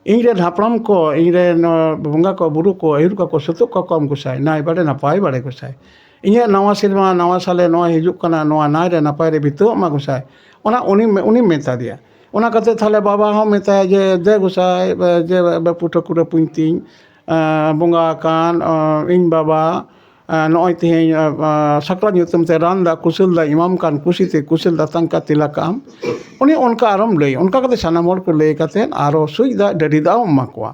ᱤᱧ ᱨᱮᱱ ᱦᱟᱯᱲᱟᱢ ᱠᱚ, ᱤᱧ ᱨᱮᱱ, ᱱᱚᱣᱟ ᱵᱚᱸᱜᱟ ᱠᱚ, ᱵᱩᱨᱩ ᱠᱚ, ᱟᱹᱭᱩᱨ ᱠᱟᱠᱚ, ᱥᱩᱛᱩᱜ ᱠᱟᱠᱚᱣᱟᱢ ᱜᱚᱸᱥᱟᱭ, ᱱᱟᱭ ᱵᱟᱲᱮ ᱱᱟᱯᱟᱭ ᱵᱟᱲᱮ ᱜᱚᱸᱥᱟᱭ᱾ ᱤᱧᱟᱹᱜ ᱱᱟᱣᱟ ᱥᱮᱨᱢᱟ, ᱱᱟᱣᱟ ᱥᱟᱞᱮ ᱱᱚᱣᱟ ᱦᱤᱡᱩᱜ ᱠᱟᱱᱟ, ᱱᱚᱣᱟ ᱱᱟᱭ ᱨᱮ ᱱᱟᱯᱟᱭ ᱨᱮ ᱵᱤᱛᱟᱹᱣᱚᱜ ᱢᱟ ᱜᱚᱸᱥᱟᱭ᱾" ᱚᱱᱟ ᱩᱱᱤ, ᱩᱱᱤ ᱢᱮᱛᱟ ᱫᱮᱭᱟ᱾ ᱚᱱᱟ ᱠᱟᱛᱮ ᱛᱟᱦᱞᱮ ᱵᱟᱵᱟ ᱦᱚᱸ ᱢᱮᱛᱟᱭᱟ ᱡᱮ, "ᱫᱮ ᱜᱚᱸᱥᱟᱭ, ᱡᱮ ᱵᱟᱹᱯᱩ ᱴᱷᱟᱹᱠᱩᱨ ᱦᱚᱯᱚᱱ ᱛᱤᱧ, ᱮᱸ, ᱵᱚᱸᱜᱟ ᱟᱠᱟᱱ, ᱮᱸ, ᱤᱧ ᱵᱟᱵᱟ, ᱮᱸ, ᱱᱚᱜᱼᱚᱭ ᱛᱮᱦᱮᱧ, ᱮᱸ, ᱥᱟᱠᱨᱟᱛ ᱧᱩᱛᱩᱢ ᱛᱮ ᱨᱟᱱ ᱫᱟᱜ ᱠᱩᱥᱟᱹᱞ ᱫᱟᱜ ᱮᱢᱟᱢ ᱠᱟᱱ, ᱠᱩᱥᱤᱛᱮ ᱠᱩᱥᱟᱹᱞ ᱫᱟᱛᱟᱝ ᱠᱟᱛᱮ ᱞᱟᱠᱟᱜ ᱟᱢ᱾" ᱩᱱᱤ ᱚᱱᱠᱟ ᱟᱨᱚᱢ ᱞᱟᱹᱭ, ᱚᱱᱠᱟ ᱠᱟᱛᱮ ᱥᱟᱱᱟᱢ ᱦᱚᱲ ᱠᱚ ᱞᱟᱹᱭ ᱠᱟᱛᱮ ᱟᱨᱚ ᱥᱩᱡ ᱫᱟᱜ, ᱰᱟᱹᱰᱤ ᱫᱟᱜ ᱮᱢ ᱮᱢᱟ ᱠᱚᱣᱟ᱾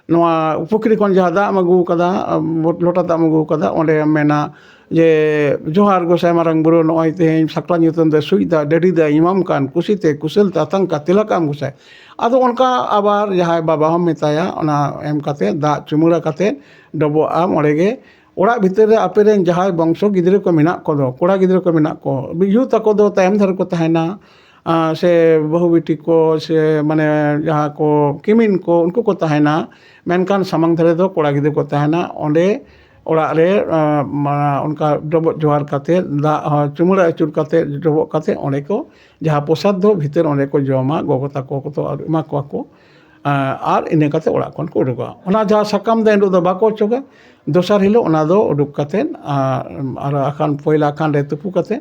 ᱱᱚᱣᱟ ᱯᱩᱠᱷᱨᱤ ᱠᱷᱚᱱ ᱡᱟᱦᱟᱸ ᱫᱟᱜ ᱮᱢ ᱟᱹᱜᱩ ᱠᱟᱫᱟ, ᱞᱚᱴᱟ ᱫᱟᱜ ᱮᱢ ᱟᱹᱜᱩ ᱠᱟᱫᱟ, ᱚᱸᱰᱮ ᱢᱮᱱᱟ ᱡᱮ, "ᱡᱚᱦᱟᱨ ᱜᱚᱸᱥᱟᱭ ᱢᱟᱨᱟᱝ ᱵᱩᱨᱩ, ᱱᱚᱜᱼᱚᱭ ᱛᱮᱦᱮᱧ ᱥᱟᱠᱨᱟᱛ ᱧᱩᱛᱩᱢ ᱛᱮ ᱥᱩᱡ ᱫᱟᱜ, ᱰᱟᱹᱰᱤ ᱫᱟᱜ ᱮᱢᱟᱢ ᱠᱟᱱ, ᱠᱩᱥᱤᱛᱮ ᱠᱩᱥᱟᱹᱞ ᱛᱮ ᱟᱛᱟᱝ ᱠᱟᱛᱮ ᱞᱟᱠᱟᱜ ᱟᱢ ᱜᱚᱸᱥᱟᱭ᱾" ᱟᱫᱚ ᱚᱱᱠᱟ ᱟᱵᱟᱨ ᱡᱟᱦᱟᱸᱭ ᱵᱟᱵᱟ ᱦᱚᱸ ᱢᱮᱛᱟᱭᱟ, ᱚᱱᱟ ᱮᱢ ᱠᱟᱛᱮ, ᱫᱟᱜ ᱪᱩᱢᱟᱹᱲᱟ ᱠᱟᱛᱮ, ᱰᱚᱵᱚᱜ ᱟᱢ ᱚᱸᱰᱮ ᱜᱮ᱾ ᱚᱲᱟᱜ ᱵᱷᱤᱛᱤᱨ ᱨᱮ ᱟᱯᱮ ᱨᱮᱱ ᱡᱟᱦᱟᱸᱭ ᱵᱚᱝᱥᱚ ᱜᱤᱫᱽᱨᱟᱹ ᱠᱚ ᱢᱮᱱᱟᱜ ᱠᱚᱫᱚ, ᱠᱚᱲᱟ ᱜᱤᱫᱽᱨᱟᱹ ᱠᱚ ᱢᱮᱱᱟᱜ ᱠᱚ, ᱭᱩ ᱛᱟᱠᱚ ᱫᱚ ᱛᱟᱭᱚᱢ ᱫᱷᱟᱨᱮ ᱠᱚ ᱛᱟᱦᱮᱱᱟ, ᱟᱨ ᱥᱮ ᱵᱟᱹᱦᱩ ᱵᱤᱴᱤ ᱠᱚ, ᱥᱮ ᱢᱟᱱᱮ ᱡᱟᱦᱟᱸ ᱠᱚ ᱠᱤᱢᱤᱱ ᱠᱚ, ᱩᱱᱠᱩ ᱠᱚ ᱛᱟᱦᱮᱱᱟ᱾ ᱢᱮᱱᱠᱷᱟᱱ ᱥᱟᱢᱟᱝ ᱫᱷᱟᱨᱮ ᱫᱚ ᱠᱚᱲᱟ ᱜᱤᱫᱽᱨᱟᱹ ᱠᱚ ᱛᱟᱦᱮᱱᱟ᱾ ᱚᱸᱰᱮ ᱚᱲᱟᱜ ᱨᱮ ᱚᱱᱠᱟ ᱰᱚᱵᱚᱜ ᱡᱚᱦᱟᱨ ᱠᱟᱛᱮ, ᱫᱟᱜ ᱦᱚᱸ ᱪᱩᱢᱟᱹᱲᱟ ᱟᱹᱪᱩᱨ ᱠᱟᱛᱮ, ᱰᱚᱵᱚᱜ ᱠᱟᱛᱮ ᱚᱸᱰᱮ ᱠᱚ, ᱡᱟᱦᱟᱸ ᱯᱨᱚᱥᱟᱫ ᱫᱚ ᱵᱷᱤᱛᱟᱹᱨ ᱚᱸᱰᱮ ᱠᱚ ᱡᱚᱢᱟ, ᱜᱚᱜᱚ ᱛᱟᱠᱚ ᱠᱚ ᱮᱢᱟ ᱠᱚᱣᱟ ᱠᱚ᱾ ᱟᱨ ᱤᱱᱟᱹ ᱠᱟᱛᱮ ᱚᱲᱟᱜ ᱠᱷᱚᱱ ᱠᱚ ᱩᱰᱩᱠᱚᱜᱼᱟ᱾ ᱚᱱᱟ ᱡᱟᱦᱟᱸ ᱥᱟᱠᱟᱢ ᱫᱚ ᱮᱱᱦᱤᱞᱳᱜ ᱫᱚ ᱵᱟᱠᱚ ᱚᱪᱚᱜᱟ, ᱫᱚᱥᱟᱨ ᱦᱤᱞᱳᱜ ᱚᱱᱟ ᱫᱚ ᱩᱰᱩᱠ ᱠᱟᱛᱮ, ᱟᱨ ᱟᱠᱷᱟᱱ ᱯᱚᱭᱞᱟ ᱟᱠᱷᱟᱱ ᱨᱮ ᱛᱩᱯᱩ ᱠᱟᱛᱮ,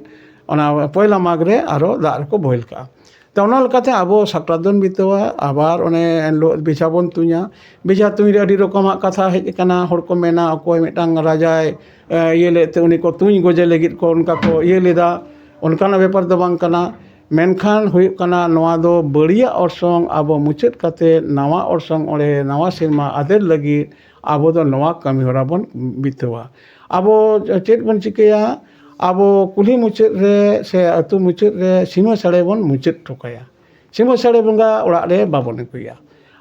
ᱚᱱᱟ ᱯᱚᱭᱞᱟ ᱢᱟᱜᱽ ᱨᱮ ᱟᱨᱚ ᱫᱟᱜ ᱨᱮᱠᱚ ᱵᱳᱦᱮᱞ ᱠᱟᱜᱼᱟ᱾ ᱛᱚ, ᱚᱱᱟ ᱞᱮᱠᱟᱛᱮ ᱟᱵᱚ ᱥᱟᱠᱨᱟᱛ ᱵᱚᱱ ᱵᱤᱛᱟᱹᱣᱟ᱾ ᱟᱵᱟᱨ ᱚᱱᱮ ᱮᱱᱦᱤᱞᱳᱜ ᱵᱮᱡᱷᱟ ᱵᱚᱱ ᱛᱩᱧᱟ᱾ ᱵᱮᱡᱷᱟ ᱛᱩᱧ ᱨᱮ ᱟᱹᱰᱤ ᱨᱚᱠᱚᱢᱟᱜ ᱠᱟᱛᱷᱟ ᱦᱮᱡ ᱟᱠᱟᱱᱟ᱾ ᱦᱚᱲ ᱠᱚ ᱢᱮᱱᱟ, ᱚᱠᱚᱭ ᱢᱤᱫᱴᱟᱝ ᱨᱟᱡᱟᱭ ᱤᱭᱟᱹ ᱞᱮᱫ ᱛᱮ ᱩᱱᱤ ᱠᱚ ᱛᱩᱧ ᱜᱚᱡᱮ ᱞᱟᱹᱜᱤᱫ ᱠᱚ ᱚᱱᱠᱟ ᱠᱚ ᱤᱭᱟᱹ ᱞᱮᱫᱟ᱾ ᱚᱱᱠᱟᱱᱟᱜ ᱵᱮᱯᱟᱨ ᱫᱚ ᱵᱟᱝ ᱠᱟᱱᱟ᱾ ᱢᱮᱱᱠᱷᱟᱱ ᱦᱩᱭᱩᱜ ᱠᱟᱱᱟ, ᱱᱚᱣᱟ ᱫᱚ ᱵᱟᱹᱲᱤᱡᱟᱜ ᱚᱨᱥᱚᱝ ᱟᱵᱚ ᱢᱩᱪᱟᱹᱫ ᱠᱟᱛᱮ ᱱᱟᱣᱟ ᱚᱨᱥᱚᱝ ᱚᱸᱰᱮ, ᱱᱟᱣᱟ ᱥᱮᱨᱢᱟ ᱟᱫᱮᱨ ᱞᱟᱹᱜᱤᱫ ᱟᱵᱚ ᱫᱚ ᱱᱚᱣᱟ ᱠᱟᱹᱢᱤ ᱦᱚᱨᱟ ᱵᱚᱱ ᱵᱤᱛᱟᱹᱣᱟ᱾ ᱟᱵᱚ ᱪᱮᱫ ᱵᱚᱱ ᱪᱤᱠᱟᱹᱭᱟ? ᱟᱵᱚ ᱠᱩᱞᱦᱤ ᱢᱩᱪᱟᱹᱫ ᱨᱮ ᱥᱮ ᱟᱹᱛᱩ ᱢᱩᱪᱟᱹᱫ ᱨᱮ ᱥᱤᱢᱟᱹ ᱥᱟᱹᱲᱮ ᱵᱚᱱ ᱢᱩᱪᱟᱹᱫ ᱦᱚᱴᱚ ᱠᱟᱭᱟ᱾ ᱥᱤᱢᱟᱹ ᱥᱟᱹᱲᱮ ᱵᱚᱸᱜᱟ ᱚᱲᱟᱜ ᱨᱮ ᱵᱟᱵᱚᱱ ᱟᱹᱜᱩᱭᱟ᱾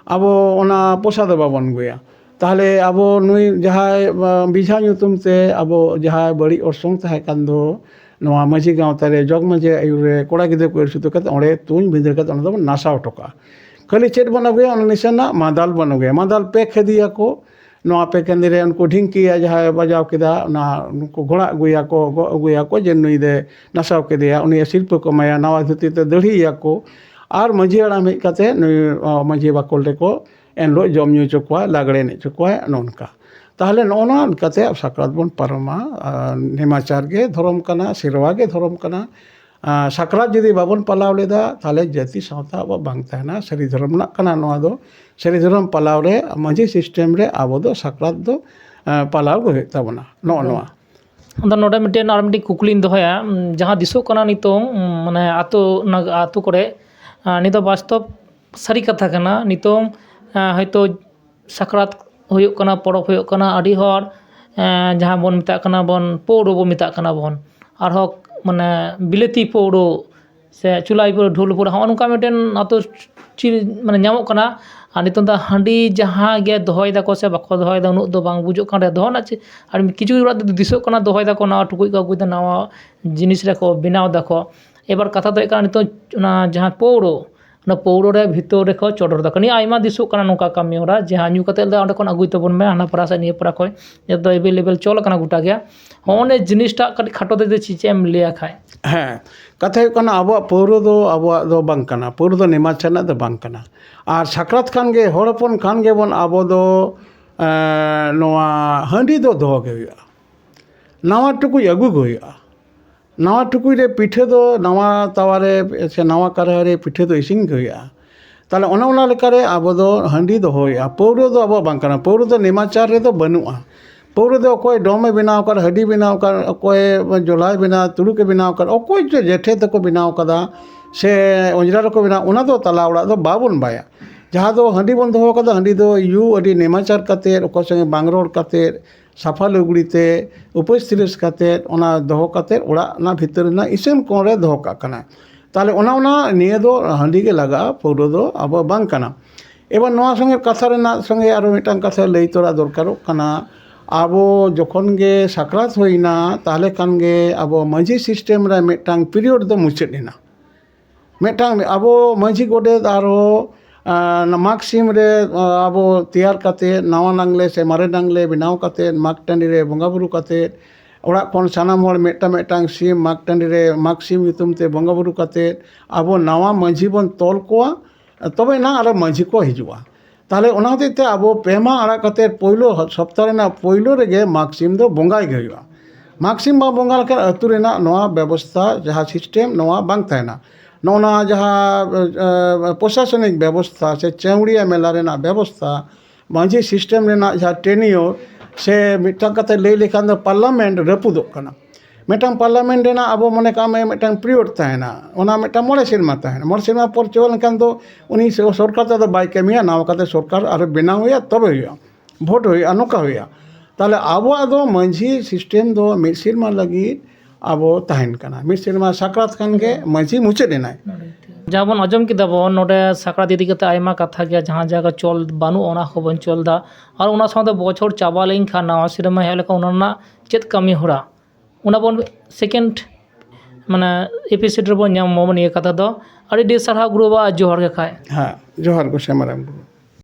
ᱟᱵᱚ ᱚᱱᱟ ᱯᱚᱭᱥᱟ ᱫᱚ ᱵᱟᱵᱚᱱ ᱟᱹᱜᱩᱭᱟ᱾ ᱛᱟᱦᱚᱞᱮ ᱟᱵᱚ ᱱᱩᱭ ᱡᱟᱦᱟᱸᱭ ᱵᱮᱡᱷᱟ ᱧᱩᱛᱩᱢ ᱛᱮ ᱟᱵᱚ ᱡᱟᱦᱟᱸᱭ ᱵᱟᱹᱲᱤᱡ ᱚᱨᱥᱚᱝ ᱛᱟᱦᱮᱸ ᱠᱟᱱ ᱫᱚ, ᱱᱚᱣᱟ ᱢᱟᱹᱡᱷᱤ ᱜᱟᱶᱛᱟ ᱨᱮ, ᱡᱚᱜᱽ ᱢᱟᱹᱡᱷᱤ ᱟᱹᱭᱩᱨ ᱨᱮ ᱠᱚᱲᱟ ᱜᱤᱫᱽᱨᱟᱹ ᱠᱚ ᱟᱹᱭᱩᱨ ᱥᱩᱫᱷᱟᱹ ᱠᱟᱛᱮ ᱚᱸᱰᱮ ᱛᱩᱧ ᱵᱷᱤᱸᱫᱟᱹᱲ ᱠᱟᱛᱮ ᱚᱸᱰᱮ ᱫᱚᱵᱚᱱ ᱱᱟᱥᱟᱣ ᱦᱚᱴᱚ ᱠᱟᱜᱼᱟ᱾ ᱠᱷᱟᱹᱞᱤ ᱪᱮᱫ ᱵᱚᱱ ᱟᱹᱜᱩᱭᱟ? ᱚᱱᱟ ᱱᱤᱥᱟᱹᱱᱟᱜ ᱢᱟᱫᱟᱞ ᱵᱚᱱ ᱟᱹᱜᱩᱭᱟ᱾ ᱢᱟᱫᱟᱞ ᱯᱮ ᱠᱷᱮᱫᱤᱭᱟᱠᱚ᱾ ᱱᱚᱣᱟ ᱯᱮ ᱠᱷᱮᱫᱤ ᱨᱮ ᱩᱱᱠᱩ ᱰᱷᱤᱝᱠᱤᱭᱟ ᱡᱟᱦᱟᱸᱭ ᱵᱟᱡᱟᱣ ᱠᱮᱫᱟ, ᱚᱱᱟ ᱩᱱᱠᱩ ᱜᱷᱚᱲᱟ ᱟᱹᱜᱩᱭᱟᱠᱚ, ᱜᱚᱜ ᱟᱹᱜᱩᱭᱟᱠᱚ ᱡᱮ ᱱᱩᱭ ᱫᱚ ᱱᱟᱥᱟᱣ ᱠᱮᱫᱮᱭᱟ, ᱩᱱᱤᱭᱟᱜ ᱥᱤᱨᱯᱟᱹ ᱠᱚ ᱮᱢᱟᱭᱟ, ᱱᱟᱣᱟ ᱫᱷᱩᱛᱤ ᱛᱮ ᱫᱟᱹᱲᱦᱤᱭᱟᱠᱚ᱾ ᱟᱨ ᱢᱟᱹᱡᱷᱤ ᱦᱟᱲᱟᱢ ᱦᱮᱡ ᱠᱟᱛᱮ ᱱᱩᱭ, ᱚ, ᱢᱟᱹᱡᱷᱤ ᱵᱟᱠᱷᱳᱞ ᱨᱮᱠᱚ ᱮᱱᱦᱤᱞᱳᱜ ᱡᱚᱢ ᱧᱩ ᱦᱚᱪᱚ ᱠᱚᱣᱟ, ᱞᱟᱜᱽᱲᱮ ᱮᱱᱮᱡ ᱦᱚᱪᱚ ᱠᱚᱣᱟ, ᱱᱚᱜᱼᱚ ᱱᱚᱝᱠᱟ᱾ ᱛᱟᱦᱚᱞᱮ ᱱᱚᱜᱼᱚ ᱱᱚᱣᱟ ᱞᱮᱠᱟᱛᱮ ᱟᱵᱚ ᱥᱟᱠᱨᱟᱛ ᱵᱚᱱ ᱯᱟᱨᱚᱢᱟ᱾ ᱟᱨ ᱱᱮᱢᱟᱪᱟᱨ ᱜᱮ ᱫᱷᱚᱨᱚᱢ ᱠᱟᱱᱟ, ᱥᱮᱨᱣᱟ ᱜᱮ ᱫᱷᱚᱨᱚᱢ ᱠᱟᱱᱟ᱾ ᱟᱨ ᱥᱟᱠᱨᱟᱛ ᱡᱩᱫᱤ ᱵᱟᱵᱚᱱ ᱯᱟᱞᱟᱣ ᱞᱮᱫᱟ, ᱛᱟᱦᱚᱞᱮ ᱡᱟᱹᱛᱤ ᱥᱟᱶᱛᱟ ᱟᱵᱚᱣᱟᱜ ᱵᱟᱝ ᱛᱟᱦᱮᱱᱟ᱾ ᱥᱟᱹᱨᱤ ᱫᱷᱚᱨᱚᱢ ᱨᱮᱱᱟᱜ ᱠᱟᱱᱟ ᱱᱚᱣᱟ ᱫᱚ᱾ ᱥᱟᱹᱨᱤ ᱫᱷᱚᱨᱚᱢ ᱯᱟᱞᱟᱣ ᱨᱮ, ᱢᱟᱹᱡᱷᱤ system ᱨᱮ ᱟᱵᱚ ᱫᱚ ᱥᱟᱠᱨᱟᱛ ᱫᱚ, ᱮᱸ, ᱯᱟᱞᱟᱣ ᱜᱮ ᱦᱩᱭᱩᱜ ᱛᱟᱵᱚᱱᱟ᱾ ᱱᱚᱜᱼᱚ ᱱᱚᱣᱟ᱾ ᱟᱫᱚ ᱱᱚᱰᱮ ᱢᱤᱫᱴᱮᱱ, ᱟᱨ ᱢᱤᱫᱴᱮᱱ ᱠᱩᱠᱞᱤᱧ ᱫᱚᱦᱚᱭᱟ᱾ ᱩᱸ, ᱡᱟᱦᱟᱸ ᱫᱤᱥᱚᱜ ᱠᱟᱱᱟ ᱱᱤᱛᱚᱝ, ᱩᱸ, ᱢᱟᱱᱮ ᱟᱛᱳ, ᱚᱱᱟ ᱟᱛᱳ ᱠᱚᱨᱮ, ᱟᱸ, ᱱᱤᱛᱚᱜ ᱵᱟᱥᱛᱚᱵ ᱥᱟᱹᱨᱤ ᱠᱟᱛᱷᱟ ᱠᱟᱱᱟ᱾ ᱱᱤᱛᱚᱝ, ᱟᱸ, ᱦᱚᱭᱛᱳ ᱥᱟᱠᱨᱟᱛ ᱦᱩᱭᱩᱜ ᱠᱟᱱᱟ, ᱯᱚᱨᱚᱵᱽ ᱦᱩᱭᱩᱜ ᱠᱟᱱᱟ, ᱟᱹᱰᱤ ᱦᱚᱲ, ᱟᱸ, ᱡᱟᱦᱟᱸ ᱵᱚᱱ ᱢᱮᱛᱟᱜ ᱠᱟᱱᱟ ᱵᱚᱱ ᱯᱟᱹᱣᱨᱟᱹ ᱵᱚᱱ ᱢᱮᱛᱟᱜ ᱠᱟᱱᱟ ᱵᱚᱱ, ᱟᱨᱦᱚᱸ ᱢᱟᱱᱮ ᱵᱤᱞᱟᱹᱛᱤ ᱯᱟᱹᱣᱨᱟᱹ ᱥᱮ ᱪᱩᱞᱟᱹᱭ ᱯᱟᱹᱣᱨᱟᱹ, ᱰᱷᱩᱞ ᱯᱟᱹᱣᱨᱟᱹ, ᱦᱚᱸᱜᱼᱚ ᱱᱚᱝᱠᱟ ᱢᱤᱫᱴᱮᱱ ᱟᱛᱳ ᱪᱤ-, ᱢᱟᱱᱮ ᱧᱟᱢᱚᱜ ᱠᱟᱱᱟ᱾ ᱟᱨ ᱱᱤᱛᱚᱝ ᱫᱚ ᱦᱟᱺᱰᱤ ᱡᱟᱦᱟᱸ ᱜᱮ ᱫᱚᱦᱚᱭ ᱫᱟᱠᱚ ᱥᱮ ᱵᱟᱠᱚ ᱫᱚᱦᱚᱭ ᱫᱟ, ᱩᱱᱟᱹᱜ ᱫᱚ ᱵᱟᱝ ᱵᱩᱡᱩᱜ ᱠᱟᱱ ᱨᱮ ᱫᱚᱦᱚ ᱨᱮᱱᱟᱜ ᱪᱮᱫ, ᱟᱨ ᱠᱤᱪᱷᱩ ᱚᱲᱟᱜ ᱫᱚ ᱫᱤᱥᱟᱹᱜ ᱠᱟᱱᱟ, ᱫᱚᱦᱚᱭ ᱫᱟᱠᱚ, ᱱᱟᱣᱟ ᱴᱩᱠᱩᱡ ᱠᱚ ᱟᱹᱜᱩᱭ ᱫᱟ, ᱱᱟᱣᱟ ᱡᱤᱱᱤᱥ ᱨᱮᱠᱚ ᱵᱮᱱᱟᱣ ᱫᱟᱠᱚ᱾ ᱮᱵᱟᱨ ᱠᱟᱛᱷᱟ ᱫᱚ ᱦᱩᱭᱩᱜ ᱠᱟᱱᱟ, ᱱᱤᱛᱚᱝ ᱚᱱᱟ ᱡᱟᱦᱟᱸ ᱯᱟᱹᱣᱨᱟᱹ, ᱚᱱᱟ ᱯᱟᱹᱣᱨᱟᱹ ᱨᱮ ᱵᱷᱤᱛᱟᱹᱨ ᱨᱮᱠᱚ ᱪᱚᱰᱚᱨ ᱫᱟᱠᱚ᱾ ᱱᱤᱭᱟᱹ ᱟᱭᱢᱟ ᱫᱤᱥᱟᱹᱜ ᱠᱟᱱᱟ ᱱᱚᱝᱠᱟ ᱠᱟᱹᱢᱤ ᱦᱚᱨᱟ, ᱡᱟᱦᱟᱸ ᱧᱩ ᱠᱟᱛᱮᱫ ᱫᱚ ᱚᱸᱰᱮ ᱠᱷᱚᱱ ᱟᱹᱜᱩᱭ ᱛᱟᱵᱚᱱ ᱢᱮ, ᱦᱟᱱᱟ ᱯᱟᱲᱟ ᱥᱮ ᱱᱤᱭᱟᱹ ᱯᱟᱲᱟ ᱠᱷᱚᱱ, ᱡᱚᱛᱚ available ᱪᱚᱞ ᱟᱠᱟᱱᱟ ᱜᱚᱴᱟ ᱜᱮ᱾ ᱦᱚᱸᱜᱼᱚ ᱱᱤᱭᱟᱹ ᱡᱤᱱᱤᱥᱴᱟᱜ ᱠᱟᱹᱴᱤᱡ ᱠᱷᱟᱴᱚ ᱛᱮ ᱪᱮᱫ ᱮᱢ ᱞᱟᱹᱭᱟ ᱠᱷᱟᱡ? ᱦᱮᱸ, ᱠᱟᱛᱷᱟ ᱦᱩᱭᱩᱜ ᱠᱟᱱᱟ, ᱟᱵᱚᱣᱟᱜ ᱯᱟᱹᱣᱨᱟᱹ ᱫᱚ ᱟᱵᱚᱣᱟᱜ ᱫᱚ ᱵᱟᱝ ᱠᱟᱱᱟ, ᱯᱟᱹᱣᱨᱟᱹ ᱫᱚ ᱱᱮᱢᱟᱪᱟᱨ ᱨᱮᱱᱟᱜ ᱫᱚ ᱵᱟᱝ ᱠᱟᱱᱟ᱾ ᱟᱨ ᱥᱟᱠᱨᱟᱛ ᱠᱷᱟᱱ ᱜᱮ, ᱦᱚᱲ ᱦᱚᱯᱚᱱ ᱠᱷᱟᱱ ᱜᱮᱵᱚᱱ ᱟᱵᱚ ᱫᱚ, ᱮᱸ, ᱱᱚᱣᱟ ᱦᱟᱺᱰᱤ ᱫᱚ ᱫᱚᱦᱚ ᱜᱮ ᱦᱩᱭᱩᱜᱼᱟ, ᱱᱟᱣᱟ ᱴᱩᱠᱩᱡ ᱟᱹᱜᱩ ᱜᱮ ᱦᱩᱭᱩᱜᱼᱟ᱾ ᱱᱟᱣᱟ ᱴᱩᱠᱩᱡ ᱨᱮ ᱯᱤᱴᱷᱟᱹ ᱫᱚ, ᱱᱟᱣᱟ ᱛᱟᱣᱟ ᱨᱮ ᱥᱮ ᱱᱟᱣᱟ ᱠᱟᱨᱦᱟ ᱨᱮ ᱯᱤᱴᱷᱟᱹ ᱫᱚ ᱤᱥᱤᱱ ᱜᱮ ᱦᱩᱭᱩᱜᱼᱟ᱾ ᱛᱟᱦᱞᱮ ᱚᱱᱮ ᱚᱱᱟ ᱞᱮᱠᱟᱨᱮ ᱟᱵᱚ ᱫᱚ ᱦᱟᱺᱰᱤ ᱫᱚᱦᱚ ᱦᱩᱭᱩᱜᱼᱟ᱾ ᱯᱟᱹᱣᱨᱟᱹ ᱫᱚ ᱟᱵᱚᱣᱟᱜ ᱵᱟᱝ ᱠᱟᱱᱟ, ᱯᱟᱹᱣᱨᱟᱹ ᱫᱚ ᱱᱮᱢᱟᱪᱟᱨ ᱨᱮᱫᱚ ᱵᱟᱹᱱᱩᱜᱼᱟ᱾ ᱯᱟᱹᱣᱨᱟᱹ ᱫᱚ ᱚᱠᱚᱭ ᱰᱚᱢᱮ ᱵᱮᱱᱟᱣ ᱟᱠᱟᱫ, ᱦᱟᱺᱰᱤ ᱵᱮᱱᱟᱣ ᱟᱠᱟᱫ, ᱚᱠᱚᱭ ᱡᱚᱞᱟᱭ ᱵᱮᱱᱟᱣ, ᱛᱩᱲᱩᱠᱮ ᱵᱮᱱᱟᱣ ᱟᱠᱟᱫ, ᱚᱠᱚᱭ ᱪᱚ ᱡᱮᱴᱷᱮ ᱛᱮᱠᱚ ᱵᱮᱱᱟᱣ ᱟᱠᱟᱫᱟ ᱥᱮ ᱚᱸᱡᱽᱨᱟ ᱨᱮᱠᱚ ᱵᱮᱱᱟᱣ, ᱚᱱᱟ ᱫᱚ ᱛᱟᱞᱟ ᱚᱲᱟᱜ ᱫᱚ ᱵᱟᱵᱚᱱ ᱵᱟᱭᱟ᱾ ᱡᱟᱦᱟᱸ ᱫᱚ ᱦᱟᱺᱰᱤ ᱵᱚᱱ ᱫᱚᱦᱚ ᱟᱠᱟᱫᱟ, ᱦᱟᱺᱰᱤ ᱫᱚ ᱧᱩ ᱟᱹᱰᱤ ᱱᱮᱢᱟᱪᱟᱨ ᱠᱟᱛᱮᱫ, ᱚᱠᱚᱭ ᱥᱚᱸᱜᱮ ᱵᱟᱝ ᱨᱚᱲ ᱠᱟᱛᱮᱫ, ᱥᱟᱯᱷᱟ ᱞᱩᱜᱽᱲᱤ ᱛᱮ ᱩᱯᱟᱹᱥ ᱛᱤᱨᱤᱥ ᱠᱟᱛᱮᱫ, ᱚᱱᱟ ᱫᱚᱦᱚ ᱠᱟᱛᱮᱫ ᱚᱲᱟᱜ ᱨᱮᱱᱟᱜ ᱵᱷᱤᱛᱟᱹᱨ ᱨᱮᱱᱟᱜ ᱤᱥᱤᱱ ᱠᱚᱬ ᱨᱮ ᱫᱚᱦᱚ ᱠᱟᱜ ᱠᱟᱱᱟ᱾ ᱛᱟᱦᱞᱮ ᱚᱱᱟ, ᱚᱱᱟ ᱱᱤᱭᱟᱹ ᱫᱚ ᱦᱟᱺᱰᱤ ᱜᱮ ᱞᱟᱜᱟᱜᱼᱟ, ᱯᱟᱹᱣᱨᱟᱹ ᱫᱚ ᱟᱵᱚ ᱵᱟᱝ ᱠᱟᱱᱟ᱾ ᱮᱵᱟᱨ ᱱᱚᱣᱟ ᱥᱚᱸᱜᱮ ᱠᱟᱛᱷᱟ ᱨᱮᱱᱟᱜ ᱥᱚᱸᱜᱮ ᱟᱨᱚ ᱢᱤᱫᱴᱟᱝ ᱠᱟᱛᱷᱟ ᱞᱟᱹᱭ ᱛᱚᱨᱟ ᱫᱚᱨᱠᱟᱨᱚᱜ ᱠᱟᱱᱟ᱾ ᱟᱵᱚ ᱡᱚᱠᱷᱚᱱ ᱜᱮ ᱥᱟᱠᱨᱟᱛ ᱦᱩᱭᱱᱟ, ᱛᱟᱦᱞᱮ ᱠᱷᱟᱱ ᱜᱮ ᱟᱵᱚ ᱢᱟᱹᱡᱷᱤ system ᱨᱮ ᱢᱤᱫᱴᱟᱝ period ᱫᱚ ᱢᱩᱪᱟᱹᱫ ᱮᱱᱟ᱾ ᱢᱤᱫᱴᱟᱝ ᱟᱵᱚ ᱢᱟᱹᱡᱷᱤ ᱜᱚᱰᱮᱛ ᱟᱨᱦᱚᱸ, ᱟᱸ, ᱢᱟᱜᱽ ᱥᱤᱢ ᱨᱮ, ᱟᱸ, ᱟᱵᱚ ᱛᱮᱭᱟᱨ ᱠᱟᱛᱮᱫ, ᱱᱟᱣᱟ ᱱᱟᱝᱞᱮ ᱥᱮ ᱢᱟᱨᱮ ᱱᱟᱝᱞᱮ ᱵᱮᱱᱟᱣ ᱠᱟᱛᱮᱫ, ᱢᱟᱜᱽ ᱴᱟᱺᱰᱤ ᱨᱮ ᱵᱚᱸᱜᱟ ᱵᱩᱨᱩ ᱠᱟᱛᱮᱫ, ᱚᱲᱟᱜ ᱠᱷᱚᱱ ᱥᱟᱱᱟᱢ ᱦᱚᱲ ᱢᱤᱫᱴᱟᱝ ᱢᱤᱫᱴᱟᱝ ᱥᱤᱢ ᱢᱟᱜᱽ ᱴᱟᱺᱰᱤ ᱨᱮ ᱢᱟᱜᱽ ᱥᱤᱢ ᱧᱩᱛᱩᱢ ᱛᱮ ᱵᱚᱸᱜᱟ ᱵᱩᱨᱩ ᱠᱟᱛᱮᱫ, ᱟᱵᱚ ᱱᱟᱣᱟ ᱢᱟᱹᱡᱷᱤ ᱵᱚᱱ ᱛᱚᱞ ᱠᱚᱣᱟ, ᱛᱚᱵᱮ ᱮᱱᱟᱝ ᱟᱨᱚ ᱢᱟᱹᱡᱷᱤ ᱠᱚ ᱦᱤᱡᱩᱜᱼᱟ᱾ ᱛᱟᱦᱞᱮ ᱚᱱᱟ ᱦᱚᱛᱮᱡ ᱛᱮ ᱟᱵᱚ ᱯᱮ ᱢᱟᱦᱟ ᱟᱲᱟᱜ ᱠᱟᱛᱮᱫ ᱯᱳᱭᱞᱳ ᱥᱚᱯᱛᱟᱦ ᱨᱮᱱᱟᱜ ᱯᱳᱭᱞᱳ ᱨᱮᱜᱮ ᱢᱟᱜᱽ ᱥᱤᱢ ᱫᱚ ᱵᱚᱸᱜᱟᱭ ᱜᱮ ᱦᱩᱭᱩᱜᱼᱟ᱾ ᱢᱟᱜᱽ ᱥᱤᱢ ᱵᱟᱝ ᱵᱚᱸᱜᱟ ᱞᱮᱠᱷᱟᱱ ᱟᱹᱛᱩ ᱨᱮᱱᱟᱜ ᱱᱚᱣᱟ ᱵᱮᱵᱚᱥᱛᱷᱟ, ᱡᱟᱦᱟᱸ system, ᱱᱚᱣᱟ ᱵᱟᱝ ᱛᱟᱦᱮᱱᱟ᱾ ᱱᱚᱜᱼᱚ ᱱᱚᱣᱟ ᱡᱟᱦᱟᱸ, ᱮ, ᱯᱨᱚᱥᱟᱥᱚᱱᱤᱠ ᱵᱮᱵᱚᱥᱛᱷᱟ ᱥᱮ ᱪᱟᱹᱣᱲᱤᱭᱟᱹ ᱢᱮᱞᱟ ᱨᱮᱱᱟᱜ ᱵᱮᱵᱚᱥᱛᱷᱟ, ᱢᱟᱹᱡᱷᱤ system ᱨᱮᱱᱟᱜ ᱡᱟᱦᱟᱸ tenure, ᱥᱮ ᱢᱤᱫᱴᱟᱝ ᱠᱟᱛᱷᱟ ᱞᱟᱹᱭ ᱞᱮᱠᱷᱟᱱ ᱫᱚ parliament ᱨᱟᱹᱯᱩᱫᱚᱜ ᱠᱟᱱᱟ᱾ ᱢᱤᱫᱴᱟᱝ parliament ᱨᱮᱱᱟᱜ ᱟᱵᱚ ᱢᱚᱱᱮ ᱠᱟᱜ ᱢᱮ ᱢᱤᱫᱴᱟᱝ period ᱛᱟᱦᱮᱱᱟ, ᱚᱱᱟ ᱢᱤᱫᱴᱟᱝ ᱢᱚᱬᱮ ᱥᱮᱨᱢᱟ ᱛᱟᱦᱮᱱᱟ᱾ ᱢᱚᱬᱮ ᱥᱮᱨᱢᱟ ᱯᱚᱨ ᱪᱟᱵᱟ ᱞᱮᱱᱠᱷᱟᱱ ᱫᱚ ᱩᱱᱤ ᱥᱚ-, ᱥᱚᱨᱠᱟᱨ ᱛᱮᱫᱚ ᱵᱟᱭ ᱠᱟᱹᱢᱤᱭᱟ, ᱱᱟᱣᱟ ᱠᱟᱛᱮ ᱥᱚᱨᱠᱟᱨ ᱟᱨᱚ ᱵᱮᱱᱟᱣ ᱦᱩᱭᱩᱜᱼᱟ, ᱛᱚᱵᱮ ᱦᱩᱭᱩᱜᱼᱟ, ᱵᱷᱳᱴ ᱦᱩᱭᱩᱜᱼᱟ, ᱱᱚᱝᱠᱟ ᱦᱩᱭᱩᱜᱼᱟ᱾ ᱛᱟᱦᱞᱮ ᱟᱵᱚᱣᱟᱜ ᱫᱚ ᱢᱟᱹᱡᱷᱤ system ᱫᱚ ᱢᱤᱫ ᱥᱮᱨᱢᱟ ᱞᱟᱹᱜᱤᱫ ᱟᱵᱚ ᱛᱟᱦᱮᱱ ᱠᱟᱱᱟ᱾ ᱢᱤᱫ ᱥᱮᱨᱢᱟ ᱥᱟᱠᱨᱟᱛ ᱠᱷᱟᱱ ᱜᱮ ᱢᱟᱹᱡᱷᱤ ᱢᱩᱪᱟᱹᱫ ᱮᱱᱟᱭ᱾ ᱡᱟᱦᱟᱸ ᱵᱚᱱ ᱟᱸᱡᱚᱢ ᱠᱮᱫᱟ ᱵᱚᱱ ᱱᱚᱰᱮ ᱥᱟᱠᱨᱟᱛ ᱤᱫᱤ ᱠᱟᱛᱮ ᱟᱭᱢᱟ ᱠᱟᱛᱷᱟ ᱜᱮᱭᱟ, ᱡᱟᱦᱟᱸ ᱡᱟᱭᱜᱟ ᱪᱚᱞ ᱵᱟᱹᱱᱩᱜᱼᱟ ᱚᱱᱟ ᱦᱚᱸᱵᱚᱱ ᱪᱚᱞ ᱮᱫᱟ, ᱟᱨ ᱚᱱᱟ ᱥᱟᱶᱛᱮ ᱵᱚᱪᱷᱚᱨ ᱪᱟᱵᱟ ᱞᱮᱱᱠᱷᱟᱱ ᱱᱟᱣᱟ ᱥᱮᱨᱢᱟ ᱦᱮᱡ ᱞᱮᱠᱷᱟᱱ ᱚᱱᱟ ᱨᱮᱱᱟᱜ ᱪᱮᱫ ᱠᱟᱹᱢᱤ ᱦᱚᱨᱟ, ᱚᱱᱟ ᱵᱚᱱ ᱥᱮᱠᱮᱱᱰ ᱢᱟᱱᱮ ᱮᱯᱤᱥᱳᱰ ᱨᱮᱵᱚᱱ ᱧᱟᱢ ᱢᱟᱵᱚᱱ ᱱᱤᱭᱟᱹ ᱠᱟᱛᱷᱟ ᱫᱚ᱾ ᱟᱹᱰᱤ ᱰᱷᱮᱨ ᱥᱟᱨᱦᱟᱣ ᱜᱩᱨᱩ ᱵᱟᱵᱟ, ᱟᱨ ᱡᱚᱦᱟᱨ ᱜᱮ ᱠᱷᱟᱡ᱾ ᱦᱮᱸ, ᱡᱚᱦᱟᱨ ᱜᱚᱸᱥᱟᱭ ᱢᱟᱨᱟᱝ ᱵᱩᱨᱩ᱾